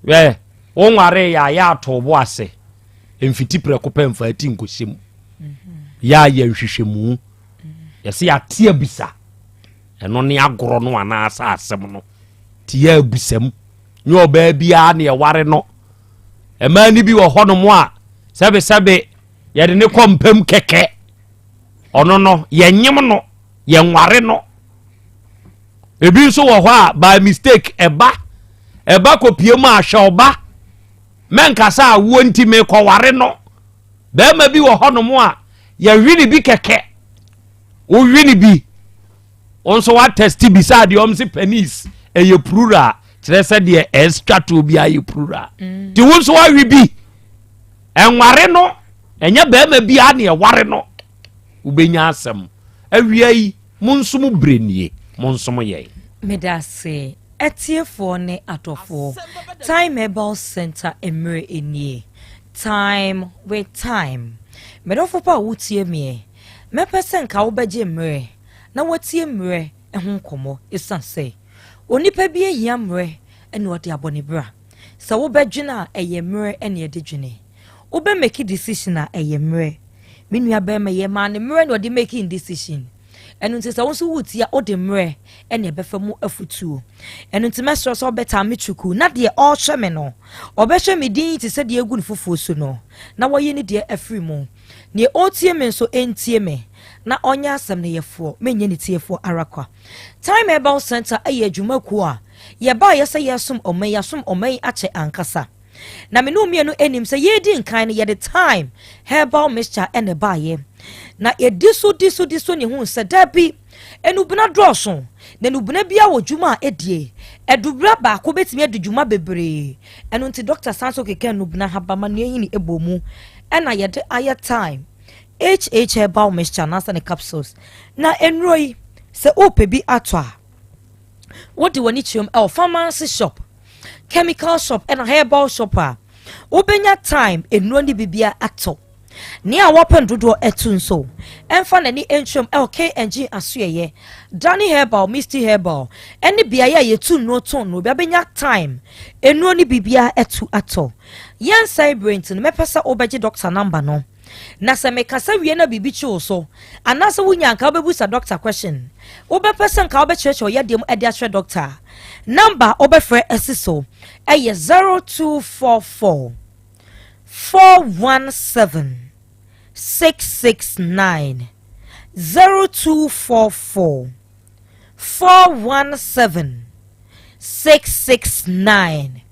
Hwɛ, wo nware yɛ a yɛ ato bo ase mfiti prɛko pɛ mfa ati nkɔhyɛ mu. Yɛ a yɛ nhwehwɛmu. Yɛsɛ yɛate abisa. Ɛno ne agorɔ no anaasɛ asɛm no. Nti yɛ abisa mu. Nyɛ ɔbaa biara ne ɛware no. Mmaa no bi wɔ hɔnom a sɛbesɛbe yɛde ne kɔ mpam kɛkɛ. Ɔno no yɛnyem no, yɛnware no. Ebi nso wɔ hɔ a by mistake ɛba ɛba kɔpie mu a hwɛ ɔba mɛnkasa awoɔ nti mekɔware no. Bɛrima bi wɔ hɔnom a yɛwe ne bi kɛkɛ. Wowe ne bi wo nso woatɛste bi sɛ adeɛ ɔm se penis ɛyɛ plural kyerɛ sɛ deɛ ɛstra toɔ bi ayɛ plural mm. nti wo nso woawe bi ɛnware no ɛnyɛ bɛrima biara ne ɛware no wobɛnya asɛm awia yi mo nso mo berɛ nie mo nso mo yɛn. Meda ase atiefoɔ ne adɔfoɔ. Time Herbal Center mmerɛ nie. Time with time. Medɔfo pa a wotie meɛ, mɛpɛ sɛ nka wobɛgye mmerɛ na woatie mmerɛ ho nkɔmmɔ ɛsiane sɛ onipa bi ahia mmerɛ na ɔde abɔ ne bra. Sɛ wobɛdwene a ɛyɛ mmerɛ na ɛde dwene. Wobɛ make decision a ɛyɛ mmerɛ. Me nua bɛrima yɛ maa ne mmerɛ na ɔde making decision. Ɛno nti sɛ wo nso woretie a wode mmerɛ na ɛbɛfa mu afutuo. Ɛno nti mɛsrɛ sɛ wobɛtaa me twuku na deɛ ɔrehwɛ me no ɔbɛhwɛ me din te sɛ deɛ ɛgu ne fufuo so no na wayi ne deɛ afiri mu. Deɛ ɔretie me nso ntie me na ɔnyɛ asɛm no yɛfoɔ, menyɛ ne tiefoɔ ara kwa. Time Herbal Center yɛ adwumakuo a yɛbaeɛ sɛ yɛresom ɔman yi, yɛasom ɔman yi akyɛ ankasa. Na me ne wo mmienu nim sɛ yɛredi nkan no yɛde thyme herbal mixture na ɛbaeɛ. Na yɛdi so di so di so ne hu sɛ dabi, nnubena dɔɔso, na nnubena biara wɔ dwuma a ɛdie. Adubena baako bɛtumi adi dwuma bebree. Ɛno nti dɔkta san so keka nnubena habama nea ɛhini ɛbɔ mu ɛna yɛde ayɛ thyme HH herbal mixture anaasɛ ne capsules. Na nnuro yi sɛ wopɛ bi atɔ a, wode w'ani kyerɛm ɛwɔ pharmacy shop chemical shop ɛna herbal shop a wobɛnya time nnuro ne bibia atɔ nea wɔpɛ no dodoɔ ɛto nso ɛmfa n'ani nkyerɛm ɛwɔ KNG asoɛyɛ Danny Herbal Misty Herbal ɛne beaeɛ a yɛtu nnuro tɔn nnuro bi abɛnya time nnuro ne bibia ɛto atɔ yɛnsɛe berɛ nti no mɛpɛ sɛ wobɛgye doctor number no. Na sɛ mekasa wie na biribi kye wo so, anaasɛ wunya a nka wobɛbusa dɔkta question, wobɛpɛ sɛ nka wobɛkyerɛkyerɛ wo yadeɛ mu de akyerɛ dɔkta a, number a wobɛfrɛ asi so yɛ 0244 417 669, 0244 417 669.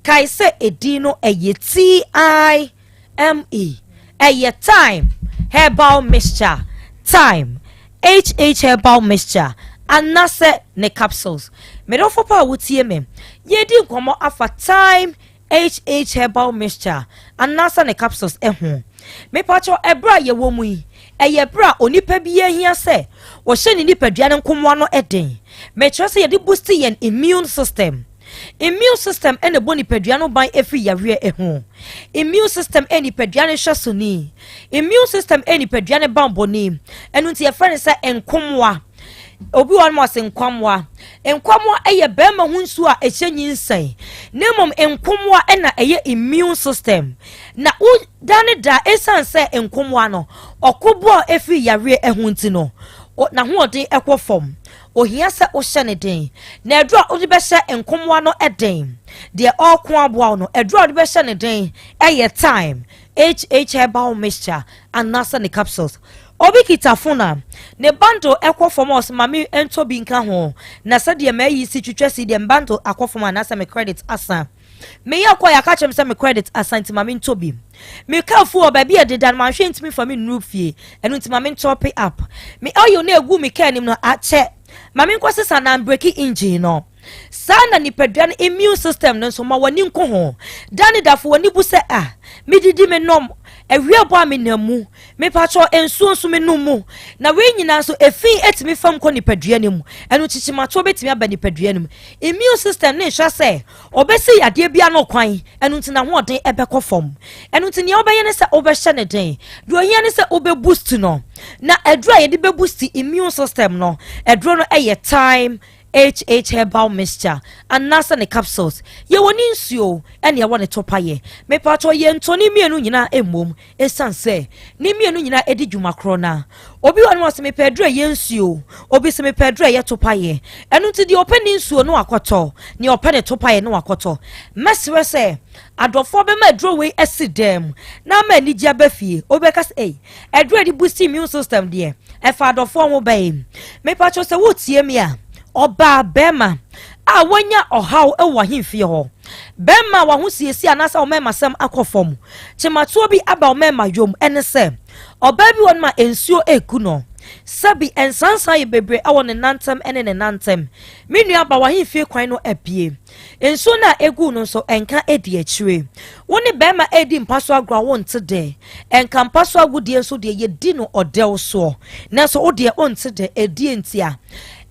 Kae sɛ edin no ɛyɛ TI. ME, ɛyɛ Thyme Herbal Mixture, Thyme HH Herbal Mixture, anasɛ ne capsules. Me dɔfo pa a wotie me, yɛredi nkɔmmɔ afa Thyme HH Herbal Mixture anasɛ ne capsules ho. Mepakyɛw, ɛberɛ a yɛwɔ mu yi, ɛyɛ berɛ a onipa biara hia sɛ ɔhyɛ ne nipadua no nkomoa no den. Mekyerɛ sɛ yɛde boost yɛn immune system. Immune system na ɛbɔ nipadua no ban firi yareɛ ho. Immune system yɛ nipadua no hwɛsoni. Immune system yɛ nipadua no banbɔni. Ɛno nti yɛfrɛ no sɛ nkomoa. Obi wɔ hɔnom ɔse nkwammoa. Nkwammoa yɛ bɛrima ho nsuo a ɛhyɛ nyinsɛn. Na mmom nkomoa na ɛyɛ immune system. Na wo da ne da ɛsiane sɛ nkomoa no ɔko boa ɛfiri yareɛ ho nti no, n'ahoɔden kɔ fam. Ohia sɛ wohyɛ no den. Na aduru a wode bɛhyɛ nkomoa no den, deɛ ɔreko aboa wo no, aduru a wode bɛhyɛ no den yɛ thyme, HH herbal mixture anaasɛ ne capsules. Obi kita phone a, ne bundle kɔ fam a ɔse ma me ntɔ bi nka ho, na sɛdeɛ m'ayi si twitwa si deɛ me bundle akɔ fam anaasɛ me credit asa. Meyɛ kɔe a, ka kyerɛ me sɛ me credit asa nti ma mentɔ bi. Me car fuel baabi a ɛdeda no manhwɛ ntumi mfa me nnuru fie, ɛno nti ma mentɔpe up. Me oil no a egu me car anim no akyɛ, ma menkɔsesa na ambreki engine no. Saa na nipadua no immune system no nso, ma w'ani nko ho. Da ne da fa w'ani bu sɛ ah, medidi menom, Awia bɔ a menam mu. Mepakyɛw, nsuo nso menom mu. Na wei nyinaa nso, efi tumi fam kɔ nipadua no mu. Ɛno nti kyimatoɔ bɛtumi aba nipadua no mu. Immune system no nhwɛ sɛ ɔbɛsi yadeɛ bi ano kwan, ɛno nti n'ahoɔden bɛkɔ fam. Ɛno nti nea wobɛyɛ ne sɛ wobɛhyɛ no den. Deɛ ohia ne sɛ wobɛ boost no. Na aduro a yɛde bɛ boost immune system no, aduro no yɛ thyme HH herbal mixture anaasɛ ne capsules. Yɛwɔ ne nsuo ɛne ɛwɔ ne topayɛ. Mepatɔ yɛntɔ ne mmienu nyinaa mmom ɛsiane sɛ ne mmienu nyinaa ɛdi dwuma korɔ no a. Obi wɔ no wɔ sɛ mepɛ aduro ɛyɛ nsuo, obi sɛ mepɛ aduro ɛyɛ topayɛ. Ɛno nti deɛ ɔpɛ ne nsuo no wakɔtɔ, deɛ ɔpɛ ne topayɛ no wakɔtɔ. Mɛsrɛ sɛ adɔfoɔ bɛma aduro wei asi dɛm na ama anigye aba fie. Obi bɛka sɛ ei, aduro a yɛde boost immune system deɛ ɛfa adɔfoɔ ho bɛn. Mepatɔ sɛ wotie me a, ɔbaa bɛrima a wanya ɔhaw wɔ ahemfie hɔ, bɛrima a wahosiesie anaasɛ ɔmɛɛmasɛm akɔ fam, kyematoɔ bi aba ɔmɛɛma yom, ɛne sɛ ɔbaa bi wɔ no ma nsuo egu no, sɛbi nsansan yɛ bebree ɛwɔ ne nantam ɛne ne nantam. Me nua ba, wahemfie kwan no abie, nsuo no a egu no nso ɛnka edi akyire. Wo ne bɛrima edi mpa so agorɔ a wonte dɛ, ɛnka mpa so agodie nso deɛ yɛdi no ɔdɛw soɔ, nanso wo deɛ wonte dɛ. Edie ntia?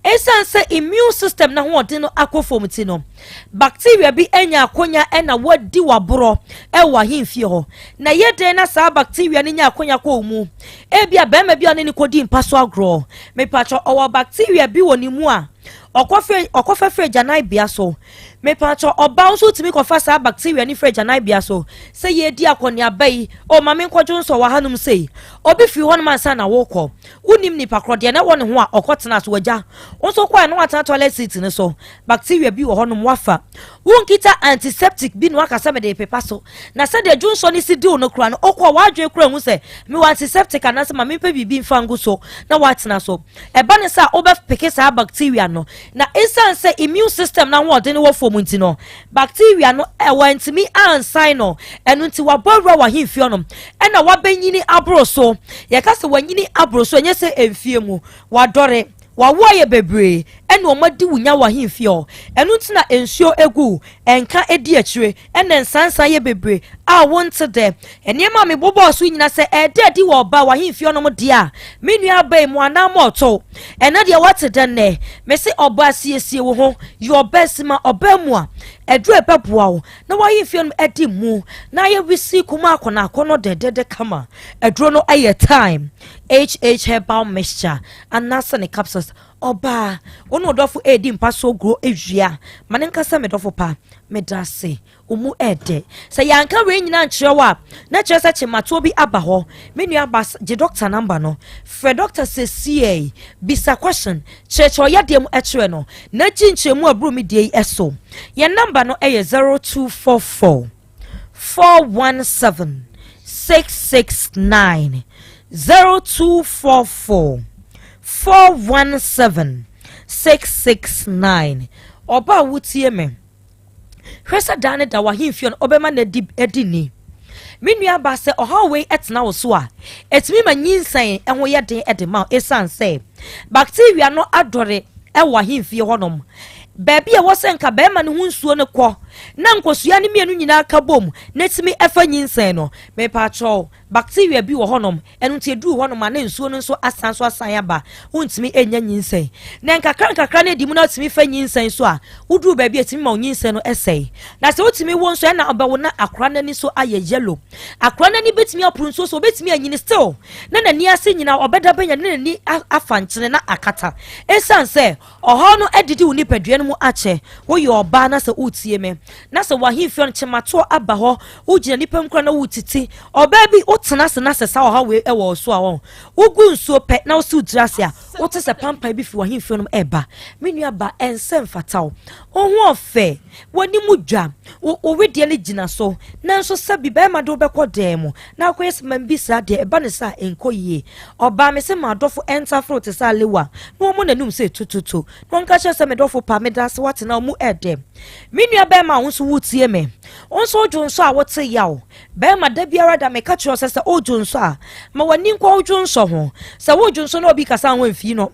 Esiane sɛ immune system n'ahoɔden no akɔ fam ti no, bacteria bi anya akonya na wɔadi w'aborɔ wɔ ahemfie hɔ. Na ɛyɛ dɛn na saa bacteria no nya akonya kɔ wo mu? Ebia barima bi a ɔne no kɔdi mpa so agorɔ, mepakyɛ ɔwɔ bacteria bi wɔ ne mu a ɔkɔfɛ ɔkɔfa firi agyananbea so. Mepakyɛ ɔbaa nso tumi kɔfa saa bacteria no firi agyananbea so. Sɛ yɛredi akɔneaba yi, o ma menkɔdwo nsɔ wɔ hanom sei. Obi firi hɔnom ansa na wokɔ. Wonnim nipa korɔ, deɛ na ɛwɔ ne ho a ɔkɔtenaa so. Wagya wo nso kɔɛ na watena toilet seat no so. Bacteria bi wɔ hɔnom wafa. Wonkita antiseptic bi na waka sɛ mede repepa so. Na sɛdeɛ dwonsɔ no si di wo no koraa no, wokɔ a w'adwene koraa nhu sɛ mewɔ antiseptic anaasɛ ma mempɛ biribi mfa ngu so na woatena so. Ɛba no saa a wobɛpeke saa bacteria no. Na esiane sɛ immune system no ahoɔden wɔ fam nti no, bacteria no wantumi ansan no. Ɛno nti wabɔ awura w'ahemfie hɔnom ɛna wabɛnyini aboro so. Yɛka sɛ wanyini aboro so, ɛnyɛ sɛ mfie mu. Wadɔre, wawo ayɛ bebree, ɛna wɔn adi wo nya wɔ ahemfie hɔ. Ɛno nti na nsuo egu, ɛnka di akyire, ɛna nsansan yɛ bebree a wonte dɛ. Nneɛma a mebobɔɔ so yi nyinaa, sɛ ɛreda adi wɔ ɔbaa w'ahemfie hɔnom deɛ a, me nua abɛn mu anaa mɔɔto. Ɛnɛ deɛ woate dɛ nnɛ. Mese ɔbaa siesie wo ho, yɛ ɔbaa si ma ɔbaa mu a, aduru a ɛbɛboa wo na w'ahemfie no adi mu na ayɛ wisi kuma akɔnɔ akɔnɔ dɛdɛdɛ kama. Aduro no yɛ Thyme HH Herbal Mixture anaasɛ ne capsules. Ɔbaa, wo ne wo dɔfo redi mpa so agorɔ awie a, ma no nka sɛ, Me dɔfo pa, meda ase. Wo mu yɛ dɛ. Sɛ yɛanka wei nyinaa ankyerɛ wo a, na kyerɛ sɛ kyematoɔ bi aba hɔ. Me nua ba, gye dɔkta namba no. Frɛ dɔkta sesiei. Bisa question. Kyerɛkyerɛ ɔyadeɛ mu kyerɛ no, na gye nkyerɛmu a ɛboro me deɛ yi so. Yɛn namba no yɛ 0244 417 669. 0244 417 669. Ɔba a wotie me, hwɛ sɛ daa ne da w'ahemfie no ɔbɛma no adi adi ni. Me nua ba, sɛ ɔhaw wei tena wo so a, ɛtumi ma nyinsɛn ho yɛ den de ma wo ɛsiane sɛ bacteria no adɔre wɔ ahemfie hɔnom. Baabi a ɛwɔ sɛ nka bɛrima no ho nsuo no kɔ na nkosua no mmienu nyinaa ka bom na ɛtumi ɛfa nyinsɛn no, mepaakyɛw, bacteria bi wɔ hɔnom, ɛno nti ɛduru hɔnom a na nsuo no nso asan so asan aba, wontumi nnya nyinsɛn. Na nkakra nkakra no adi mu na wotumi fa nyinsɛn so a, woduru baabi a ɛtumi ma wo nyinsɛn no sɛe. Na sɛ wotumi wo nso ɛna ɔbɛwo na akora no ani so ayɛ yellow. Akora no ani bɛtumi aporo nsuo so, ɔbɛtumi anyini still na n'ani ase nyinaa ɔbɛda bɛnya na n'ani afa nkyene na akata. Ɛsiane sɛ Ɔhaw no adidi wo nipadua no mu akyɛ. Woyɛ ɔbaa na sɛ woretie me, na sɛ w'ahemfie no kyematoɔ aba hɔ, wogyina nnipa mu koraa na woretiti. Ɔbaa bi, wotena ase na sɛ saa ɔhaw wei wɔ wo so a, wɔn, wogu nsuo pɛ na wosi wo tiri ase a, wote sɛ pampan bi firi w'ahemfie no mu reba. Me nua ba, ɛnsɛ mfata wo. Wo ho ɔfɛ, w'anim dwa, wo, wo wedeɛ no gyina so, nanso sɛbi barima de wo bɛkɔ dan mu na akɔyɛ sɛ mam bi saa deɛ, ɛba ne saa a, ɛnkɔ yie. Ɔbaa me se m'adɔfo ɛntaforo te sɛ alewa na wɔmmɔ n'anum sɛ tututu na wɔnka kyerɛ sɛ me dɔfo pa meda ase woate na wo mu ɛdɛ. Me nua bɛrima a wo nso wotie me, wo nso wodwo nsɔ a wote yaw. Bɛrima da biara da meka kyerɛ wo sɛ sɛ wodwo nsɔ a ma w'ani nkɔ wo dwonsɔ ho. Sɛ wodwo nsɔ na obi kasa ho mfii no.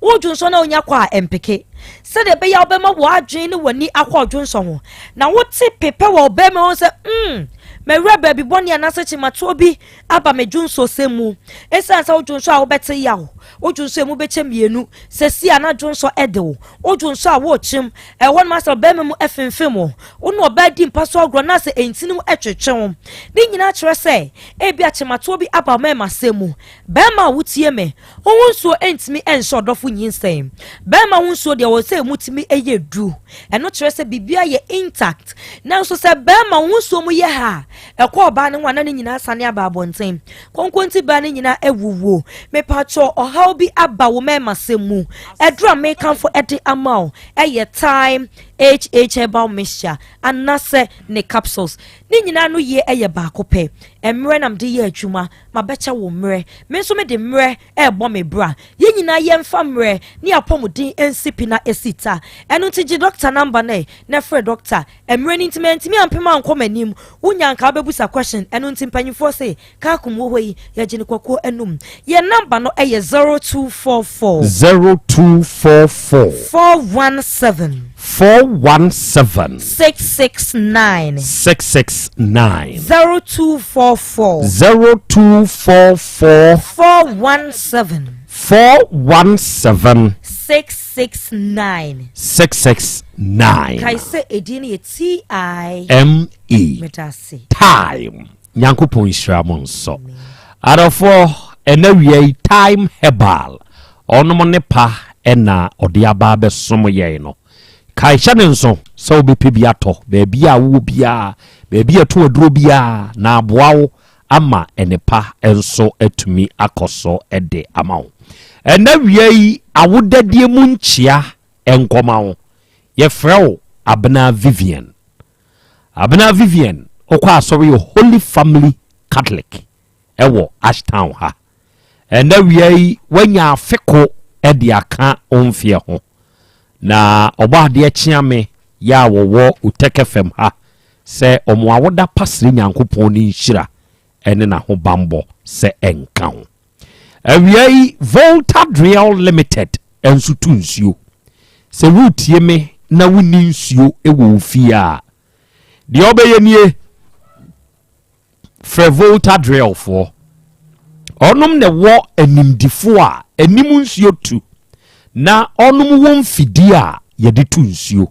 Wodwo nsɔ na wonya kɔ a ɛmpeke. Sɛdeɛ ɛbɛyɛ a wobɛma w'adwene ne w'ani akɔ ɔdwonsɔ ho na wote pepɛ wɔ ɔbɛrima ho sɛ mm. Mawura baabi bɔne anaasɛ kyematoɔ bi aba me dwonsɔsɛm mu. Esiane sɛ wo dwonsɔ a wobɛte yaw, wo dwonsɔ emu bɛkyɛ mmienu, sɛsi a na dwonsɔ de wo, wo dwonsɔ a worekyem, ɛhɔ nom asɛ ɔbarima mu femfem wo, wo ne ɔbaa di mpa so agorɔ na asɛ ntini mu twetwe wo. Ne nyinaa kyerɛ sɛ ebia kyematoɔ bi aba wo mɛɛmasɛm mu. Barima a wotie me, wo ho nsuo ntumi nhyɛ ɔdɔfo nyinsɛn. Barima ho nsuo deɛ ɛwɔ sɛ emu tumi yɛ du. Ɛno kyerɛ sɛ biribiara yɛ intact. Nanso sɛ barima wo ho nsuo mu yɛ ha a, ɛkɔ ɔbaa no ho a na ne nyinaa sane aba abɔnten. Konkonti baa no nyinaa awuwuo. Mepakyɛw ɔhaw bi aba wo mɛɛmasɛm mu. Aduru a mekamfo de ama wo ɛyɛ Thyme HH Herbal Mixture anasɛ ne capsules. Ne nyinaa no yie ɛyɛ baako pɛ. Mmerɛ na mede yɛ adwuma. Mabɛkyɛ wo mmerɛ. Me nso mede mmerɛ ɛrebɔ me bra. Yɛn nyinaa yɛmfa mmerɛ ne apɔmuden nsi pi na ɛsi ta. Ɛno nti gye dɔkta number no ɛ na frɛ dɔkta. Mmerɛ no nti mantumi ampem ankɔ m'anim. Wonya anka wobɛbusa question. Ɛno nti mpanyinfoɔ se Kaakum wɔ hɔ yi yɛgye no kwakuo anum. Yɛn number no ɛyɛ 0244. 0244. 417. 417. 669. 669. 0244. 0244. 417. 417. 669. 669. Kae sɛ edin no yɛ T I M E. Meda ase. Time. Nyankopɔn nhyira mo nso. Adɔfoɔ, ɛna wia yi Time Herbal, ɔnom ne pa ɛna ɔde aba abɛsom yɛn no. Kae hyɛ ne nso sɛ wobɛpɛ bi atɔ baabi a wowɔ biara, baabi a ɛto aduro biara, na aboa wo ama nnepa nso atumi akɔ so de ama wo. Ɛna wia yi awodadie mu nkyea nkɔma wo. Yɛfrɛ wo Abena Vivian. Abena Vivian wokɔ asɔre yɛ Holy Family Catholic ɛwɔ Ashtown ha. Ɛnɛ wia yi wanya afeko ɛde aka wo mfeɛ ho. Na ɔbɔ adeɛ kyea me yɛ a wɔwɔ Uteke fam ha sɛ ɔmo awoda pa srɛ Nyankopɔn ne nhyira ɛne n'ahobanbɔ sɛ ɛnka ho. Awia yi Volta Driel Limited nso tu nsuo. Sɛ woretie me na wonni nsuo wɔ wo fie a, deɛ wobɛyɛ nie, frɛ Volta Driel foɔ. Ɔnom na ɛwɔ animdifoɔ a anim nsuo tu na ɔnom wɔ mfidie a yɛde tu nsuo.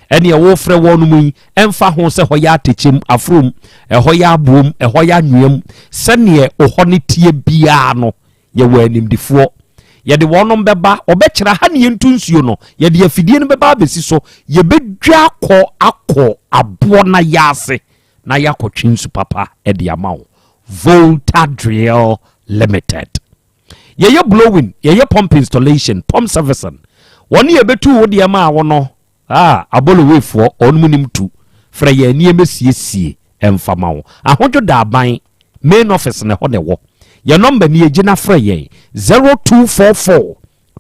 Ɛneɛ worefrɛ wɔnom yi, ɛmfa ho sɛ hɔ yɛ atɛkyɛm, afurom, ɛhɔ yɛ aboom, ɛhɔ yɛ anweam, sɛdeɛ hɔ no teɛ biara no, yɛwɔ animdefoɔ. Yɛde wɔnom bɛba, wɔbɛkyerɛ ha ne yɛntu nsuo no, yɛde afidie no bɛba abɛsi so, yɛbɛdwa akɔ akɔ aboɔ no ayaase na yɛakɔtwe nsu papa de ama wo. Volta Drill Limited. Yɛyɛ blowing, yɛyɛ pump installation, pump servicing. Wɔn yɛbɛtu wo deɛ maa wo no, ah, abolowefoɔ, wɔn mu nim tu. Frɛ yɛn ani yɛmɛsiesie ɛmfa ma wo. Ahodwo da aban, main office na ɛhɔ na ɛwɔ. Yɛn nɔmba nie, gye na frɛ yɛn, 0244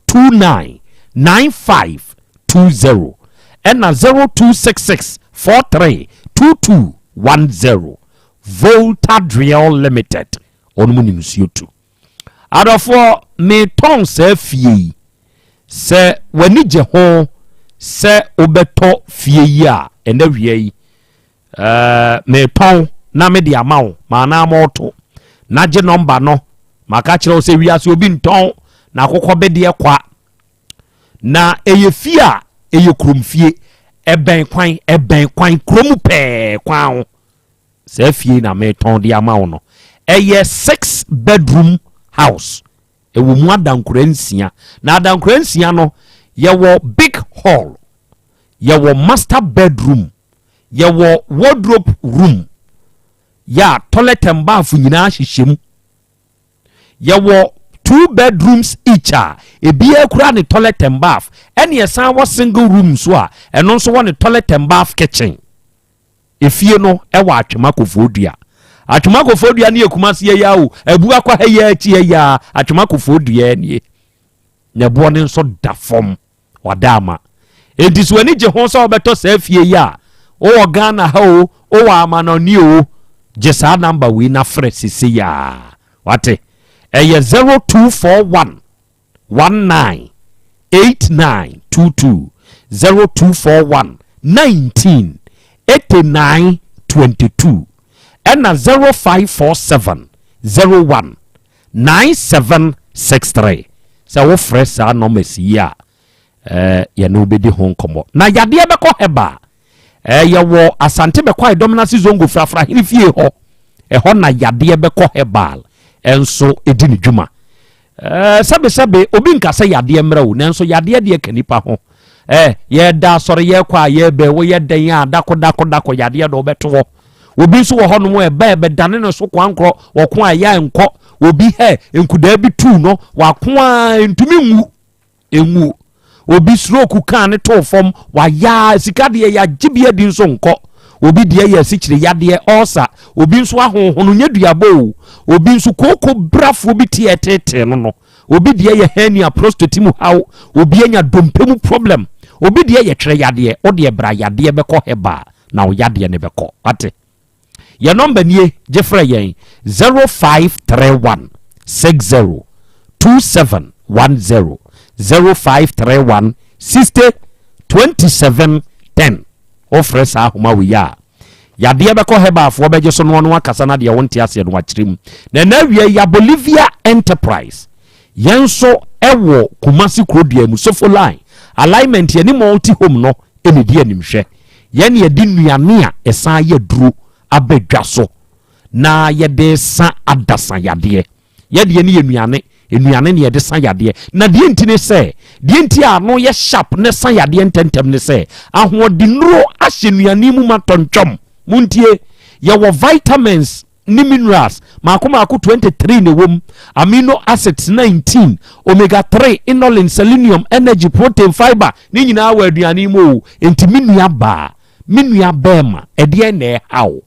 29 95 20 ɛna 0266 43 22 10. Volta Driel Limited, wɔn mu nim nsuo tu. Adɔfoɔ, meretɔn saa fie yi. Sɛ w'ani gye ho sɛ wobɛtɔ fie yi a, ɛnɛ wia yi, ɛɛ meretɔn na mede ama wo, maanaa mɔɔto. Na gye nɔmba no, maka kyerɛ wo sɛ wiase obi ntɔn na akokɔ bedeɛ kwa. Na ɛyɛ fie a ɛyɛ kurom fie, ɛbɛn kwan, ɛbɛn kwan, kurom pɛɛ kwan ho. Saa fie na metɔn de ama wo no, ɛyɛ six bedroom house. Ɛwɔ mu adankora nsia. Na adankora nsia no, yɛwɔ big hall, yɛwɔ master bedroom, yɛwɔ wardrobe room, yɛ a toilet and bath nyinaa hyehyɛ mu. Yɛwɔ two bedrooms each a ebiara kura ne toilet and bath. Ɛne ɛsan wɔ single room nso a ɛno nso wɔ ne toilet and bath kitchen. Efie no wɔ Atwema Kofoɔdua. Atwema Kofoɔdua no yɛ Kumasi ha yi ara o, Abu akɔ ha yi ara akyi ha yi ara, Atwema Kofoɔdua nie. Na ɛboɔ no nso da fam, wada ama. Enti sɛ w'ani gye ho sɛ wobɛtɔ saa fie yi a, wowɔ Ghana ha o, wowɔ amanɔne o, gye saa namba wei na frɛ sesei ara. Wate? Ɛyɛ 0241 19 89 22 0241 19 89 22. Ɛna 0547 01 9763. Sɛ wofrɛ saa numbers yi a, eh, yɛne wobɛdi ho nkɔmmɔ. Na yadeɛ bɛkɔ hɛba a, eh, yɛwɔ Asante Bɛkwae Dɔmenase Zongo Frafrahene fie hɔ. Ɛhɔ na yadeɛ bɛkɔ herbal nso di ne dwuma. Eh, sɛbesɛbe, obi nka sɛ yadeɛ mmerɛ o, nanso yadeɛ deɛ ka nipa ho. Eh, yɛda asɔre yɛkɔ a yɛbɛ, woyɛ dɛn a dako dako dako yadeɛ de wobɛto hɔ. Obi nso wɔ hɔnom ɛbɛ ɛbɛdane ne so kwankorɔ, wɔko a ɛyɛ nkɔ. Obi hɛ, nkudaa bi tuu no, wako a ntumi nwu. Enwu. Obi stroke kaa ne too fam, wayaa sika deɛ yagye bi adi nso nkɔ. Obi deɛ yɛ asikyire yadeɛ, ulcer. Obi nso ahonhono nyɛ duabɔ o. Obi nso kooko brafoɔ bi te ɛtetee no no. Obi deɛ yɛ hernia, prostate mu haw. Obi anya dompe mu problem. Obi deɛ yɛ twerɛ yadeɛ. Wo deɛ bra yadeɛ bɛkɔ herbal na wo yadeɛ no bɛkɔ. Wate? Yɛn nɔmba nie, gye frɛ yɛn 0531 60 27 10, 0531 60 27 10. Wofrɛ saa ahoma wei a, yadeɛ bɛkɔ herbaafoɔ bɛgye so no ɔno akasa na deɛ wonte aseɛ no wakyerɛ mu. Na ɛna awia yi Bolivia Enterprise yɛn nso ɛwɔ Kumasi kurodua mu Sofo line alignment yɛne multi home no ɛna ɛdi animhwɛ. Yɛn na yɛde nnuane a ɛsan yɛ duro aba dwa so na yɛde sa adasa yadeɛ. Yɛdeɛ no yɛ nnuane, nnuane na yɛde sa yadeɛ. Na deɛ nti ne sɛ, deɛ nti a ano yɛ sharp na ɛsa yadeɛ ntɛmntɛm ne sɛ, ahoɔdennuro ahyɛ nnuane mu ma tɔntwɔm. Montie, yɛwɔ vitamins ne minerals mako mako 23 na ɛwɔ mu, amino acids 19, omega 3, inulin, selenium, energy, protein, fiber, ne nyinaa wɔ aduane mu o. Enti me nua baa, me nua bɛɛma, ɛdeɛn na ɛha wo?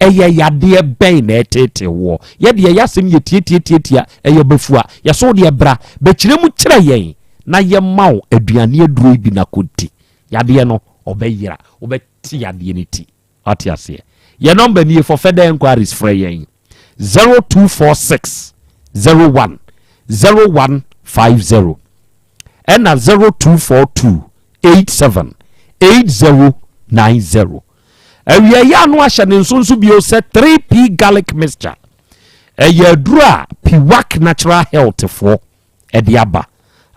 Ɛyɛ yadeɛ bɛn na ɛtetee woɔ? Yɛdeɛ yɛasɛm yɛ tiatiatiatia, ɛyɛ bɛfua. Yɛso wo deɛ bra, bɛkyerɛ mu kyerɛ yɛn na yɛma wo aduane aduro yi bi na kɔdi. Yadeɛ no, ɔbɛyera, wobɛte yadeɛ no ti. Wate aseɛ? Yɛn nɔmba nie, for further enquiries frɛ yɛn 0246 01 0150 ɛna 0242 87 8090. Awia yi ano ahyɛ ne nso nso bio sɛ 3P garlic mixture ɛyɛ aduro a Piwak Natural Health foɔ ɛde aba.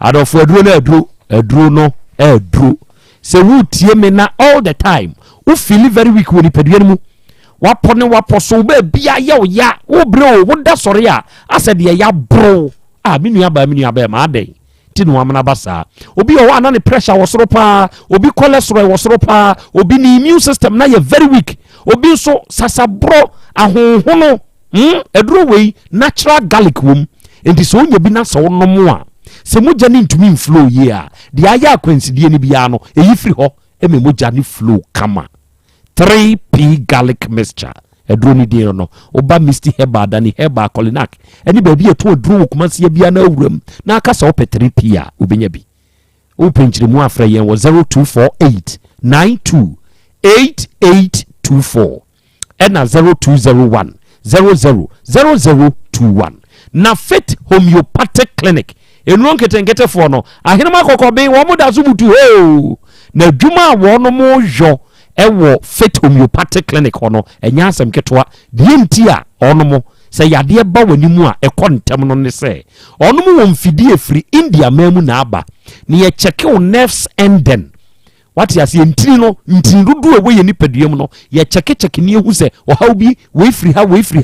Adɔfo aduro no aduro, aduro no aduro. Sɛ wotie me na all the time wo feel very weak wɔ nipadua no mu, wapɔ ne wapɔ so, wo baabi ayɛ wo ya, wo brɛ o, woda sɔre a asɛ deɛ yɛaboro a, me nua baa, me nua bɛɛ ma adɛn ti na wamena ba saa. Obi wɔ hɔ a na ne pressure wɔ soro paa, obi cholesterol wɔ soro paa, obi ne immune system na yɛ very weak, obi nso sasaborɔ ahonhono. Aduro wei natural garlic wom, nti sɛ wonya bi na sɛ wonom a, sɛ mogya no ntumi mflow yie a, deɛ ayɛ akwansideɛ no biara no ɛyi firi hɔ ma mogya no flow kama. 3P garlic mixture aduro no din no, woba Misty Herbal, Dani Herbal, Colinac ɛne baabi a ɛtɔn aduro wɔ Kumasi biara na awuram na aka sɛ wopɛ 3P a, wobɛnya bi. Wopɛ nkyerɛmu afrɛ yɛn wɔ 0248 92 8824 ɛna 0201 00 0021. Na Fit Homeopathic Clinic nnuro nketenketefoɔ no ahenem akɔkɔben wɔn da so butu hoo na adwuma a wɔn mo yɔ ɛwɔ Fit Homeopathic Clinic hɔ no ɛnyɛ asɛm ketewa. Deɛ nti a wɔn mo sɛ yadeɛ ba wɔn anim a ɛkɔ ntɛm no ne sɛ wɔn mo wɔ mfidie firi India man mu na aba na yɛkyɛke wo nerves ending. Wate aseɛ? Ntini no, ntini dodoɔ a ɛwɔ yɛn nipadua mu no, yɛkyɛkekyɛke ne yɛhu sɛ ɔhaw bi, wei firi ha, wei firi ha.